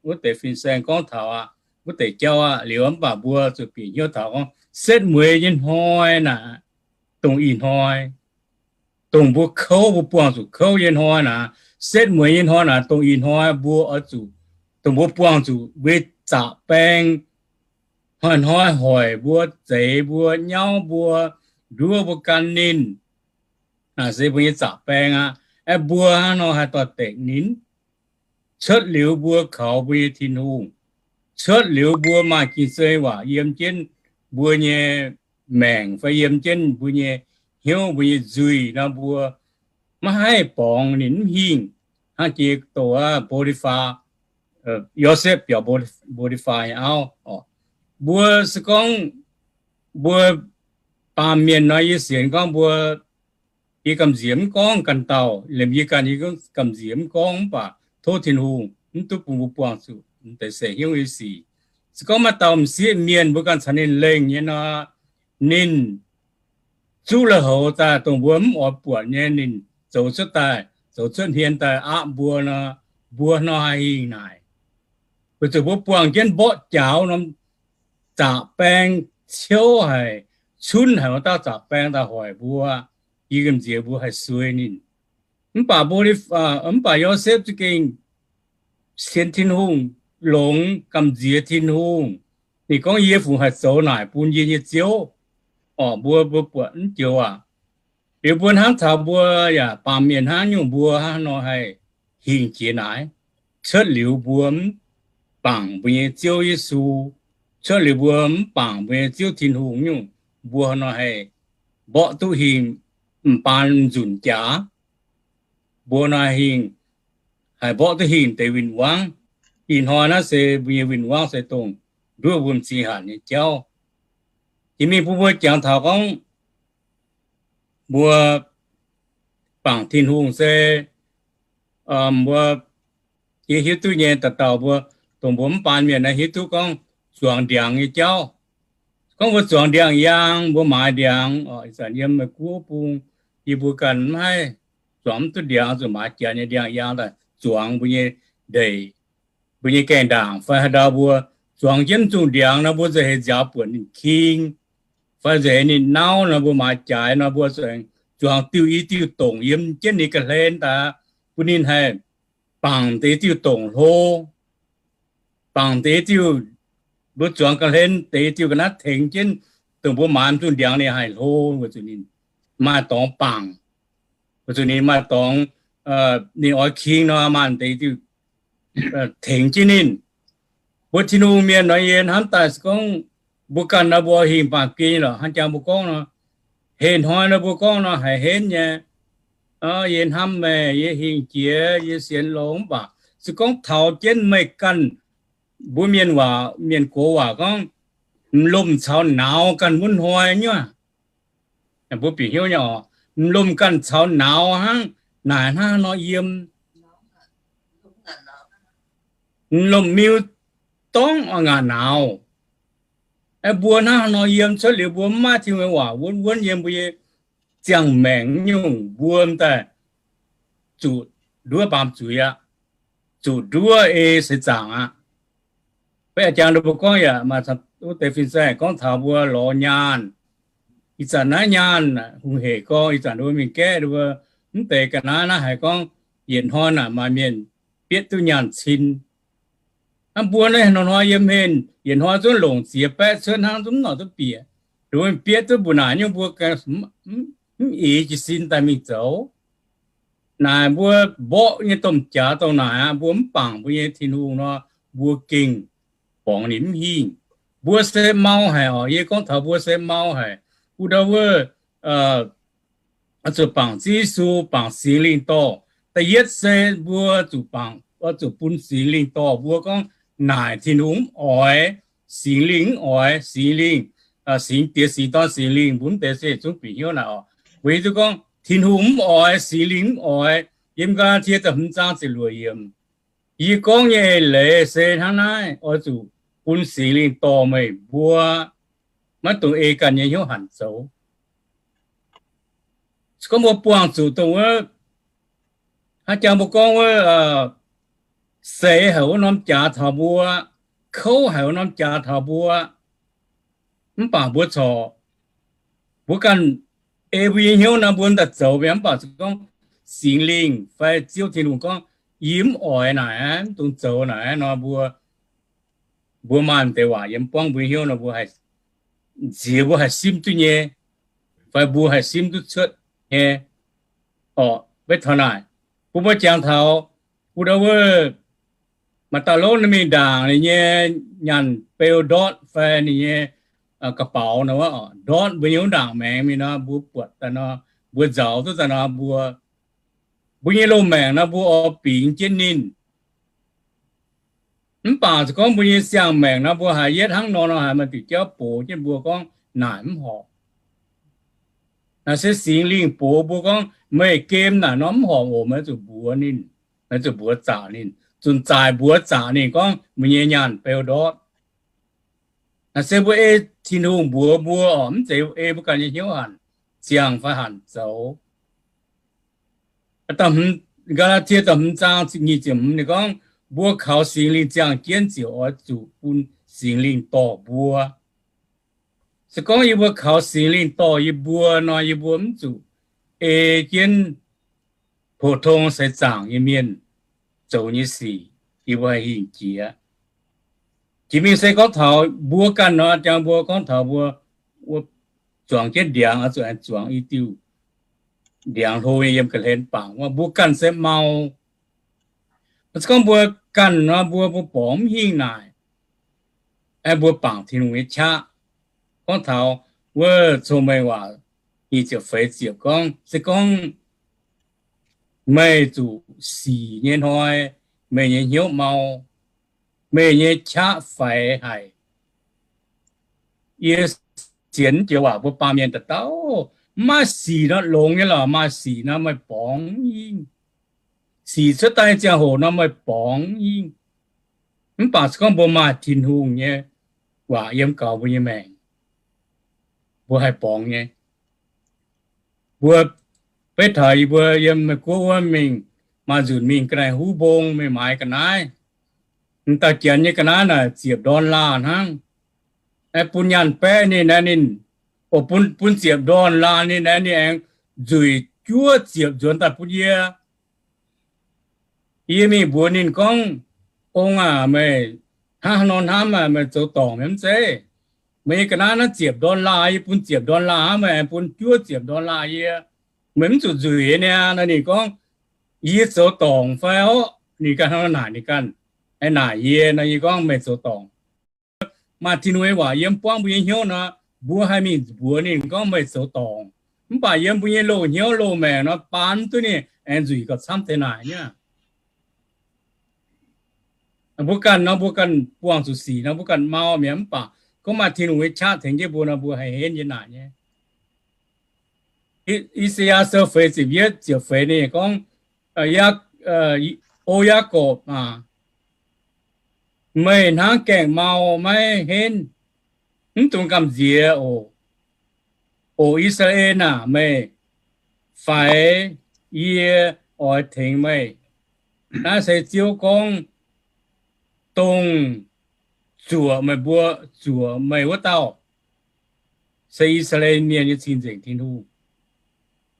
wuov deix fin-saeng gorngv taux aqv, wuov deix jauv aqv. Liuz mv baac mbuo zuqc bieqc hnyouv taux gorngv setv mueiz nyei hnoi naaic, dongh ih hnoi, dongh mbuo kouv, mbuo buangh zuqc kouv nyei hnoi naaic, setv mueiz nyei hnoi naaic, dongh ih hnoi mbuo oix zuqc, dongh mbuo buangh zuqc mbuo nyei zaqc baeng, hnoi-hnoi hoic mbuo, zeix mbuo, nyauv mbuo, nduov mbuo gan ninh. Naaic se mbuo nyei zaqc baeng aqv. Aeqv, mbuo hnangv nor haih doix-dekc ninh? Cuotv liuz mbuo kaux mbuo nyei Tin-Hungh, cuotv liuz mbuo maaih Ging-Sou waac yiem jienv mbuo nyei maengc fai yiem jienv mbuo nyei hnyouv, mbuo nyei nzuih nor, mbuo maiv haih borngz ninh mv hingh. Hnangv jiex doqc aqv, Mbo^ti^faa, Yosepv biaux Mbo^ti^faa nyei auv oc. Mbuo se gorngv mbuo baamh mienh nor, yie sienx gorngv mbuo, yie gamh nziex mv gorngv ganh dauh, liemh yie ganh, yie gamh nziex mv gorngv, mv baac tov Tin-Hungh mv duqv bun mbuo buangh zuqc m'deix seix hnyouv nyei sic. Se gorngv maaih dauh m'sieqv mienh mbuo ganh caux ninh lengh nyei nor, ninh zuqv lui-houx daaih dongh mbuo mv oix buatc nyei, ninh zoux cuotv daaih, zoux cuotv hmien daaih aqv mbuo nor, mbuo nor haih hingh naaic? Weic zuqc mbuo buangh jienv mborqv jaax norm zaqc baeng ciouv haic, cunv haic wuov dauh zaqc baeng daaih hoic mbuo, yie gamh nziex mbuo haih suei ninh. Mv baac, mv baac Yosepv za'gengh sienx Tin-Hungh, longx, gamh nziex Tin-Hungh. Ninh gorngv, Yie fungc haih zoux naaic bun yie nyei ziouv? Orqc, mbuo, mbuo buatc mv joux aac. Liuz mbuo hnamv taux mbuo yaac baamh mienh hnangv nyungc, mbuo hnangv nor haih hingh jiex naaic? Cuotv liuz mbuo mv bangc mbuo nyei Ziouv Yesu, cuotv liuz mbuo mv bangc mbuo nyei Ziouv Tin-Hungh nyungc, mbuo nor haih mborqv duqv hingh m'baan nzunc jaax? Mbuo nor hingh, haih mborqv duqv hingh deix win-wangv? Ih hnoi naaiv se mbuo nyei win-wangv se dongh nduov mbuo m'zing hanc nyei jauv. Jiex mingh bun mbuo jangx taux gorngv mbuo bangc Tin-Hungh se, mbuo, yie hiuv duqv nyei, dauh dauh mbuo, dongh mbuo mv baan mienh naaiv hiuv duqv gorngv zuangx ndiangx nyei jauv. Gorngv mbuo zuangx ndiangx-yaang, mbuo maaiz ndiangx, ih zanc yiem Meiv Guoqv bung, yie mbuo ganh mv haih zuangx mv duqv ndiangx, zuqc maaiz janx nyei ndiangx-yaang daaih zuangx mbuo nyei ndeic, mbuo nyei gaengh ndaangc. Fai haaix ndau mbuo zuangx jienv mv zungh ndiangx nor, mbuo nzauh heix nziaaux buonc ninh king, fai nzauh heix ninh nauv nor, mbuo maaiz jaaix nor, mbuo zuangx diuh i diuh dongc yiem jienv ninh ga'hlen daaih, bun ninh haih bangc deix diuh dongc hlo, bangc deix diuh, mbuo zuangx ga'hlen deix diuh ga'naaiv tengx jienv, dongh mbuo maaiz mv zungh ndiangx ninh haih hlo, weic zuqc ninh maaih dorngx bangc, weic zuqc ninh maaih dorngx, ninh oix king nor, maaih deix diuh tengx jienv ninh. Mbuo Tin-Hungh mienh nor, yie hnamv daaih se gorngv mbuo ganh nor, mbuo hingh baamh gen lorqc. Hnangv jangx mbuo gorngv nor, heh hnoi nor mbuo gorngv nor haiz henv nyei, yie hnamv meih, yie hingh jiex, yie sienx longx, mv baac se gorngv taux jienv meih ganh, mbuo mienh waac, mienh gox waac gorngv, m'lomh caux nauz ganh wuov hnoi nyuoz. Mbuo bieqc hnyouv nyei oc, m'lomh ganh caux nauz hnangv naaic hnangv nor yiem. M'lomh miu dorngv ngaatc nauz. Aeqv, mbuo hnangv nor yiem cuotv liuz mbuo mv maaih Tin-Hungh nyei waac wuonv wuonv yiem mbuo nyei ziangh maengc nyungc, mbuo m'daaih zuqc nduov baamz zuiz aqv, zuqc nduov ei seix zaangc aqv. Beiv a'jangx ninh mbuo gorngv yaac maaih wuov deix fin-saeng gorngv taux mbuo lorz nyaanh. Ih zanc naaiv nyaanh hungh hec gorngv, ih zanc mbuo mingh gaeqv mbuo mv deix ga'naaiv naaiv haiz gorngv yietc hnoi naaic maaih mienh bietv duqv nyaanh cin. Hnangv mbuo naaiv hnoi-hnoi yiem hmien, yietc hnoi zungv longc ziex baeqv cuotv hnangv, zungv mv norqc duqv bieqc. Ninh mbuo bietv duqv mbuo naaic nyungc mbuo mv eix jiez sin daaih mingh zoux. Naaic mbuo mborqv nyei domh jaax dongh naaic aqv, mbuo mv bangc mbuo nyei Tin-Hungh nor, mbuo gengh borngz ninh mv hingh. Mbuo se mau haic oc. Yie gorngv taux mbuo se mau haic. Wuov ndau wuov, zuqc bangc Ziouv Yesu, bangc Singx Lingh dorh. Da'yietv se mbuo zuqc bangc, zuqc bun Singx Lingh dorh mbuo gorngv naaic Tin-Hungh mv oix, Singx Lingh mv oix, Singx Lingh, Singx Diex, Singx Dorn, Singx Lingh, mbuo mv deix se zungv bieqc hnyouv naaic oc. Weic hiuv duqv gorngv Tin-Hungh mv oix, Singx Lingh mv oix, yiem Gaa^laa^tie da'hmz zaang ziepc luoqc yiemc. Yie gorngv nyei eix leiz se hnangv naaiv, oix zuqc bun Singx Lingh dorh meih mbuo, maiv dungx ei ganh nyei hnyouv hanc zoux. Se gorngv mbuo buangh zuqc dongh wuov, haaix jangx mbuo gorngv wuov, seix haic wuov norm jaax taux mbuo, kouv haic wuov norm jaax taux mbuo, mv baac mbuo corc, mbuo ganh ei mbuo nyei hnyouv nor mbuo daaih zoux mi'aqv. Mv baac se gorngv Singx Lingh fai Ziouv Tin-Hungh gorngv, yie mv oix naaic, mv dungx zoux naaic nor, mbuo, mbuo maaih deix waac yiem buangv mbuo nyei hnyouv nor, mbuo haih nziex, mbuo haih simv duqv nyei, fai mbuo haih simv duqv cuotv nyei. Orqc, maiv taux naaic, bun mbuo jangx taux bun ndau wuov maaih dauh lov ninh mingh ndaangc ninh nyei nyaanh beu ndortv fai ninh nyei ga'baux nor, ndortv mbuo nyei wuov ndaangc maengx mingh nor, mbuo buatc daaih nor, mbuo nzaaux duqv daaih nor, mbuo, mbuo nyei loz-maengc nor mbuo oix bingx jienv ninh. Mv baac se gorngv mbuo nyei siang-maengc nor mbuo haiz yietv hnangv nor nor haiz maaih diuc jauv box jienv mbuo gorngv naaic mv horpc. Naaiv se Singx Lingh box mbuo gorngv meih gem naaic nor mv horpc oc, meih zuqc mbuox ninh, meih zuqc mbuox zaqc ninh, zunc zaaic mbuox zaqc ninh gorngv meih nyei nyaanh beu ndortv. Naaiv se mbuo ei Tin-Hungh mbuox mbuo oc, mv zeiz ei mbuo ganh nyei hnyouv hanc ziangh fai hanc zoux. Gaa^laa^tie da'hmz zaang nyic ziepc hmz ninh gorngv, mbuo kaux Singx Lingh ziangh jienv ziouc oix zuqc bun Singx Lingh dorh mbuo. Se gorngv yie mbuo kaux Singx Lingh dorh yie mbuo nor, yie mbuo mv zuqc ei jienv pou-tong seix zaangc nyei mienh zoux nyei sic, yie mbuo haih hingh jiex. Jiex mingh se gorngv taux mbuo ganh nor, jangx mbuo gorngv taux mbuo zuangx jienv ndiangx, oix zuqc aengx zuangx i diuh ndiangx hlo nyei yiem ga'hlen bangc wuov, mbuo ganh se mau. Se gorngv mbuo ganh nor, mbuo, mbuo borngz mv hingh naaic, aengx mbuo bangc Tin-Hungh nyei qaqv. Gorngv taux wuov Cong-Mengh Waac nyic ziepc feix ziepc gorngv, se gorngv meih zuqc sic nyei hnoi, meih nyei hnyouv mau, meih nyei qaqv faix haic. Yie sienx joux waac mbuo baamh mienh dauh dauh, mv maaih sic nor longx nyei lorqc, maaih sic nor meih borngz hingh. Sic cuotv daaih nyei ziangh hoc nor meih borngz hingh. Mv baac se gorngv mbuo maaih Tin-Hungh nyei waac yiem gaux mbuo nyei maengc, mbuo haih borngz nyei. Mbuo beiv taux yie mbuo yiem Meiv Guoqv wuov mingh, maaih nzunc mingh ga'naaiv huv mbong mingh maaiz ga'naaiv. M'dauh janx nyei ga'naaiv naaic ziepc ndorn laah hnangv. Aengx bun nyaanh baeqv ninh, aengx ninh, o, bun, bun ziepc ndorn laah ninh, aengx ninh aengx nzueic juov ziepc nzuonx daaih bun yie. Yie mingh mbuox ninh gorngv, Ong aac, meih hnangv haaix nor hnamv aac, meih zoux dorngc nyei mv zeiz? Meih nyei ga'naaiv naaiv ziepc ndorn laah, yie bun ziepc ndorn laah hnangv, meih aengx bun juov ziepc ndorn laah yie, meih mv zuqc nzueic niaa. Nor ninh gorngv, Yie zoux dorngc fai orqc? Ninh ganh hnangv naaic ninh ganh, aengx naaic yie nor, yie gorngv, Meih zoux dorngc. Maaih Tin-Hungh nyei waac yiem buangv mbuo nyei hnyouv nor, mbuo haih mingh mbuox ninh gorngv meih zoux dorngc. Mv baac yiem mbuo nyei loz-hnyouv loz-maengc nor, baan mv duqv ninh aengx nzueic gauh camv deix naaic nyei. Mbuo ganh nor, mbuo ganh buangh zuqc sic nor, mbuo ganh mau mi'aqv. Mv baac gorngv maaih Tin-Hungh nyei qaqv tengx jienv mbuo nor, mbuo haih henv nyei naaic nyei. I^saa^yaa Sou feix ziepc yietv ziepc feix ninh gorngv, O Yaagorpc aac, meih hnangv gaengh mau maiv henv, mv dungx gamh nziex oc. O I^saa^laa^en aac, meih faix, yie oix tengx meih. Naaiv se Ziouv gorngv, dongh zuoqc meih mbuo, zuoqc meih wuov dauh se I^saa^laa^en Mienh nyei Cing-Nzengc Tin-Hungh.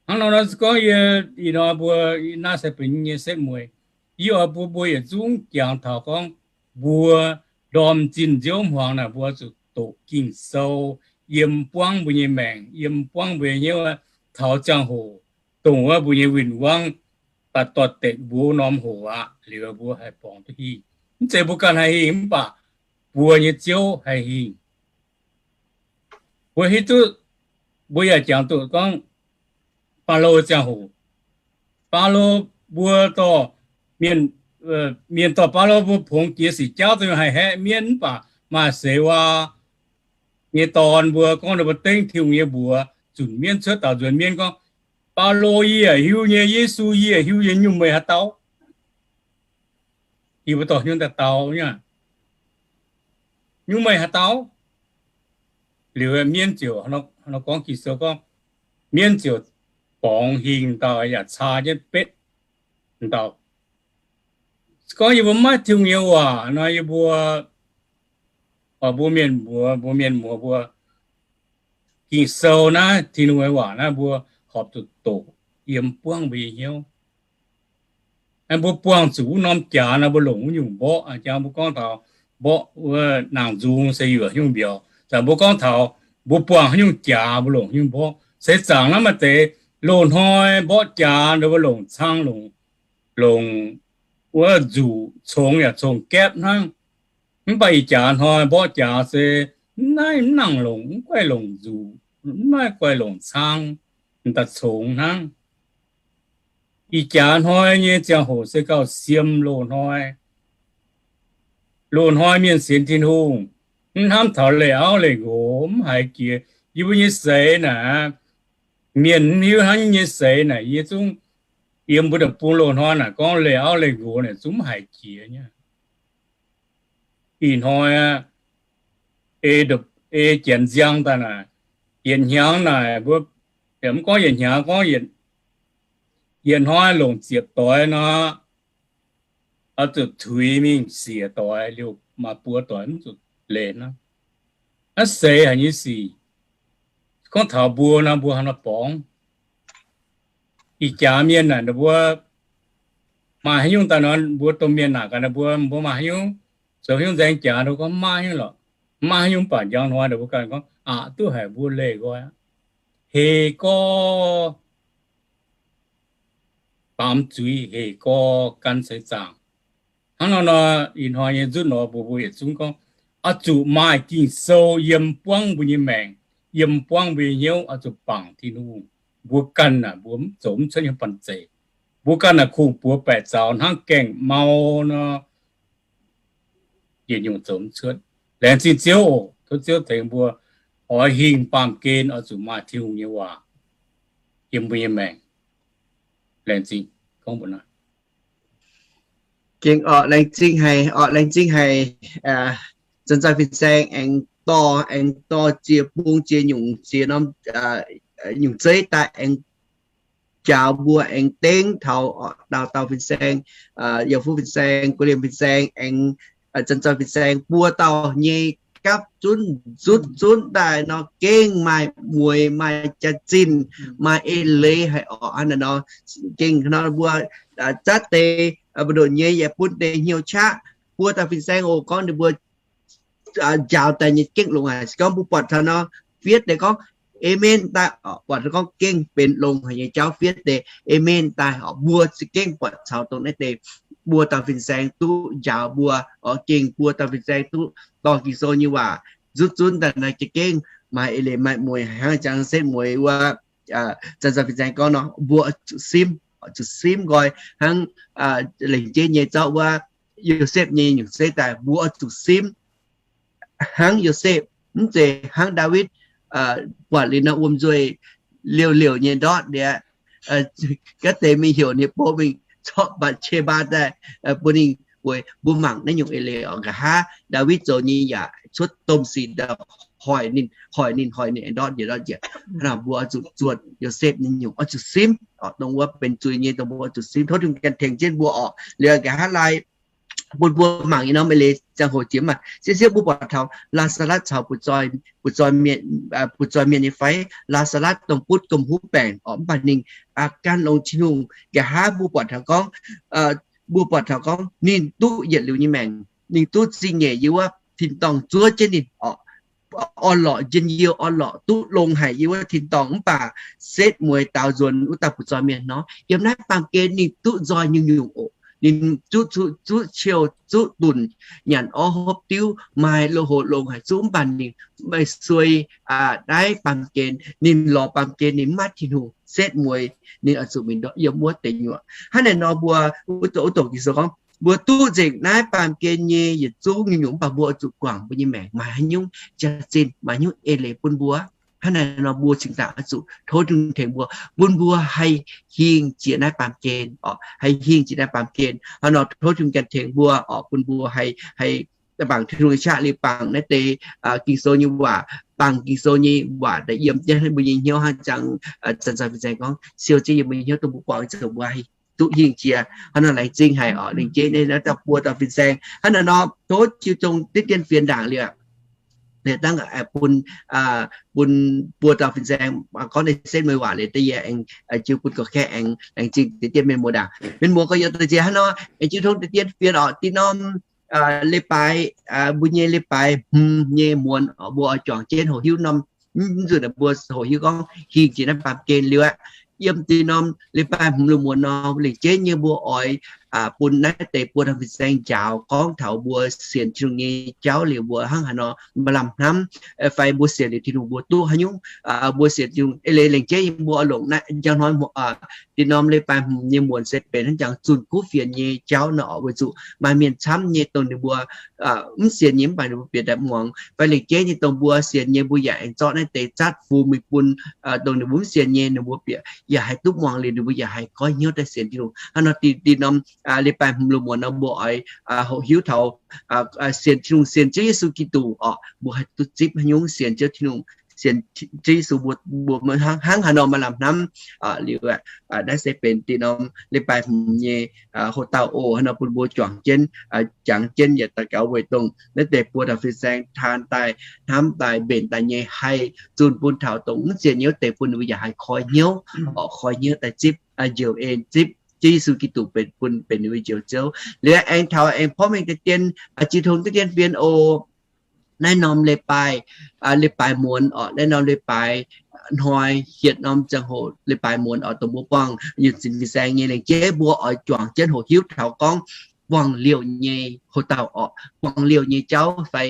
Hnangv nor, nor se gorngv yie, ih hnoi mbuo, naaiv se benx nyei setv mueiz. Yie oix bun mbuo yietc zungv jangx taux gorngv mbuo ndorm zinh nziouv hmuangx naaic mbuo zuqc doqc Ging-Sou yiem buangv mbuo nyei maengc, yiem buangv mbuo nyei hnyouv, taux ziangh hoc dongh wuov mbuo nyei win-wangv daaih dorh dekc mbuo norm hoc aqv, liuz mbuo haih borngz duqv hingh. Mv zeiz mbuo ganh haih hingh mv baac mbuo nyei Ziouv haih hingh. Mbuo hiuv duqv, mbuo yaac jangx duqv gorngv Faalo ziangh hoc, Faalo mbuo dorh mienh, mienh dorh Faalo mbuo pongx jiex sic jauv dongh haih haeqv mienv mv baac maaih seix waa nyei dorn mbuo gorngv ninh mbuo dengv Tin-Hungh nyei mbuox zunc mienv cuotv daaux nzuonx mienv gorngv, Faalo, yie yaac hiuv nyei, Yesu, yie yaac hiuv nyei, nyungc meih haaix dauh? Yie mbuo dorh hnyouv daaih dau nyei. nyungc meih haaix dauh? Liuz mienv ziouc, nor gorngv Ging-Sou gorngv, mienv ziouc borngz hingh dauh yaac caa jienv betv dauh. Se gorngv yie mbuo maiv Tin-Hungh nyei waac nor, yie mbuo, mbuo mienh muoz, mbuo mienh muoz mbuo, Ging-Sou naaiv Tin-Hungh nyei waac naaiv mbuo horpc zuqc doqc yiem buangv mbuo nyei hnyouv. Mbuo buangh zuqc wuov norm jaax nor, mbuo longc wuov nyungc mborqv. Jang mbuo gorngv taux mborqv wuov nangc nzung se yuoqc haaix nyungc mbiauz. Zanc mbuo gorngv taux mbuo buangh haaix nyungc jaax, mbuo longc haaix nyungc mborqv. Seix zaangc naaiv maaih deix loz-hnoi mborqv jaax nor, mbuo longc cang, longc, longc wuov nzuqc congx yaac congx gaepv hnangv. Mv baac ih jaax hnoi mborqv jaax se naaiv mv nangc longc, mv guaih longc nzuqc, mv maaih guaih longc cang, m'daaih congx hnangv. Ih jaax hnoi nyei ziangh hoc se gauh siem loz-hnoi. Loz-hnoi mienh sienx Tin-Hungh, mv hnamv taux leih auv leih nqox, mv haiz jiex. Yie mbuo nyei seix naaic, mienh mv hiuv hnangv nyei seix naaic, yie zungv yiem mbuo deic-bung loz-hnoi naaic gorngv leih auv leih nqox naaic zungv mv haiz jiex nyei. Ih hnoi aqv, ei, ei janx nziang daaih naaic, yietc hnyangx naaic mbuo, mv gorngv yietc hnyangx, gorngv yietc hnoi longc ziepc doix nor, oix zuqc tuix mingh siec doix liuz maaih buo doix mv zuqc leih hnangv. Naaiv seix haic nyei sic. Gorngv taux mbuo nor, mbuo haaix nor borngz? Ih jaax mienh naaic, ninh mbuo maaih haaix nyungc daaih nor, mbuo domh mienh naaic gaax ninh mbuo, mbuo maaih haaix nyungc, zoux haaix nyungc nzaeng jaax, ninh mbuo gorngv mv maaih haaix nyungc lorqc. Mv maaih haaix nyungc, mv baac njang hnoi ninh mbuo ganh gorngv, aqc duqv haic, mbuo leih nqoi aqv. Hec gorx baamz zuiz, hec gorx gan seix zaangc. Hnangv nor nor, ih hnoi nyei nzutv nor, mbuo mbuo yietc zungv gorngv, oix zuqc maaih Ging-Sou yiem buangv mbuo nyei maengc, yiem buangv mbuo nyei hnyouv, oix zuqc bangc Tin-Hungh. Mbuo ganh naaic, mbuo mv zoux mv cuotv nyei banh zeic. Mbuo ganh naaic kungx buoz baeqc zaux hnangv gaengh mau nor, yietc nyungc zoux mv cuotv. Laengz zingh Ziouv oc. Tov Ziouv tengx mbuo oix hingh baamh gen oix zuqc maaih Tin-Hungh nyei waac yiem mbuo nyei maengc. Laengz zingh, gorngv mbuo naaiv. Gengh orqc, laengz zingh haic, orqc, laengz zingh haic. Zanc-zanc fin-saeng aengx dorh, aengx dorh ziex bung ziex nyungc, ziex norm nyungc zeiv daaih aengx njaaux mbuo, aengx dengv taux dauh dauh fin-saeng, Yauh Fuqv fin-saeng, Guv Liemh fin-saeng, aengx zanc-zanc fin-saeng buo dauh nyei gapv zunv, zutv zunv daaih nor gengh maaih mueiz maaih jaax-zinh, maaih eix leiz haic orqc. Hnangv naaiv nor, gengh nor mbuo zatv deix mbu'ndongx nyei yaac bun deix hnyouv qaqv. Buo dauh fin-saeng oc, gorngv ninh mbuo njaaux daaih nyei gengh longx haic. Se gorngv mbuo buatc taux nor, fiev deix gorngv amen daaih, buatc taux gorngv gengh benx longx haic nyei jauv, fiev deix amen daaih orqc. Mbuo za'gengh buatc caux dongh naaiv deix buo dauh fin-saeng duqv njaaux mbuo orqc. Gengh buo dauh fin-saeng duqv dorh Ging-Sou nyei waac zutv zunv daaih naaiv, za'gengh maaih eix leiz maaih mueiz hnangv jangx setv mueiz wuov zanc-zanc fin-saeng gorngv nor, mbuo oix zuqc simv, oix zuqc simv nqoi hnangv lengc jeiv nyei zorqv wuov Yosepv nyei nyungc zeiv daaih, mbuo oix zuqc simv hnangv Yosepv, mv zeiz hnangv Ndaawitv buatc liuz nor wuom nzuih liouh liouh nyei ndortv liuz, gaav deix mingh heuc ninh bou mingh zorqv Mbatc^se^mbaa daaih bun ninh weic mbuo mangc naaiv nyungc eix leiz orqc. Nqa'haav Ndaawitv zoux nyei yaac cuotv domh sic hoic ninh, hoic ninh, hoic ninh ndortv njiec ndortv njiec. Hnangv naaic mbuo oix zuqc zuotc Yosepv nyei nyungc, oix zuqc simv orqc. Dongh wuov benx zuiz nyei dongh mbuo oix zuqc simv. Tov Tin-Hungh ganh tengx jienv mbuo orqc. Liuz nqa'haav laai bun mbuo mangc nyei norm eix leiz ziangh hoc jiex maah. Sieqv sieqv mbuo buatc taux Laa^saa^latv caux butv-zoih mienh nyei fai? Laa^saa^latv dongh butv gomh huv baengc orqc, mv baac ninh gan longx Tin-Hungh. Nqa'haav mbuo buatc taux gorngv, mbuo buatc taux gorngv ninh duqv yietc liuz nyei maengc, ninh duqv zingh nyeic yiem wuov tin-dorngh zuov jienv ninh orqc. Orn-lorqc njien-youh, orn-lorqc duqv longx haic yiem wuov tin-dorngh, mv baac setv mueiz daaux nzuonx wuov dauh butv-zoih mienh nor, yiem naaiv baamh gen ninh duqv nzoih nyungc-nyungc oc. Ninh zuqv, zuqv ciou, zuqv dunc, nyanc orv hopv diuv, maaih loz-hoc longx haic zuqv, mv baac ninh meih suei naaiv baamh gen, ninh lorz baamh gen ninh maiv Tin-Hungh, setv mueiz ninh oix zuqc mingh ndortv yiem wuov deic nyuoqc. Hnangv naaiv nor mbuo wuov doqc Ging-Sou gorngv mbuo duqv nzengc naaiv baamh gen nyei yietc zungv nyungc-nyungc, mv baac mbuo oix zuqc guangc mbuo nyei maengc maaih haaix nyungc jaax-zinh, maaih haaix nyungc eix leiz bun mbuo. Hnangv naaiv nor mbuo cingx daaih oix zuqc tov Tin-Hungh tengx mbuo, bun mbuo haih hingh jiex naaiv baamh gen orqc, haih hingh jiex naaiv baamh gen. Hnangv nor tov Tin-Hungh ganh tengx mbuo orqc, bun mbuo haih, haih bangc Tin-Hungh nyei qaqv liuz bangc naaiv deix Ging-Sou nyei waac, bangc Ging-Sou nyei waac daaih yiem jienv mbuo nyei hnyouv hnangv jangx Zanc Zanh Fin-Saeng gorngv, siou jienv yiem mbuo nyei hnyouv dongh mbuo buangh zuqc mbuo haih duqv hingh jiex. Hnangv nor laengz zingh haic oc. Lengc jeiv naaiv dauh buo dauh fin-saeng hnangv naaiv nor, tov jiu tong diqv dien fienx ndaangc liuz, liuz dangv bun, bun buo dauh fin-saeng gorngv naaiv setv mueiz waac liuz da'yietv aengx jiu bun gorqv-kaeqv aengx laengz zingh diqv dien mienh muoz ndaangc. Mienh muoz gorx-youz daaih nziex hnangv nor, aengx jiu tong diqv dien fienx oc. Dinh norm leiz-baaix, mbuo nyei leiz-baaix hmz nyei muonz oc, mbuo oix juangc jienv hoqc hiuv norm, mv nzunc mbuo hoqc hiuv gorngv hingh jiex naaiv baamh gen liuz aqv. Yiem dinh norm leiz-baaix hmz liuz muonz nor, lengc jeiv nyei mbuo oix bun naaiv deix buo dauh fin-saeng njaaux gorngv taux mbuo sienx Tin-Hungh nyei jauv liuz mbuo hnangv haaix nor maaih lamh hnamv, fai mbuo sienx liuz Tin-Hungh mbuo duqv haaix nyungc. Mbuo sienx Tin-Hungh eix leiz lengc jeiv nyei mbuo oix longc naaiv njang hnoi dinh norm leiz-baaix hmz nyei muonz se benx hnangv jangx zunh kuv fienx nyei jauv nor oc, weic zuqc maaih mienh camv nyei dongh ninh mbuo mv sienx nyei mv baac ninh mbuo bieqc daaih muangx, fai lengc jeiv nyei dongh mbuo sienx nyei mbuo yaac aengx zorqv naaiv deix zatv fungx mingh bun dongh ninh mbuo mv sienx nyei, ninh mbuo bieqc yaac haih duqv muangx liuz ninh mbuo yaac haih goiv hnyouv daaih sienx Tin-Hungh. Hnangv nor dinh norm leiz-baaix hmz liuz muonz nor mbuo oix hoqc hiuv taux sienx Tin-Hungh, sienx Ziouv Yesu Giduc oc, mbuo haih duqv zipv haaix nyungc sienx Ziouv Tin-Hungh, sienx Ziouv Yesu mbuo, mbuo hnangv haaix nor maaih lamh hnamv liuz. Naaiv se benx dinh norm leiz-baaix hmz nyei hoc dauh oc. Hnangv nor bun mbuo juangc jienv, jangx jienv yaac daux gaux weic dongh naaiv deix buo dauh fin-saeng taan daaih, hnamv daaih, mbenc daaih nyei haih zunh bun taux dongh mv sienx nyei wuov deix bun ninh mbuo yaac haih koi hnyouv, oc, koi hnyouv daaih zipv njoux en, zipv Ziouv Yesu Giduc benx bun benx ninh mbuo njoux Ziouv. Liuz aengx taux aengx porv mengh deix dien, jiu tong diqv dien fienx oc. Naaiv norm leiz-baaix, leiz-baaix muonz oc, naaiv norm leiz-baaix hnoi hietc norm ziangh hoc leiz-baaix muonz oc, dongh mbuo buangh Yunh Sin Fin-Saeng nyei lengc jeiv mbuo oix juangc jienv hoqc hiuv taux gorngv buangh liouh nyei hoc dauh oc, buangh liouh nyei jauv fai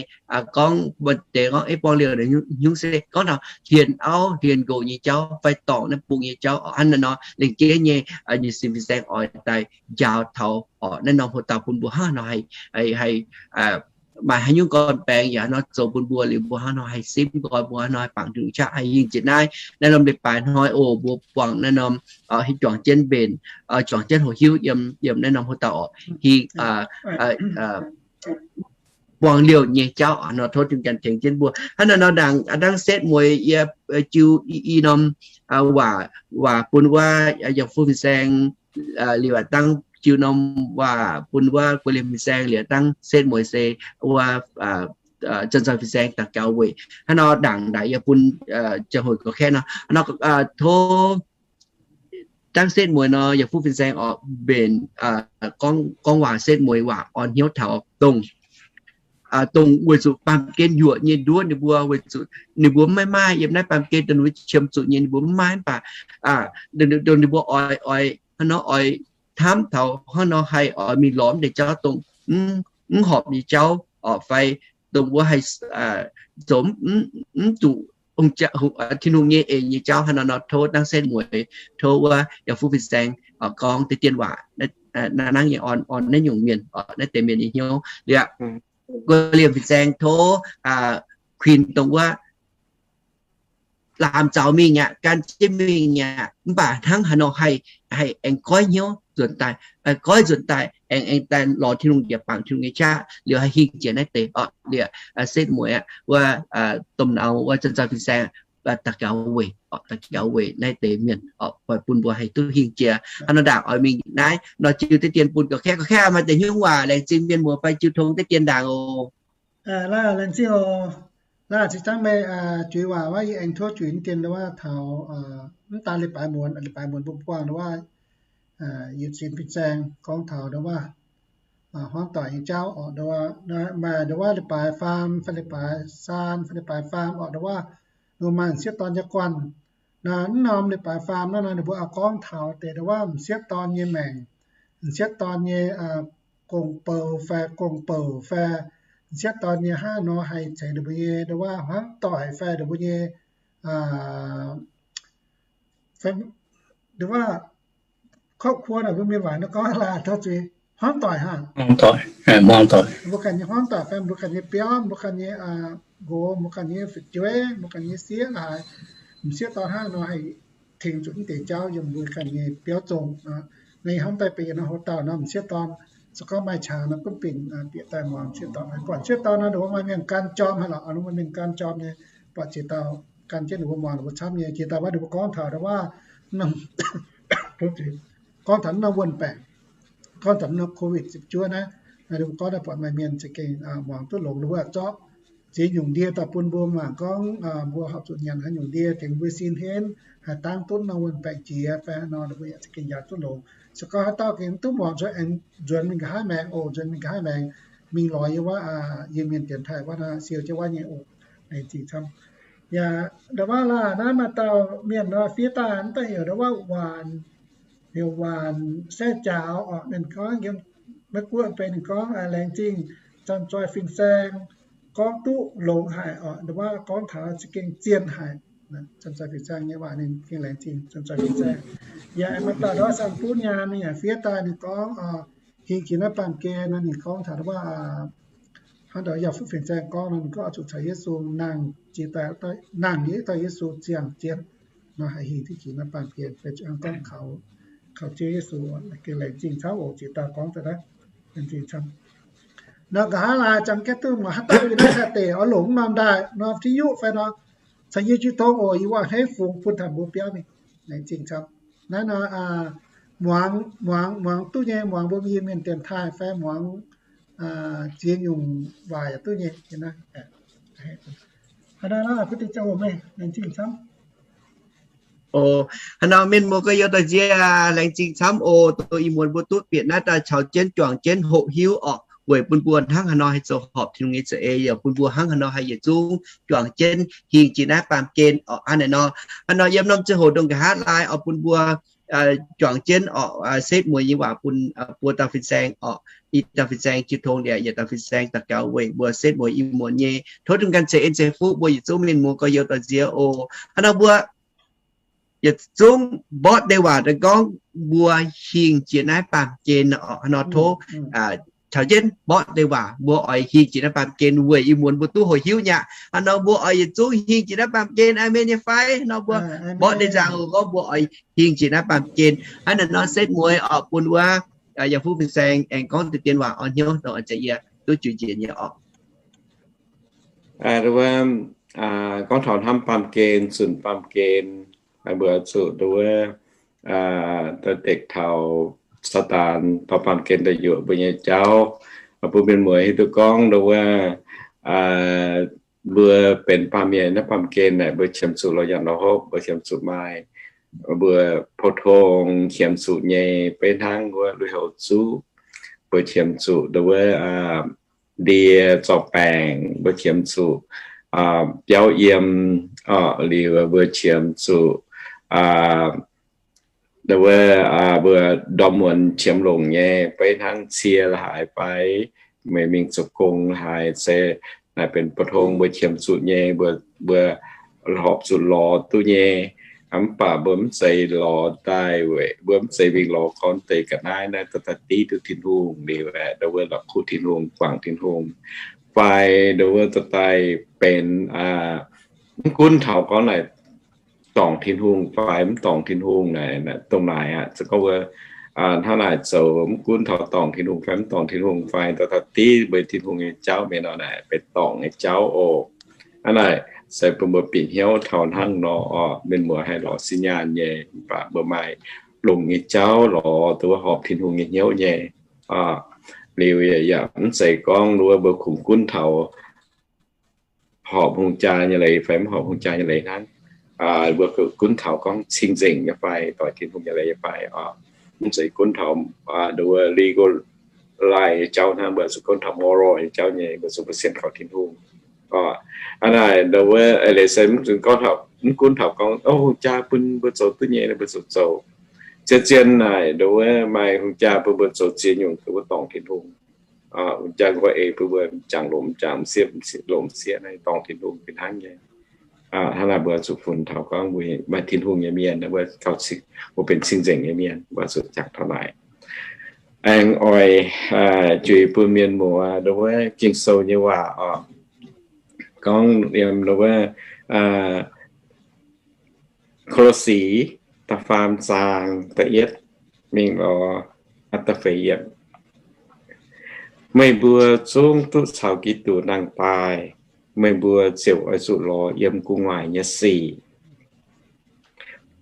gorngv mbuo deix gorngv ei buangh liouh nyungc se gorngv taux hlen auv hlen nqox nyei jauv fai dorngc naaiv bung nyei jauv oc. Hnangv naaiv nor lengc jeiv nyei Yunh Sin Fin-Saeng oix daaih njaaux taux oc naaiv norm hoc dauh bun mbuo hnangv nor haih, haih maaih haaix nyungc gorn-baengx yaac hnangv nor zoux bun mbuo liuz mbuo hnangv nor haih simv nqoi, mbuo hnangv nor haih bangc Tin-Hungh qaqv haih hingh jiex naaiv. Naaiv norm leiz-baaix hnoi oc, mbuo buangh naaiv norm juangc jienv mbenc, juangc jienv hoqc hiuv yiem, yiem naaiv norm hoc dauh oc, hingh buangh liouh nyei jauv nor. Tov Tin-Hungh ganh tengx jienv mbuo. Hnangv naaiv nor ndaangc dangv setv mueiz yie jiu i norm waac, waac bun wuov Yangh Fuqv Fin-Saeng liuz aqv, dangv jiu norm waac bun wuov Guoqv Liemh Fin-Saeng liuz aqv, dangv setv mueiz se wuov Zanc Zanh Fin-Saeng daux gaux weic. Hnangv nor ndaangc naaic yie bun ziangh hoc gorqv-kaeqv nor, tov dangv setv mueiz nor Yangh Fuqv Fin-Saeng oc mbenc gorngv waac setv mueiz waac orn hnyouv taux dongh dongh weic zuqc baamh gen yuoqc nyei nduov ninh mbuo, weic zuqc ninh mbuo maiv maaih yiem naaiv baamh gen dongh ninh mbuo qiemx zuqc nyei ninh mbuo maiv maaih, mv baac dongh ninh mbuo oix, oix hnangv nor oix hnamv taux hnangv nor haih oix mingh lorz deix jauv dongh mv horpc nyei jauv oc, fai dongh wuov haih zoux mv zuqc Tin-Hungh nyei eix nyei jauv. Hnangv nor nor tov dangv setv mueiz, tov wuov Yangh Fuqv Fin-Saeng gorngv deix dien waac nangv nyei orn, orn naaiv nyungc mienh, naaiv deix mienh nyei hnyouv liuz aqv. Guoqv Liemh Fin-Saeng tov kuinx dongh wuov laamh zaux mingh aqv, gan jienv mingh aqv, mv baac hnangv haaix nor haih, haih aengx goiv hnyouv nzuonx daaih, goiv nzuonx daaih aengx, aengx daaih lorz Tin-Hungh yaac bangc Tin-Hungh nyei qaqv liuz haih hingh jiex naaiv deix oc. Liuz setv mueiz aqv, wuov domh nauz wuov Zanc Zanh Fin-Saeng daux gaux weic, daux gaux weic naaiv deix mienh oc, bun mbuo haih duqv hingh jiex. Hnangv nor ndaangc oix mingh naaiv nor jiu deix dien bun gorqv-kaeqv, gorqv-kaeqv maaih deix hnyouv waac laengz zingh mienh muoz fai jiu tong deix dien ndaangc oc. Laengz zingh oc. Laengz zingh dangv meih juix waac wuov, yie aengx tov juix deix dien ndau wuov taux mv daaih leiz-baaix muonz, leiz-baaix muonz bun buangh ndau wuov Yunh Sin Fin-Saeng gorngv taux ndau wuov hmuangv doic nyei jauv oc. Ndau wuov maaih ndau wuov leiz-baaix faam fai leiz-baaix saam fai leiz-baaix faam oc. Ndau wuov ninh maaih m'sieqv dorn nyei guanh. Naaiv norm leiz-baaix faam naaiv nor ninh mbuo oix gorngv taux deix ndau wuov m'sieqv dorn nyei maengc, m'sieqv dorn nyei gong-bou fai gong-bouc fai m'sieqv dorn nyei hnangv nor haih ceix ninh mbuo nyei ndau wuov hmuangv doic fai ninh mbuo nyei ndau wuov ครอบครัว naaic mbuo mienh waac nor gorngv laaix tov zuiz hmuangv doic hnangv. Mbuo ganh nyei hmuangv doic fai mbuo ganh nyei biauv, mbuo ganh nyei nqox, mbuo ganh nyei fu'jueiv, mbuo ganh nyei sieqv laaix, m'sieqv dorn hnangv nor haih tengx zuqc mv deix jauv yiem mbuo ganh nyei biauv zong. Naaiv hnamv daaih benx yietc norm hoc dauh nor m'sieqv dorn Se gorngv maaih qangx nor gunv bingc bieqc daaih muangx ziex dauh. Buatc ziex dauh nor, ninh mbuo maaih mienh gan jorm haic lorqc, ninh mbuo mienh gan jorm nyei, buatc ziex dauh gan jienv ninh mbuo muangx, ninh mbuo camv nyei. Jiex daaih wuov ninh mbuo gorngv taux wuov, gorngv taux norm wuon-baengc, gorngv taux norm COVID ziepc juov naaiv, ninh mbuo gorngv daaih buatc maaih mienh za'gengh muangx duqv longx, ninh mbuo zorqv ziex nyungc ndie daaih bun mbuo mangc gorngv mbuo horpc zuqc nyanc haaix nyungc ndie tengx mbuo sin henv, haih dangv duqv norm wuon-baengc jiex fai haaix nor, ninh mbuo yaac za'gengh yaac duqv longx. Se gorngv haaix dauh gengh duqv muangx cuotv aengx nzuonx mingh nqa'haav maengx oc, nzuonx mingh nqa'haav maengx, mingh lorz yie wuov Iu-Mienh dienx taaih wuov nor, siou jienv wuov nyei oc. Laengz zingh camv. Yaac nda'wuov laanh naaiv maaih dauh mienh nor fiev daaih mv daaih heuc nda'wuov Waanc, heuc Waanc Saeqv Jaaux oc. Ninh gorngv yiem Meiv Guoqv benx ninh gorngv, laengz zingh Janx-Zoih Fin-Saeng gorngv duqv longx haic oc. Nda'wuov gorngv taux za'gengh zien haic. Janx-Zoih Fin-Saeng nyei waac ninh gengh laengz zingh Janx-Zoih Fin-Saeng. Yaac maaih dauh nda'wuov Saang Butv Nyaanh ninh yaac fiev daaih ninh gorngv, hingh jiex naaiv baamh gen nor ninh gorngv taux nda'wuov hnangv nda'wuov Yauh Fuqv Fin-Saeng gorngv nor, ninh gorngv oix zuqc caux Yesu nangh jiex daaih, nangh nyei dauh Yesu ziangh jienv nor haih hingh duqv jiex naaiv baamh gen. Fai zuqc hnangv gorngv kaux, kaux Ziouv Yesu. Gengh laengz zingh camv oc, jiex daaih gorngv daaih naaiv, laengz zingh camv. Nor nqa'haav laai jangx jienv duqv muangx haaix dauh yiem naaiv daaih deix oix longc mv maanh daaih nor, ti yuqv fai nor, caux yie jiu tong oc, yie waac hneiv fungx bun taux mbuo biauv mingh. Laengz zingh camv. Naaiv nor, muangx, muangx, muangx duqv nyei, muangx mbuo Iu-Mienh dienx taaih fai muangx ziex nyungc waac yaac duqv nyei. Haaix nor, laengz zingh camv. O, haaix nor mienh muoz gorx-youz doic nziex, laengz zingh camv oc. Doh ih muonz mbuo duqv bieqc naaiv daaih caux jienv juangc jienv hoqc hiuv orqc, weic bun mbuo hnangv haaix nor haih zoux horpc Tin-Hungh nyei za'eix, yaac bun mbuo hnangv haaix nor haih yietc zungv juangc jienv hingh jiex naaiv baamh gen orqc. Hnangv naaiv nor, hnangv nor yiem norm ziangh hoc ndongc nqa'haav laai oix bun mbuo juangc jienv orqc, setv mueiz nyei waac bun buo dauh fin-saeng orqc, i dauh fin-saeng jiu tong liuz, yietc dauh fin-saeng daux gaux weic mbuo setv mueiz ih muonz nyei. Tov Tin-Hungh ganh ceix en ceix fuqv mbuo yietc zungv mienh muoz gorx-youz doic nziex oc. Hnangv nor mbuo yietc zungv mborqv deix waac daaih gorngv mbuo hingh jiex naaiv baamh gen orqc. Hnangv nor tov caux jienv mborqv deix waac mbuo oix hingh jiex naaiv baamh gen weic ih muonz mbuo duqv hoqc hiuv nyei aqv. Hnangv nor mbuo oix yietc zungv hingh jiex naaiv baamh gen, aamen nyei fai? Hnangv nor mbuo mborqv deix waac gorngv mbuo oix hingh jiex naaiv baamh gen. Hnangv naaiv nor setv mueiz orqc bun wuov Yauh Fuqv fin-saeng aengx gorngv deix dien waac orn hnyouv dongh oix jaax yie duqv juix njiec nyei orqc. Gorngv taux hnamv baamh gen, zunc baamh gen, mbuo zuqc nduov wuov, deix taux Saadaan taux baamh gen daaih yuoqc mbuo nyei jauv. Bun mienh muoz hiuv duqv gorngv nduov wuov, mbuo benx baamh mienh naaiv baamh gen naaic, mbuo qiemx zuqc lorz nyanc lorz hopv, mbuo qiemx zuqc maaih mbuo pou-tong qiemx zuqc nyei, beiv hnangv wuov lui-houx zuqv, mbuo qiemx zuqc nduov wuov, ndie zorc baengc, mbuo qiemx zuqc biauv yiem, liuz mbuo qiemx zuqc nduov wuov, mbuo ndorm muonz qiemx longc nyei, beiv hnangv cie la'haaix fai meih mingh zoux gong la'haaix se naaic benx pou-tong mbuo qiemx zuqc nyei, mbuo horpc zuqc lorz duqv nyei. Mv baac mbuo mv zeiz lorz daaih weic, mbuo mv zeiz mingh lorz gorn deix ga'naaiv naaiv daaih div duqv Tin-Hungh liuz aeqv, nduov wuov la'kuqv Tin-Hungh, guangc Tin-Hungh, fai nduov wuov daaih benx mv gunv taux gorngv naaic dorngc Tin-Hungh fai mv dorngc Tin-Hungh naaic, dongh naaic aqv. Se gorngv wuov hnangv naaic zoux mv gunv taux dorngc Tin-Hungh fai mv dorngc Tin-Hungh fai, daaih div mbuo Tin-Hungh nyei jauv mienh nor naaic benx dorngc nyei jauv oc. Hnangv naaic se bun mbuo bieqc hnyouv taux hnangv nor orqc, mienh muoz haih lorz sin nyaanh nyei, mv baac mbuo maaih longx nyei jauv lorz duqv horpc Tin-Hungh nyei hnyouv nyei. Liuz yaac mv zeiz gorngv nduov mbuo kungx gunv taux horpc hungh jaa nyei leiz fai mv horpc hungh jaa nyei leiz hnangv. Mbuo gunv taux gorngv cing-nzengc nyei fai, doix Tin-Hungh nyei leiz nyei fai, mv zeiz gunv taux nduov legal life nyei jauv hnangv, mbuo zuqc gunv taux moral nyei jauv nyei, mbuo zuqc mbuo sienx kaux Tin-Hungh. Hnangv naaic nduov wuov eix leiz se mv gunv taux, mv gunv taux gorngv hungh jaa bun mbuo zoux duqv nyei mbuo zuqc zoux. Zien-zien naaic nduov wuov maaih hungh jaa bun mbuo zoux ziex nyungc, mbuo dorngc Tin-Hungh. Hungh jaa nqoi eix bun mbuo jangx longx, jangx m'sieqv, longx m'sieqv naaiv dorngc Tin-Hungh fih hnangv nyei. Hnangv naaic mbuo zuqc funx taux gorngv mbuo maaih Tin-Hungh nyei mienh, mbuo gauh, mbuo benx cing-nzengc nyei mienh, mbuo zuqc jangx taux naaic. Aengx oix juix bun mienh muoz nduov wuov Ging-Sou nyei waac orqc, gorngv yiem nduov wuov Ko^lo^si da'faam zaang da'yietv mingh lorz da'feix yiemc. Meih mbuo zungv duqv caux Giduc nangh daaih, meih mbuo ziouc oix zuqc lorz yiem gu'nguaaic nyei sic,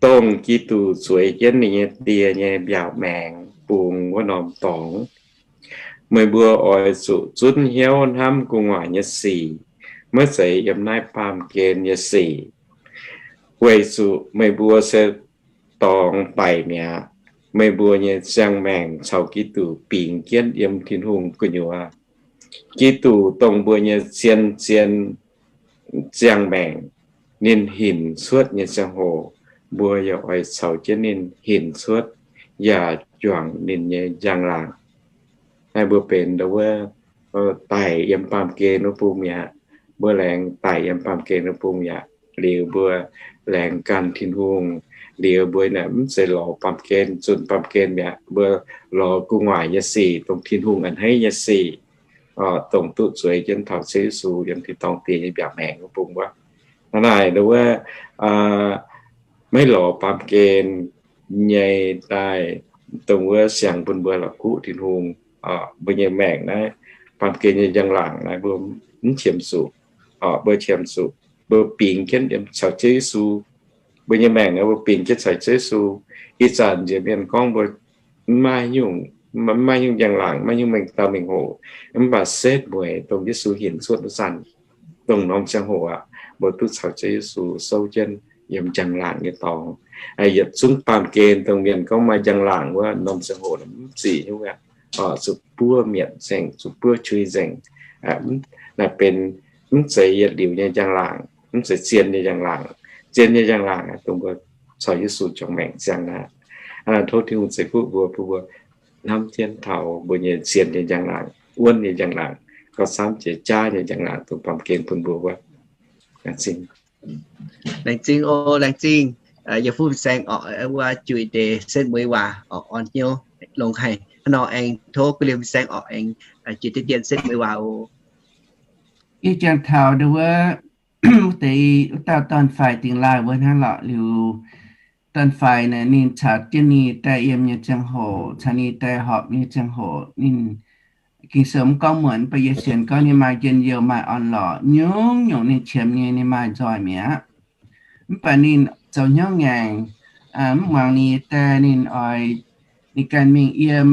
dongh Giduc zueiz jienv ninh nyei Die nyei mbiaauc maengx bungx wuov norm dorngx. Meih mbuo oix zuqc zunv hnyouv hnamv gu'nguaaic nyei sic, maiv zeiz yiem naaiv baamh gen nyei sic, weic zuqc meih mbuo se dorngx daic mi'aqv. Meih mbuo nyei ziangh maengc caux Giduc bingx jienv yiem Tin-Hungh gu'nyuoz. Giduc dongh mbuo nyei zien, zien ziangh maengc, ninh hinc cuotv nyei ziangh hoc, mbuo yaac oix caux jienv ninh hinc cuotv, yaac juangc ninh nyei njang-laangc. Naaiv mbuo benx wuov daic yiem baamh gen wuov bung mi'aqv. Mbuo laengz daic yiem baamh gen wuov bung mi'aqv. Liuz mbuo laengz ganh Tin-Hungh, liuz mbuo mv zeiz lorz baamh gen, zunh baamh gen mi'aqv. Mbuo lorz gu'nguaaic nyei sic, dongh Tin-Hungh a'hneiv nyei sic, dongh duqv zueiz jienv taux Ziouv Yesu yiem tin-dorngh dieh nyei mbiaauc maengx wuov bung wuov. Hnangv naaic wuov, maiv lorz baamh gen nyei daaih, dongh wuov siang bun mbuo la'kuqv Tin-Hungh. Mbuo nyei maengc naaiv, baamh gen nyei njang-laangc naaiv mbuo mv qiemx zuqc. Mbuo qiemx zuqc, mbuo bingx jienv yiem caux Ziouv Yesu. Mbuo nyei maengc naaiv mbuo bingx jienv caux Ziouv Yesu. Ih zanc nziex mienh gorngv mbuo maiv maaih nyungc njang-laangc, maiv nyungc mengh dauh mengh hoc, mv baac setv mueiz dongh Yesu hinc cuotv wuov zanc, dongh norm ziangh hoc aqv, mbuo duqv caux Ziouv Yesu souv jienv yiem njang-laangc nyei dorngx. Yietc zungv baamh gen dongh mienh gorngv maaih njang-laangc wuov norm ziangh hoc mv zic nyungc aqv. Zuqc buov mietc nzengc, zuqc buov qui nzengc. Naaiv benx mv zeiz yietc liuz nyei njang-laangc, mv zeiz zien nyei njang-laangc. Zien nyei njang-laangc dongh mbuo caux Yesu juangc maengc ziangh naaiv. Tov Tin-Hungh ceix fuqv mbuo, bun mbuo hnamv jienv taux mbuo nyei zien nyei njang-laangc, wuonv nyei njang-laangc, gauh camv jiex jaav nyei njang-laangc dongh baamh gen bun mbuo wuov. Laengz zingh. Laengz zingh oc, laengz zingh. Yie fuqv saeng orqc, wuov juix deix setv mueiz waac orqc, orn hnyouv longx haic. Hnangv nor aengx tov guv liemh saeng orqc, aengx juix deix dien setv mueiz waac oc. Yie jangx taux ndau wuov, wuov deix wuov dauh dorn-faix dingx laaih wuov hnangv lorqc. Liuz dorn-faix naaic ninh caux jienv ninh daaih yiem nyei ziangh hoc, caux ninh daaih horpc nyei ziangh hoc, ninh Ging-Sou mv gorngv muonc, mv baac yie sienx gorngv ninh maaih njien-youh, maaih orn-lorqc, nyungc-nyungc ninh qiemx nyei ninh maaih nzoih mi'aqv. Mv baac ninh zoux hnyouv ngaengc, mv muangx ninh nyei die, ninh oix, ninh ganh mingh yiem,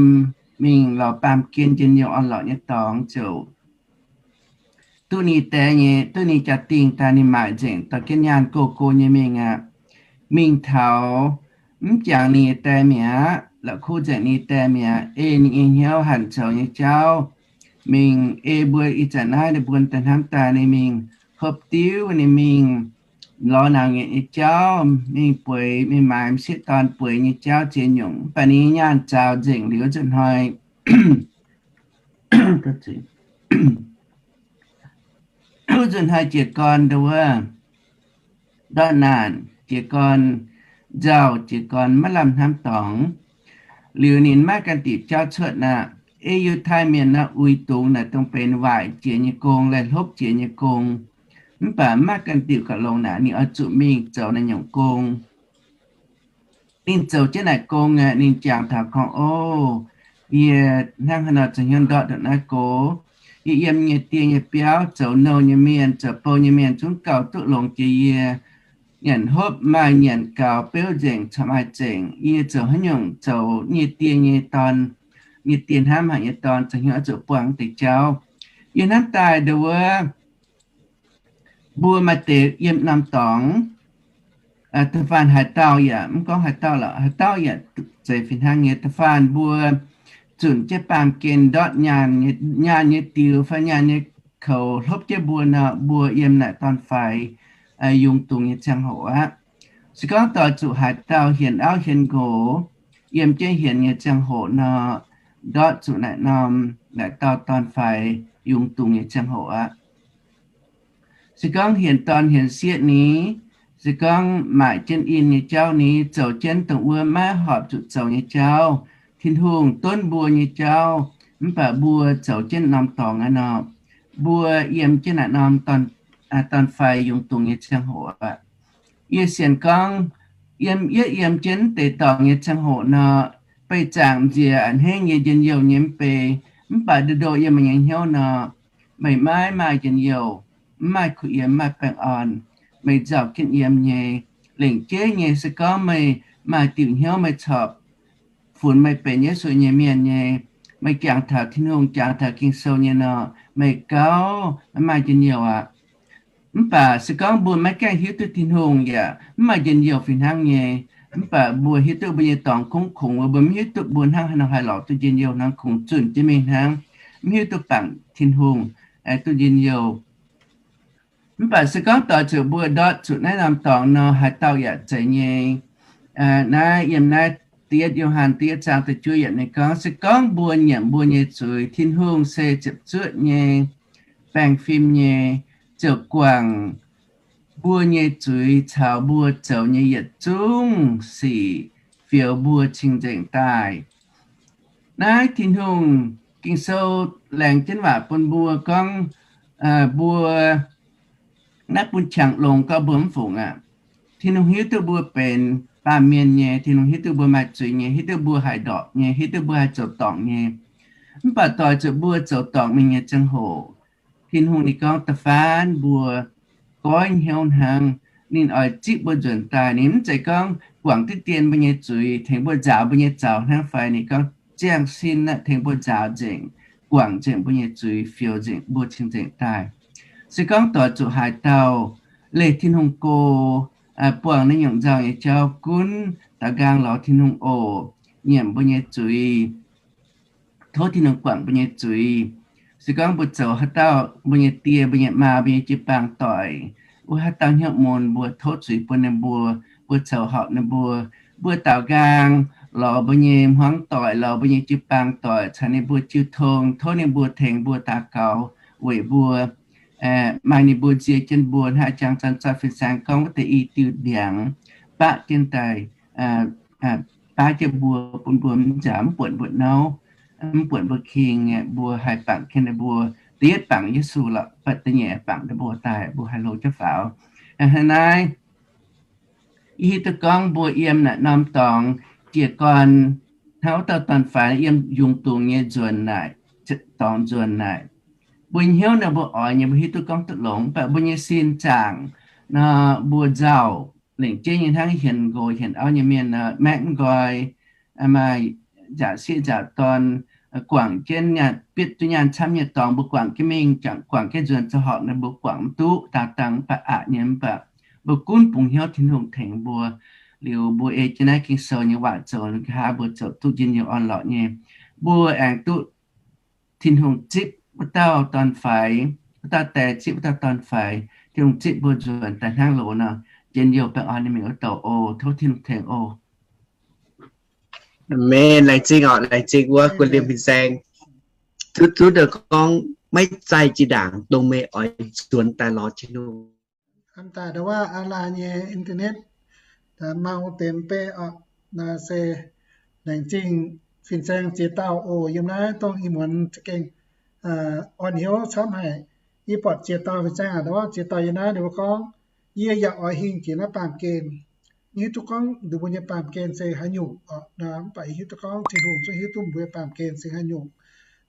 mingh lorz baamh gen njien-youh orn-lorqc nyei dorngx ziouc duqv ninh die nyei, duqv ninh jaa-dingh daaih ninh maaic nzengc, dorh jienv nyaanh go go nyei mingh aqv. Mingh taux mv jangx ninh die mi'aqv, la'kuqv nzengc ninh die mi'aqv, ei ninh nyei hnyouv hanc zoux nyei jauv, mingh ei mbuo ih zanc naaiv ninh mbuo daaih hnamv daaih ninh mingh hopv diuv, ninh mingh lorz naangc nyetc nyei jauv, mingh bueix, mingh maaiz m'sieqv dorn bueix nyei jauv ziex nyungc. Mv baac ninh nyei nyaanh zaaux nzengc liuz nzunc hnoi, wuov nzunc hnoi jiez gorn ndo wuov, ndortv naanc jiez gorn, nzauh jiez gorn, maiv lamh hnamv dorngx. Liuz ninh maiv ganh diuc jauv cuotv aqv. Ei Yiutai Mienh nor uix dungz naaic dongh benx waaic jiex nyei gong, laih hlopv jiex nyei gong. Mv baac maiv ganh diuc gauh longx naaic, ninh oix zuqc mingh zoux naaiv nyungc gong. Ninh zoux jienv naaic gong aqv, ninh jangx taux gorngv, O, yie hnangv haaix nor zoux hnyouv ndortv ndongc naaiv go? Yie yiem nyei die nyei biauv zoux nouh nyei mienh, zoux bou nyei mienh zungv gauh duqv longx jiex yie. Nyanc hopv maaih nyanc gaux, beuv nzengc corc maaih zengc. Yie zoux haaix nyungc zoux nyei die nyei dorn, nyei die hnamv haic nyei dorn, zoux hnyouv oix zuqc buangh deix jauv. Yie hnamv daaih ndo wuov, mbuo maaih deix yiem norm dorngx, da'faanh haaix dauh yaac, mv gorngv haaix dauh lorqc, haaix dauh yaac zeiz fih hnangv nyei. Da'faanh mbuo zunc jienv baamh gen ndortv nyaanh nyei diux fai nyaanh nyei koux hlopv jienv mbuo nor, mbuo yiem naaic dorn-faix yungz dungz nyei ziangh hoc aqv. Se gorngv doix zuqc haaix dauh hienx auv hienx nqox, yiem jienv hienx nyei ziangh hoc nor, ndortv zuqc naaic norm, naaic dauh dorn-faix yungz dungz nyei ziangh hoc aqv. Se gorngv hienx dorn hienx sieqv ni, se gorngv maaic jienv in nyei jauv ni, zoux jienv dongh wuov maiv horpc zuqc zoux nyei jauv, Tin-Hungh donv mbuo nyei jauv, mv baac mbuo zoux jienv norm dorngx aqv nor, mbuo yiem jienv naaic norm dorn-faix yungz dungz nyei ziangh hoc aqv. Yie sienx gorngv, yiem yietv yiem jienv deix dorngx nyei ziangh hoc nor, beih zaangc nziex a'hneiv nyei njien-youh nyei mv bei, Mv baac nduqc ndoqv yiem meih nyei hnyouv nor, meih maiv maaih njien-youh, mv maaih kuh yiem, mv maaih baengh orn, meih nzauh jienv yiem nyei, lengc jeiv nyei. Se gorngv meih maaih diuc hnyouv, meih corc funx meih benx Yesu nyei mienh nyei, meih jangx taux Tin-Hungh, jangx taux Ging-Sou nyei nor, meih gauh maiv maaih njien-youh aqv. Mv baac se gorngv mbuo maiv gaengh hiuv duqv Tin-Hungh yaac mv maaih njien-youh fih hnangv nyei. Mv baac mbuo hiuv duqv mbuo nyei dorngx kungx kungx, mbuo maiv hiuv duqv mbuo hnangv haaix nor haih lorz duqv njien-youh, hnangv kungx zunh jienv mingh hnangv, maiv hiuv duqv bangc Tin-Hungh, duqv njien-youh. Mv baac se gorngv doix zuqc mbuo ndortv zuqc naaiv norm dorngx nor, haaix dauh yaac zeiz nyei. Naaiv yiem naaiv da'yietv Yo^han da'yietv zaang da'juov yiemc ninh gorngv, se gorngv mbuo nyiemc mbuo nyei zuiz, Tin-Hungh se ziepc zuoqv nyei, baengh fim nyei, ziouc guangc mbuo nyei zuiz caux mbuo zoux nyei yietc zungv sic, fioux mbuo cing-nzengc daaih. Naaiv Tin-Hungh Ging-Sou laengz jienv waac bun mbuo gorngv, mbuo naaiv bun qangx longx gorngv mbuo mv fungc aqv. Tin-Hungh hiuv duqv mbuo benx baamh mienh nyei, Tin-Hungh hiuv duqv mbuo maaih zuiz nyei, hiuv duqv mbuo haih ndorpc nyei, hiuv duqv mbuo haih zoux dorngc nyei. Mv baac doix zuqc mbuo zoux dorngc mingh nyei ziangh hoc, Tin-Hungh ninh gorngv da'faanh mbuo goiv hnyouv hnangv. Ninh oix zipv mbuo nzuonx daaih. Ninh mv zeiz gorngv guangc diqv dien mbuo nyei zuiz, tengx mbuo nzaaux mbuo nyei zaux hnangv fai? Ninh gorngv ziangh sin aeqv, tengx mbuo nzaaux nzengc, guangc nzengc mbuo nyei zuiz, fioux nzengc mbuo cing-nzengc daaih. Se gorngv doix zuqc haaix dauh leih Tin-Hungh go, buangh naaiv nyungc nzauh nyei jauv, gunv daaux nqaang lorz Tin-Hungh oc, nyiemc mbuo nyei zuiz, tov Tin-Hungh guangc mbuo nyei zuiz. Se gorngv mbuo zoux haaix dauh mbuo nyei die, mbuo nyei maa, mbuo nyei jiu-baang doic, wuov haaix dauh hnyouv mun, mbuo tov zuiz bun ninh mbuo, mbuo coux horpc ninh mbuo, mbuo daaux nqaang lorz mbuo nyei hmuangv doic, lorz mbuo nyei jiu-baang doic, caux ninh mbuo jiu tong, tov ninh mbuo tengx mbuo daux gaux weic mbuo, maaih ninh mbuo nzie jienv mbuo hnangv a'jang Zanc Zoih Fin-Saeng gorngv wuov deix i diuh ndiangx baqv jienv daaih, baav jienv mbuo, bun mbuo mv nzaaux, mv buonc mbuo nouv, mv buonc mbuo king, mbuo haih bangc jienv ninh mbuo. Da'yietv bangc Yesu lorqc, mv baac da'nyeic bangc ninh mbuo daaih, mbuo haih hlo jienv faaux. Hnangv naaiv, yie hiuv duqv gorngv mbuo yiem naaiv norm dorngx jiez gorn hnangv wuov dauh dorn-faix yiem yungz dungz nyei nzuonx naaic, dorngx nzuonx naaic. Mbuo hnyouv nor mbuo oix nyei, mbuo hiuv duqv gorngv duqv longx, mv baac mbuo nyei sin zaangc nor mbuo nzauh lengc jeiv nyei, hnangv hienx nqox hienx auv nyei mienh nor, maeqv mv nqoi, maaih nzaaux sieqv nzaaux dorn, guangc jienv nyaanh, bitv duqv nyaanh camv nyei dorngx mbuo guangc jienv mingh, guangc jienv nzuonx zoux horpc nor mbuo guangc mv duqv daauh dangh, mv baac aqc nyei, mv baac mbuo gunv bungx hnyouv Tin-Hungh tengx mbuo. Liuz mbuo ei jienv naaiv Ging-Sou nyei waac zoux, nqa'haav mbuo ziouc duqv njien-youh orn-lorqc nyei. Mbuo aengx duqv Tin-Hungh zipv wuov dauh dorn-faix, wuov dauh die zipv wuov dauh dorn-faix, Tin-Hungh zipv mbuo nzuonx daaih hnangv loz nor, njien-youh baengh orn nyei mingh wuov douc oc. Tov Tin-Hungh tengx oc. Aamen. Laengz zingh oc, laengz zingh wuov Guoqv Liemh Fin-Saeng. Zuqc zuqc gorngv maiv zaih jiex ndaangc dongh meih oix nzuonx daaih lorz Tin-Hungh. Hnamv daaih ndau wuov aa laa nyei internet, mau deix mv bei oc. Naaiv se laengz zingh Fin-Saeng ziex dauh oc. Yiem naaiv dongh ih muonz za'gengh orn hnyouv camv haic. Yie buatc ziex dauh Fin-Saeng aac, ndau wuov ziex dauh yiem naaiv ninh mbuo gorngv, yie yaac oix hingh jiex naaiv baamh gen. Yie hiuv duqv gorngv ninh mbuo nyei baamh gen se haaix nyungc oc. Mv baac yie hiuv duqv gorngv Tin-Hungh zungv hiuv duqv mbuo nyei baamh gen se haaix nyungc,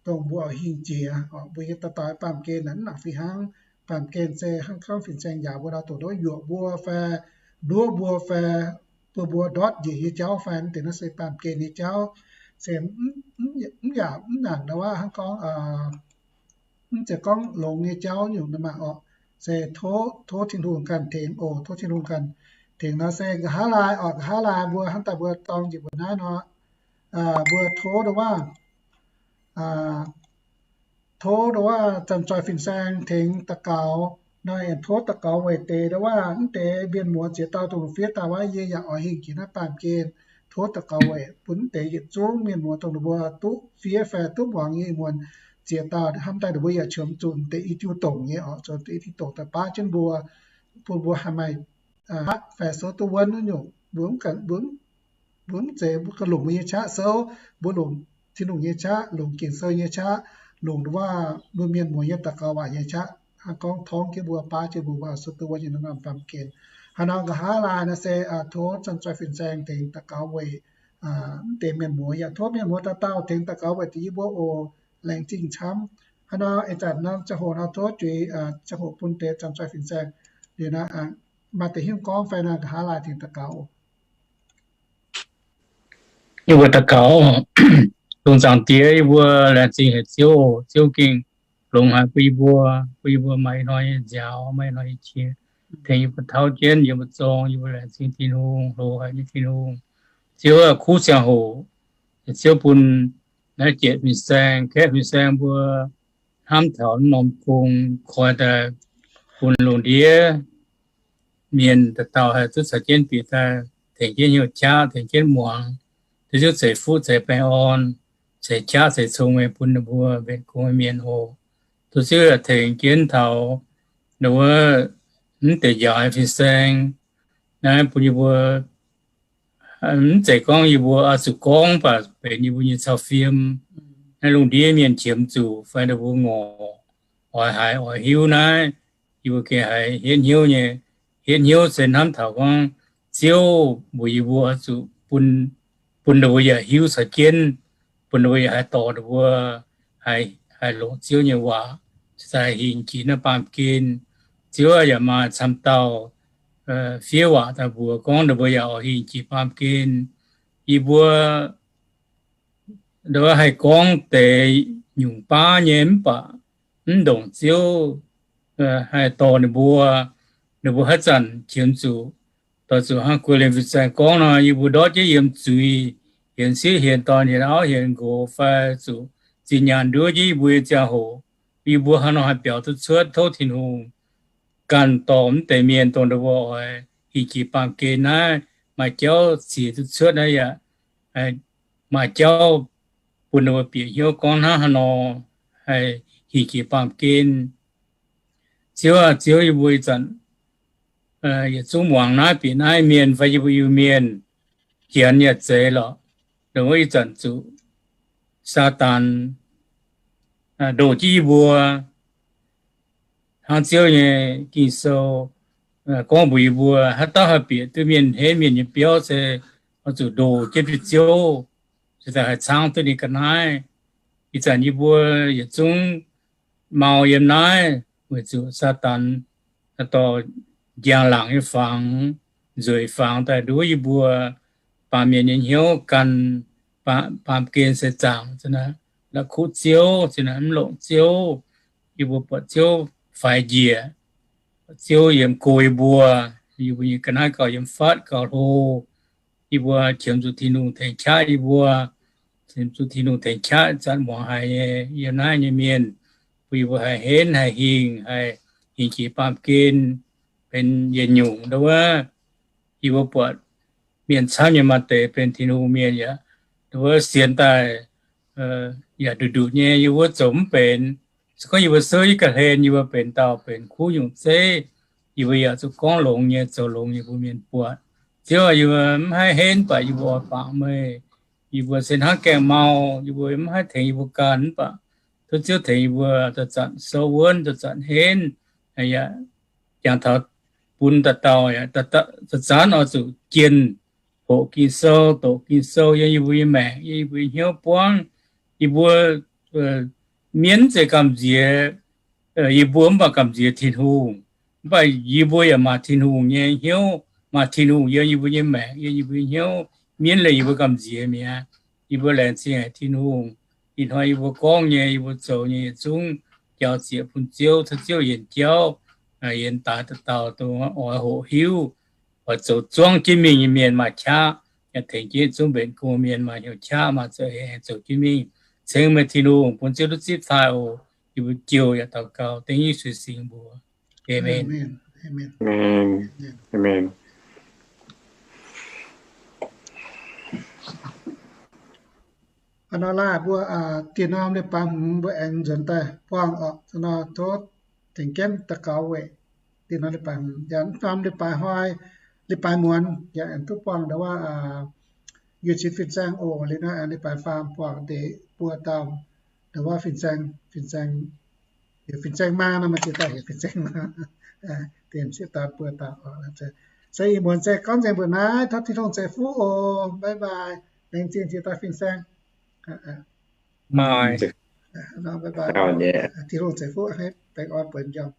dongh mbuo oix hingh jiex oc. Mbuo nyei dauh dauh baamh gen naaic mv nangc fih hnangv. Baamh gen se hnangv gorngv Fin-Saeng yaac mbuo ndau doqc ndouv yuoqc mbuo fai nduov mbuo fai bun mbuo ndortv njiec nyei jauv fai mv deix naaiv se baamh gen nyei jauv. Se mv yaac mv nangc ndau wuov hnangv gorngv mv zeiz gorngv longx nyei jauv nyungc nor maah oc. Se tov, tov Tin-Hungh ganh tengx oc. Tov Tin-Hungh ganh tengx nor se nqa'haav laai oc, nqa'haav laai mbuo hnamv daaih mbuo dorng njiec mbuo naaiv nor, mbuo tov ndau wuov, tov ndau wuov Zanc Zoih Fin-Saeng tengx daux gaux nor, aengx tov daux gaux weic deix ndau wuov mv deix mienh muoz ziex dauh dongh fiev daaih wuov, yie yaac oix hingh jiex naaiv baamh gen. Tov daux gaux weic bun mv deix yietc zungv mienh muoz dongh ninh mbuo duqv fiev fai duqv muangx nyei ih muonz ziex dauh hnamv daaih ninh mbuo yaac qiemx zuqc deix i diuh dongc nyei oc, zoux deix i diuh dongc daaih baav jienv mbuo, bun mbuo haih maaih aqv fai souv duqv wuonv wuov nyungc. Mbuo mv, mbuo mv zeiz mbuo ganh longc mbuo nyei qaqv souv, mbuo longc Tin-Hungh nyei qaqv, longc Ging-Sou nyei qaqv, longc ndau wuov mbuo mienh muoz nyei daux gaux waac nyei qaqv, hnangv gorngv torngv jienv mbuo, baav jienv mbuo, mbuo souv duqv wuonv nyei naaiv norm baamh gen. Haaix nor nqa'haav laai nor se tov Zanc Zoih Fin-Saeng tengx daux gaux weic mv deix mienh muoz, yaac tov mienh muoz dauh dauh tengx daux gaux weic deix yie mbuo oc. Laengz zingh camv. Hnangv nor ih zanc nor ziangh hoc nor tov juix ziangh hoc bun deix Zamh Zoih Fin-Saeng. Liuz nor maaih deix hingv gorngv fai nor nqa'haav laaih tengx daux gaux oc. Yie mbuo daux gaux. Lungh zaangc Diex, yie mbuo laengz zingh haic Ziouv. Ziouv gengh longx haic bun yie mbuo, bun yie mbuo maaih ih hnoi nyei nziaaux, maaih ih hnoi nyei qiex, tengx yie mbuo tauv jienv yie mbuo zorng. Yie mbuo laengz zingh Tin-Hungh, loz haic nyei Tin-Hungh. Ziouv aac, kuv ziangh hoc Ziouv bun naaiv jiex fin-saeng, kaeqv fin-saeng mbuo hnamv taux norm gong, koi daaih bun lungh ndiev mienh dauh dauh haih duqv caux jienv bieqc daaih, tengx jienv hnyouv qaqv, tengx jienv muangx. Tov Ziouv ceix fuqv ceix baengh orn, ceix qaqv ceix cong meih bun ninh mbuo mbenc gong nyei mienh oc. Tov Ziouv yaac tengx jienv taux ninh wuov mv deix njaaux nyei fin-saeng naaiv bun yie mbuo. Mv zeiz gorngv yie mbuo oix zuqc gorngv, mv baac benx yie mbuo nyei cau fiem. Naaiv lungh ndiev mienh qiemx zuqc fai ninh mbuo ngorc, oix haiz oix hiuv naaiv, yie mbuo gengh haiz hietv hnyouv nyei. Hietv hnyouv se hnamv taux gorngv Ziouv mbuox yie mbuo oix zuqc bun, bun ninh mbuo yaac hiuv caux jienv, bun ninh mbuo yaac haih dorh ninh mbuo haih, haih longc Ziouv nyei waac, se haih hinc jiex naaiv baamh gen. Ziouv yaac maaih camv dauh fiev waac daaih mbuox gorngv ninh mbuo yaac oix hinc jiex baamh gen. Yie mbuo ndongc haih gorngv deix nyungc baav nyei mv baac mv ndongc Ziouv haih dorh ninh mbuo. Ninh mbuo haaix zanc qiemx zuqc, doix zuqc hnangv Guei Lengh Fin-Saeng gorngv nor, yie mbuo ndortv jienv yiem zuiz, hienx sieqv hienx dorn hienx auv hienx nqox fai zuqc zinh nyaanh nduov jienv yie mbuo nyei ziangh hoc, yie mbuo haaix nor haih biaux duqv cuotv? Tov Tin-Hungh ganh dorh mv deix mienh dongh ninh mbuo oix hinc jiex baamh gen naaiv, maaih jauv ziex duqv cuotv naaiv yaac maaih jauv bun ninh mbuo bieqc hnyouv gorngv hnangv haaix nor haih hinc jiex baamh gen. Ziouv aah, Ziouv, yie mbuo ih zanc yietc zungv muangx naaiv bieqc naaiv mienh fai yie mbuo Iu-Mienh janx yaac zeiz lorqc, ndongc wuov ih zanc zuqc Saadaan ndoh jienv yie mbuo. Hnangv Ziouv nyei Ging-Sou gorngv mbuox yie mbuo, haaix dauh haih bieqc duqv mienh henv mienh nyei biauv se oix zuqc ndoh jienv Ziouv, se daaih haih caangv duqv ninh ga'naaiv. Ih zanc yie mbuo yietc zungv mau yiem naaiv weic zuqc Saadaan dorh njang-laangc nyei fangx, nzueic fangx daaih nduov yie mbuo, baamh mienh nyei hnyouv gan baamh gen se zaangc, la'kuqv Ziouv, mv longc Ziouv. Yie mbuo buatc Ziouv faix njiec, Ziouv yiem go yie mbuo, yie mbuo nyei ga'naaiv gauh yiem fatv gauh hlo. Yie mbuo qiemx zuqc Tin-Hungh tengx qaqv yie mbuo, qiemx zuqc Tin-Hungh tengx qaqv zanc muangx haiz nyei yiem naaiv nyei mienh, bun yie mbuo haih henv, haih hingh, haih hingh jiex baamh gen, benx yietc nyungc ndongc wuov. Yie mbuo buatc mienh camv nyei maaih deix benx Tin-Hungh mienh yaac ndongc wuov sienx daaih yaac nduqc nduqc nyei, yie mbuo zoux mv benx. Se gorngv yie mbuo souv yie ga'hlen, yie mbuo benx dauh benx kuv nyungc zeiv, yie mbuo yaac zuqc gorngv longx nyei, zoux longx nyei bun mienh buatc. Ziouv, yie mbuo mv haih henv, mv baac yie mbuo oix bangc meih. Yie mbuo se hnangv gaengh mau, yie mbuo mv haih tengx yie mbuo ganh, mv baac tov Ziouv tengx yie mbuo zanc-zanc souv wuonv, zanc-zanc henv, yaac jangx taux bun dauh dauh zanc-zanc oix zuqc jienh hoqc Ging-Sou, doqc Ging-Sou yiem yie mbuo nyei maengc, yiem yie mbuo nyei hnyouv buangv. Yie mbuo mienv zeiz gamh nziex yie mbuo mv baac gamh nziex Tin-Hungh. Mv baac yie mbuo yaac maaih Tin-Hungh nyei hnyouv, maaih Tin-Hungh yiem yie mbuo nyei maengc, yiem yie mbuo nyei hnyouv. Mienv leih yie mbuo gamh nziex mi'aqv. Yie mbuo laengz zingh haic Tin-Hungh. Ih hnoi yie mbuo gorngv nyei, yie mbuo zoux nyei yietc zungv jauv zieqc bun Ziouv, tov Ziouv yienc jauv, yienc daaix dauh dauh dongh oix hoqc hiuv, oix zoux zuangv jienv mingh nyei mienh maaih qaqv, yaac tengx jienv zungv mbenc gong mienh maaih hnyouv qaqv, maaih za'eix zoux jienv mingh. Ceng meih Tin-Hungh bun Ziouv duqv zipv taaih oc. Yie mbuo jouh yaac daux gaux dengv Yesu singx mbuox. Aamen. Aamen. Aamen. Hnangv nor laaic mbuo dieh norm leiz-baaix hmz mbuo aengx nzuonx daaih buangh oc. Hnangv nor tov tengx jienv daux gaux weic dieh norm leiz-baaix hmz, yaac norm leiz-baaix hnoi, leiz-baaix muonz yaac aengx duqv buangh ndau wuov Yueh Cin fin-saeng oc. Liuz nor aengx leiz-baaix faam buangh deix buo dauh ndau wuov fin-saeng, fin-saeng, heuc fin-saeng maa nor, maaih ziex dauh heuc fin-saeng maa, deix m'sieqv dorn buo dauh. Se ih muonz se gorngv nzengc mbuo naaiv, tov Tin-Hungh ceix fuqv oc. Bye bye. Laengz zingh ziex dauh fin-saeng. Tin-Hungh ceix fuqv, baengh orn bueix m'njormh.